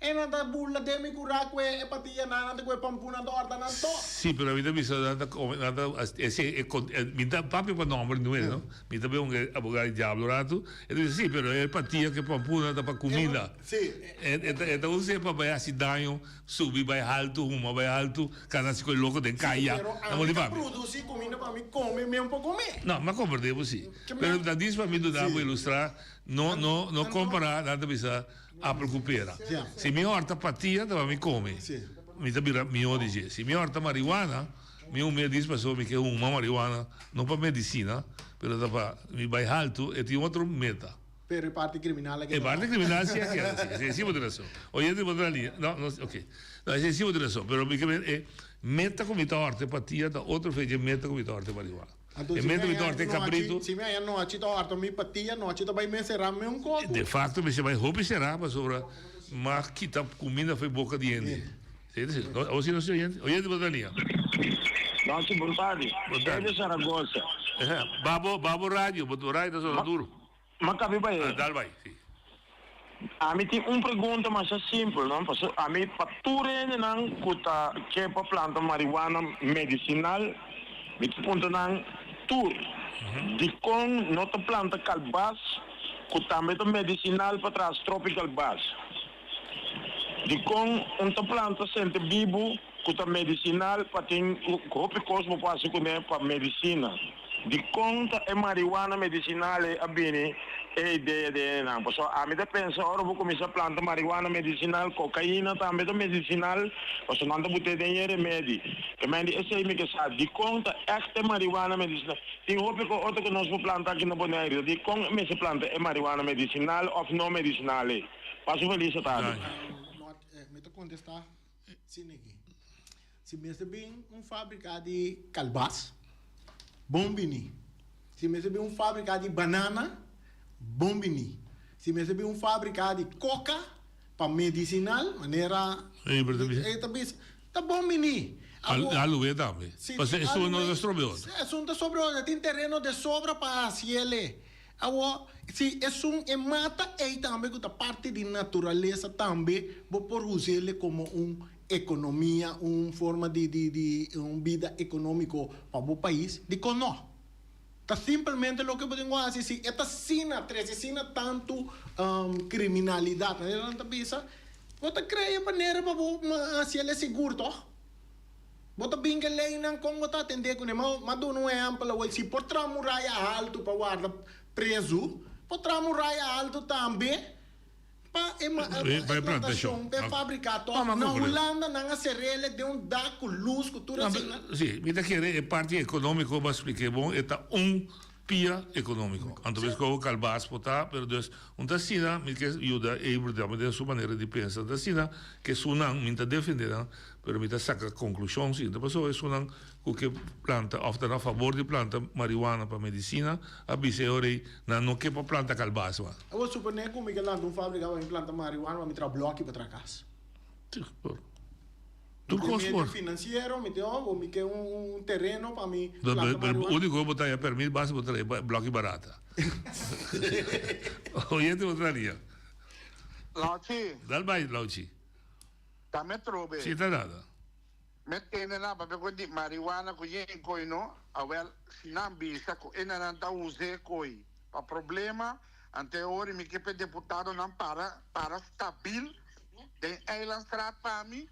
E nan ta burla den mi kurá ku e patianan, nan ta ku e pampunan ta òrta nan tò. Sí, pero mi ta bisa nan ta kome, nan ta, ese e kon, mi ta papia pa nòmber di nues, no? Mi ta bira un abogado di diablo ratu, e ta bisa, sí, pero e patia ku e pampunan ta pa kuminda. Sí. E ta, e ta us'é pa bai hasi daño, subi bai haltu, huma bai haltu, kana hasi ku e loko den kaya. Sí, pero ami ta produsí kuminda pa mi kome, mi un por kome. No, mi a komprendé bo sí. Pero ta dis pa mi duna bo ilustrá, no, no, no kompará, nan ta bisa. Apel ku pera. Si mi hòrta patia ta pa mi kome. Mi ta bira mihó di dje. Si mi hòrta marihuana, mi un mia dis pasobra mi ke huma marihuana, no pa medisina, pero ta pa mi bai haltu, e tin otro meta. Pero e parti kriminal a keda. E parti kriminal si a keda, si. Esei si bo tin rason. Oyente bo ta na liña. No, no, oke. No, esei si bo tin rason. Pero mi ke men e meta ku mi ta hòrta e patia ta otro fecha e meta ku mi ta hòrta e marihuana. Anto E si mi meta mi ta haña hòrta e nochi, kabritu. si mi haña nochi ta hòrta mi patia, nochi ta bai men será men un koko. De facto mester bai hopi será pasobra mas kita cuminda fo'i boca di hende. Si, si. Awor si nos tin oyente. Oyente bo ta liña. Nochi bon tardi. Bon tardi. Ey de Zaragoza. Ehe. Babo, babo radio, bo radio ta sona duro. Ma cabe bai. Ah, dal bai, si. Ami tin un pregunta masha simpel, no? Pasobra ami pa tur hendenan cu ta ke pa planta marihuana medicinal, mi ta puntra nan tur, dicon no ta planta calbas cu tambe ta medicinal pa tras tropical bas? Dicon un ta planta sentebibu cu ta medicinal pa tin hopi cos bo por haci cune pa medicina? Dikon ta e marihuana medisinal ei a bini e idea den hendenan? Pasobra ami ta pensa ora bo kuminsá planta marihuana medisinal, kokaina tambe ta medisinal, pasobra nan ta but'é den e remedi. Ke men di esei mi ke sa, dikon ta ègt e marihuana medisinal? Tin hopi ku otro ku nos por planta aki na Boneiru, dikon e mester planta e marihuana medisinal òf no medisinal ei? Pasa un felis atardi. Mi ta kontestá sin aki. Si mester bin un fabrika di kalbas, bon bini. Si mester bin un fabrika di banana, bon bini. Si mester bin un fabrika di koka pa medisinal, manera e ta bisa, ta bon bini. Aloe tambe. Pasobra esun no ta strobe otro. Esun ta strobe otro. Tin tereno de sobra pa hasiele. Awor, si esun e mata ei tambe ku ta parti di naturalesa tambe, bo por usele komo un ekonomia, un forma di di di un bida ekonómiko pa bo pais, dikon no? Ta simpelmente loke bo tin ku hasi, si e ta asina, trese asina tantu kriminalidat, manera nan ta bisa, bo ta krea manera pa bo hasi el e sigur tòg? Bo ta bin ku e leinan, kon bo ta atendé kuné? Ma duna un ehèmpel awor, si por traha muraya haltu pa warda prezu, por traha muraya haltu tambe Pa e plantashon, pa e fabrika tòg. Na Hulanda nan a ser'el den un dak ku lus ku tur asina. Si, mi ta kere e parti ekonómiko bo a splik'é bon, e ta un pia ekonómiko. Anto mes komo kalbas por ta, pero dus un ta asina mi ke yuda Eber tambe den su manera di pensa, un ta asina ke esunnan mi ta defendé nan, pero mi ta saka konklushon si, ta pasobra esunnan ku ke planta òf ta na fabor di planta marihuana pa medisina a bisa e ora ei nan no ke pa planta kalbas mas. Awor suponé ku mi ke lanta un fábrika pa mi planta marihuana pa mi traha blòki pa traha kas. Tur kos Mi por. tin medio finansiero, mi tin o mi ke un tereno pa mi planta Pero marihuana. úniko bo ta haña permit basta bo traha blòki barata. Oyente bo traha lia. Lauchi. Dal bai Lauchi. Ta me trobe. Si ta nada. Me tende nan papia ku di marihuana ku yen koi no, awel si nan bisa ku e nan ta use koi pa problema, ante e ora mi ke p'e deputadonan para para stabil den Eilandstraat pa mi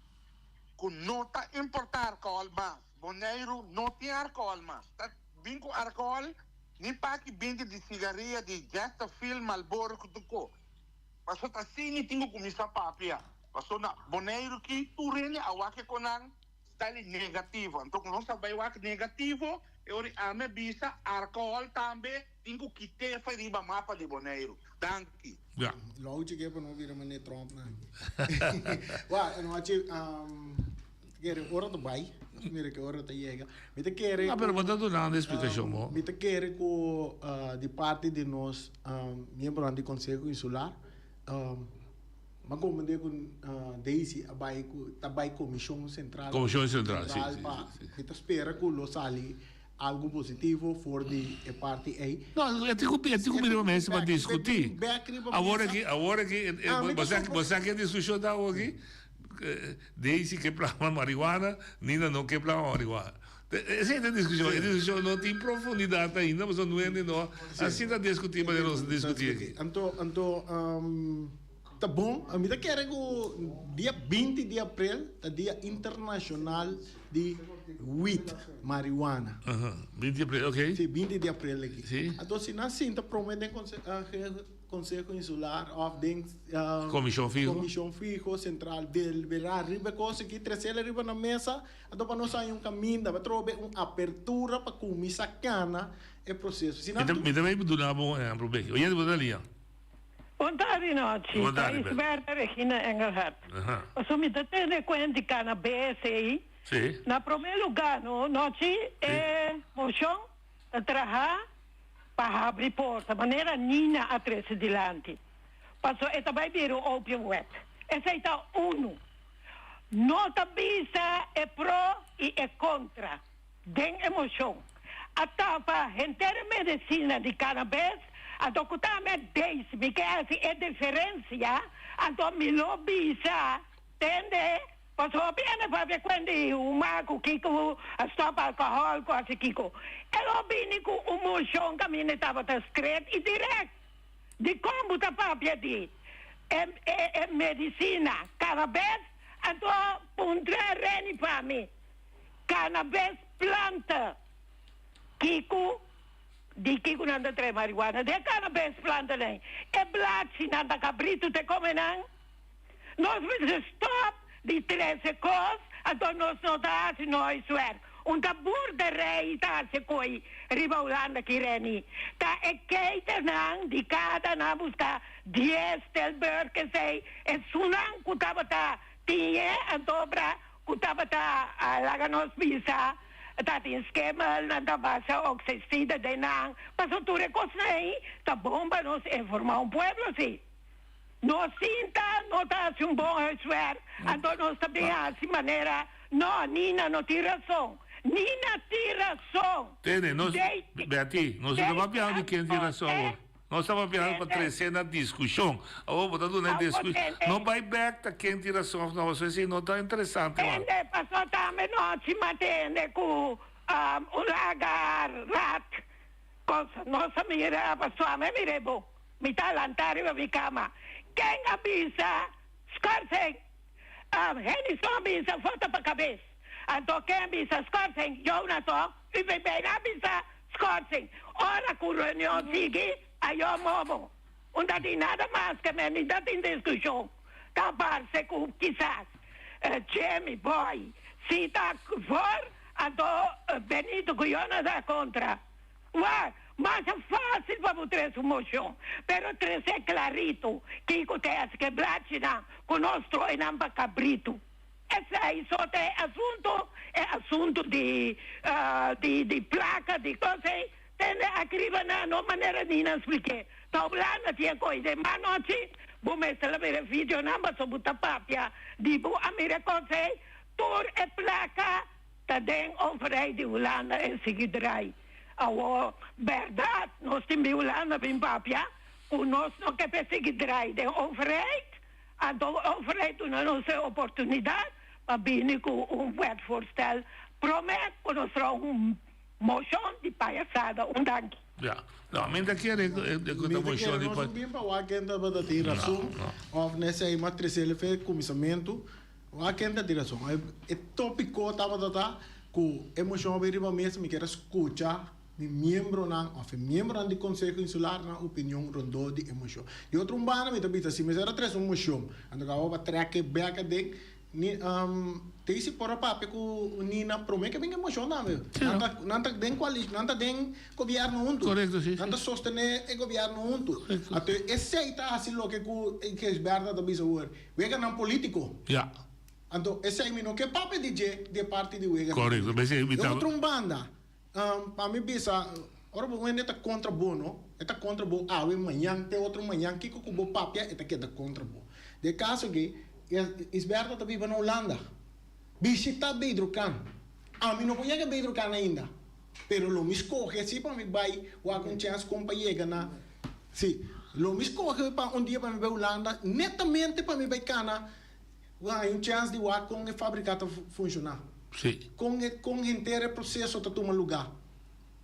ku no ta importa alcohol mas, Boneiru no tin alcohol mas, ta bin ku alcohol ni paki binti di sigaria di Chesterfield, Marlboro ku tur ko. Paso ta así mi tin ku kuminsá papia. Paso na Boneiru ki tur hende a wak e konan stali negativo. Anto ku nos a bai wak negativo, e ora ami a bisa alkohòl tambe tin ku kit'é for riba mapa di Boneiru. Danki. Ja. Louchi ke pa no bira manera Trump nan. Wa, anochi kere ora ta bai, mira ke ora ta yega. Mi ta kere No, pero bo ta dunando e splikashon bo. Mi ta kere ku di parti di nos miembronan di Konseho Insular, m'a komprende ku Daisy a bai ku ta bai Komishon Sentral. Komishon Sentral, si, si, si. Mi ta spera ku lo sali. Algo positivo for di e parti ei. No, e tin ku e tin ku bini pa mesa pa diskutí. Awor aki, awor aki, bo sa bo sa ke diskushon ta awor aki? Daisy ke plama marihuana, Nina no ke plama marihuana. Esei ta e diskushon. E diskushon no tin profundidat ainda pasobra no hende no a sinta diskutí manera nos ta diskutí aki. Anto, anto ta bon. Mi ta kere ku dia binti di aprel ta dia internashonal di wit, marihuana. Aha, 20 di april, ok. Si, 20 di april aki. Si. Anto si nan sinta prome den Konseho Insular òf den Komishon Fiho. Komishon Fiho Sentral deliberá riba e kos aki, tresel riba na mesa, anto pa nos haña un kaminda, pa trobe un apertura pa kuminsá kana e proseso. Si nan. Mi ta bay duna bo un ehempel beki. Oyente bo ta lia. Bon tardi nochi, Bon ta tardi, Bert. Isberta Regina Engelhardt. Aha. Paso mi ta tene kuent di cannabis ei. Sí. Na prome luga no, nochi e mocion ta traha pa habri porta manera Nina a trece dilanti. Paso e ta bay bira un opiumwet. Esey ta uno. No ta bisa e pro y e contra. Den e mocion a tapa henter e medicina di cannabis, anto cu ta me Daisy mi ke haci e diferencia, anto mi lo bisa, tende, pasobra hopi hende papia cuen di huma cu kico a stop alcohol cu haci kico, e lo bini cu un mocion caminda e tabata straight y direct. Dicon bo ta papia di e e medicina cannabis, anto puntra Reni pa mi. Cannabis planta. Kico? Di kico nan ta trae marihuana? Di e cannabis planta nan. E blachi nan ta cabrito te come nan. Nos mester stop di trece cos, anto nos no ta haci no huiswerk. Un ta boerderij ta haci coi riba Hulanda ki reni. Ta e keiternan di cada nan busca dies Tilburg esey esunnan cu tabata tin e anto bra Ku tabata laga nos bisa ta tin skemel, nan ta basa oksesida den nan. Pasobra tur e kosnan ei ta bon pa nos informá un pueblo si. Nos sinta no ta hasi un bon huiswerk, anto nos ta bin hasi manera, no, Nina no tin rason. Nina tin rason! Tene, nos, Betty, nos no ta papiando di ken tin rason awor. Nos ta papiando pa trece na discusion. Awor bo ta duna e discu. No bay bek ta ken tin rason of no, pasobra esey no ta interesante man. Hende paso tambe nochi matende cu un laga rat cosa nos a mira paso ami a mira e bon mi ta lanta riba mi cama ken a bisa schorsing Hennyson a bisa foto pa cabes anto ken a bisa schorsing Jona to UPB a bisa Schorsing. Ora cu reunion sigui, ayo momo. Unda tin nada mas ke men ni ta tin discusion. Ta parce cu kisas Jimmy Boy si ta voor, anto Benito cu Jonas a contra. Wak, masha facil pa bo trece un mocion, pero trece clarito kico ta haci ke blachinan cu nos troe nan pa cabrito. Esei so ta e asuntu, e asuntu di di di plaka, di kos ei, tende aki riba nan no manera di nan splik'é. Ta Hulanda tin e kos den manochi, bo mester a mira e videonan pasobra bo ta papia di bo a mira e kos ei, tur e plaka ta den overheid di Hulanda e sigui drai. Awor, bèrdat nos tin bin Hulanda bin papia ku nos no ke pa e sigui drai den overheid? Anto overheid duna nos e oportunidad pa bini cu un wetsvoorstel prome cu nos traha un mocion di payasada. Un danki. Ja. No, mi ta kere cu e ta mocion di Mi ta kere nos no bin pa wak ken tabata tin rason of nesei mas tresele fe cuminsamentu. Wak ken ta tin rason. E topico tabata ta cu e mocion a bin riba mesa mi kier a scucha Mi miembronan òf e miembronan di Konseho Insular nan opinion rondó di e moshon. Di otro un banda mi ta bisa si mester a trese un moshon anto ku awor pa trèk e bèk aden ni Daisy por a papia ku Nina promé ke bin e moshon tambe. Nan ta nan ta den koalishon nan ta den gobièrnu huntu. Nan ta sostené e gobièrnu huntu. Anto esei ta hasi loke ku Gijsbertha ta bisa awor, weganan polítiko. Anto esei mi no ke papia di dje di e parti di weganan polítiko. Di otro un banda. Pa mi bisa, ora bo un hende ta kontra bo, no? E ta kontra bo awe, mañan, te otro mañan, kiko ku bo papia, e ta keda kontra bo. Den e kaso aki, Isberto ta biba na Hulanda. Bishita Bedrocan. Ami no por yega Bedrocan ainda. Pero lo mi scoge si pa mi bay wak un chance con pa yega na si lo mi scoge pa un dia pa mi bay Hulanda netamente pa mi bay cana haña un chance di wak con e fabrica ta funciona. Si. Con e con henter e proceso ta tuma luga.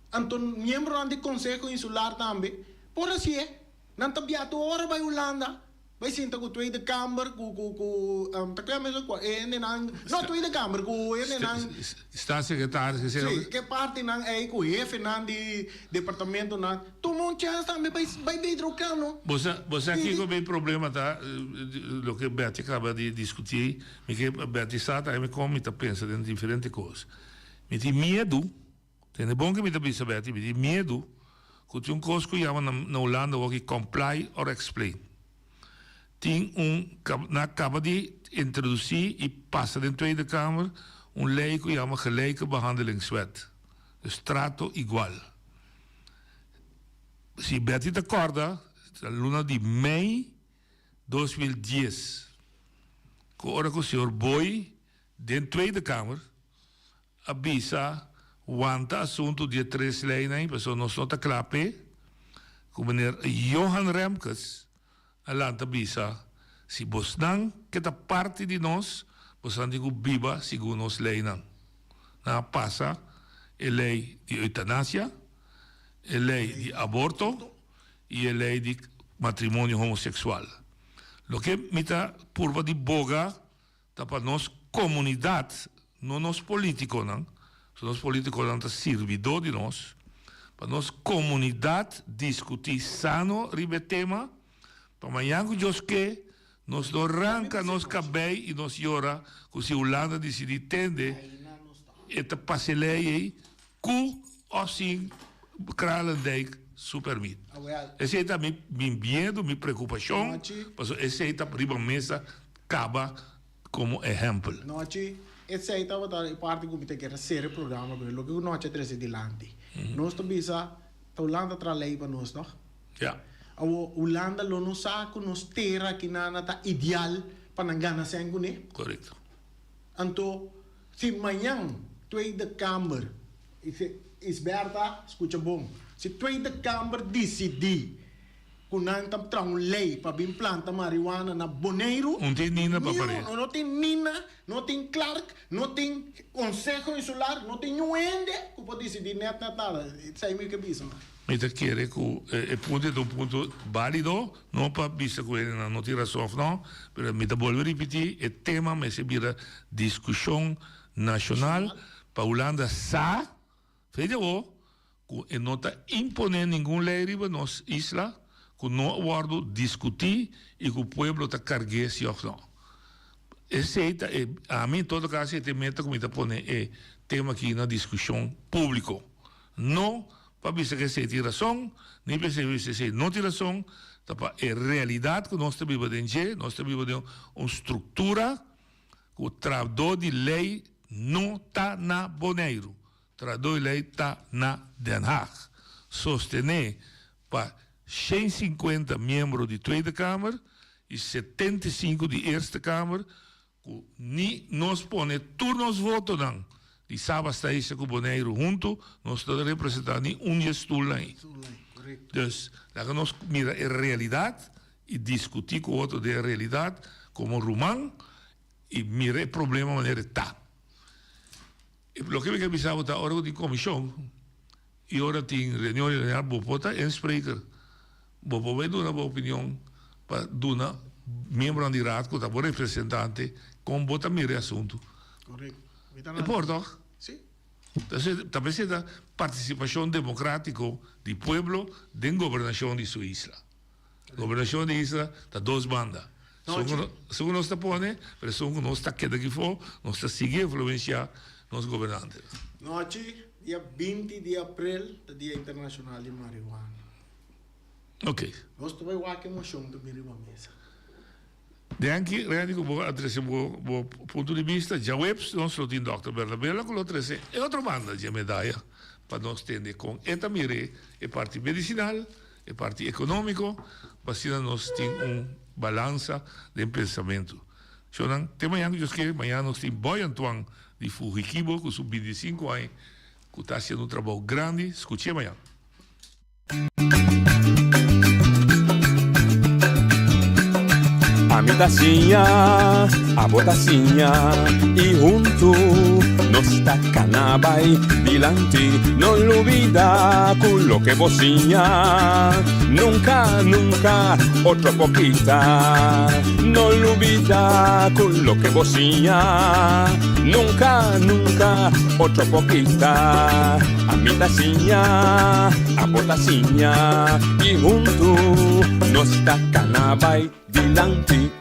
Anto miembronan di Conseho Insular tambe por hacié. Nan ta bia tur ora bay Hulanda. Bay sinta ku Tweede Kamer ku ku ku ta kla mes ku e hendenan no Tweede Kamer ku hendenan Staatssecretaris ke sera si ke partinan ei ku hefenan di departamentonan tuma un chèns tambe bay bay beter oká no. Bo sa bo sa kiko mi problema ta loke Betty kaba di diskutí mi ke Betty sa tambe kon mi ta pensa den diferente kos mi tin miedu Tende bon ke mi ta bisa Betty, mi tin miedu ku tin un kos ku yama na na Hulanda awor ki comply or explain. Tin un nan a kaba di introdusí i pasa den Tweede Kamer un lei ku yama Gelijke Behandelingswet, dus trato igual. Si Betty ta kòrda, ta luna di mei 2010 ku ora ku señor Booi den Tweede Kamer a bisa wanta asuntu di e tres leinan pasobra nos no ta kla p'e, ku meneer Johan Remkes a lanta bisa si bosnan ke ta parti di nos, bosnan tin ku biba segun nos leinan. Nan a pasa e lei di eutanasia, e lei di aborto i e lei di matrimonio homoseksual. Loke mi ta purba di boga Ta pa nos comunidad, no nos politiconan, pasobra nos politiconan ta sirbidor di nos, pa nos comunidad discuti sano riba e tema, pa mañan cu Dios ke, nos no ranca nos cabey y nos yora cu si Hulanda dicidi tende, e ta pasa e ley ey cu of sin Kralendijk su permit. Esey ta mi miedo, mi preocupacion, pasobra esey ta riba mesa Caba como ehempel. Nochi, esey tabata e parti cu mi ta kier a cera e programa cu loke cu nochi a trece dilanti. Nos ta bisa ta Hulanda traha ley pa nos toch? Ja. Awo Hulanda lo no sa cu nos tera akinana ta ideal pa nan gana cen cune? Correcto. Anto si mañan Tweede Kamer, Isberta scucha bon, si Tweede Kamer dicidi Ku nan ta traha un lei pa bin planta marihuana na Boneiru. No tin Nina pa par'é. No tin Nina, no tin Clark, no tin Konseho Insular, no tin niun hende ku por disidí nèt nèt nada. Esei mi ke bisa. Mi ta kere ku e punto ta un punto bálido, no pa bisa ku hendenan no tin rason òf no, pero mi ta bolbe ripití, e tema mester bira diskushon nashonal pa Hulanda sa, Fe di awor ku e no ta imponé ningun lei riba nos isla ku no a wòrdu diskutí i ku pueblo ta karg'é si òf no. Esei ta e, ami en todo kaso e ta e meta ku mi ta pone e tema aki na diskushon públiko. No pa bisa ku esei tin rason, ni pa esei bisa esei no tin rason, ta pa e realidat ku nos ta biba den dje, nos ta biba den un struktura ku trahadó di lei no ta na Boneiru. Trahadó di lei ta na Den Haag. Sostené pa 150 miembro di Tweede Kamer i 75 di Eerste Kamer ku ni nos pone tur nos votonan di Saba Statia ku Boneiru huntu nos no ta representá ni un di e stulnan ei. Dus laga nos mira e realidat i diskutí ku otro den e realidat komo ruman i mira e problema manera e ta. Loke mi ke bisa bo ta ora ku tin komishon i ora tin reunion general bo por ta inspreker, bo por bai duna bo opinion pa duna miembronan di raad ku ta bo representante kon bo ta mira e asuntu. E por tòg? Entonces ta mester ta partisipashon demokratiko di pueblo den gobernashon di su isla. Gobernashon di isla ta dos banda. Esun ku nos ta pone, pero esun ku nos ta keda aki for, nos ta sigui influensiá nos gobernantenan. Nochi, dia 20 di aprel ta Dia Internashonal di Marihuana. Ok. Nos ta bai wak e moshon ta bin riba mesa. Danki Randy ku bo a trese bo bo punto di bista. Djaweps nos lo tin Dòkter Bernabela ku lo trese e otro banda dje medaya pa nos tende kon e ta mir'é e parti medisinal. E parti economico, pa asina nos tin un balansa den pensamento. Shownan, te mañan cu Dios kere, mañan nos tin Boy Antoine di Fujiquibo cu su 25 aña. ku ta hasiendo un trabou grandi. Skuch'é mañan. Ami ta siña, abo ta siña y huntu nos ta cana bay dilanti. No lubida cu loke bo siña nunca, nunca otro por kita. No lubida cu loke bo siña nunca, nunca otro por kita. Ami ta siña, abo ta siña y huntu nos ta cana bay dilanti.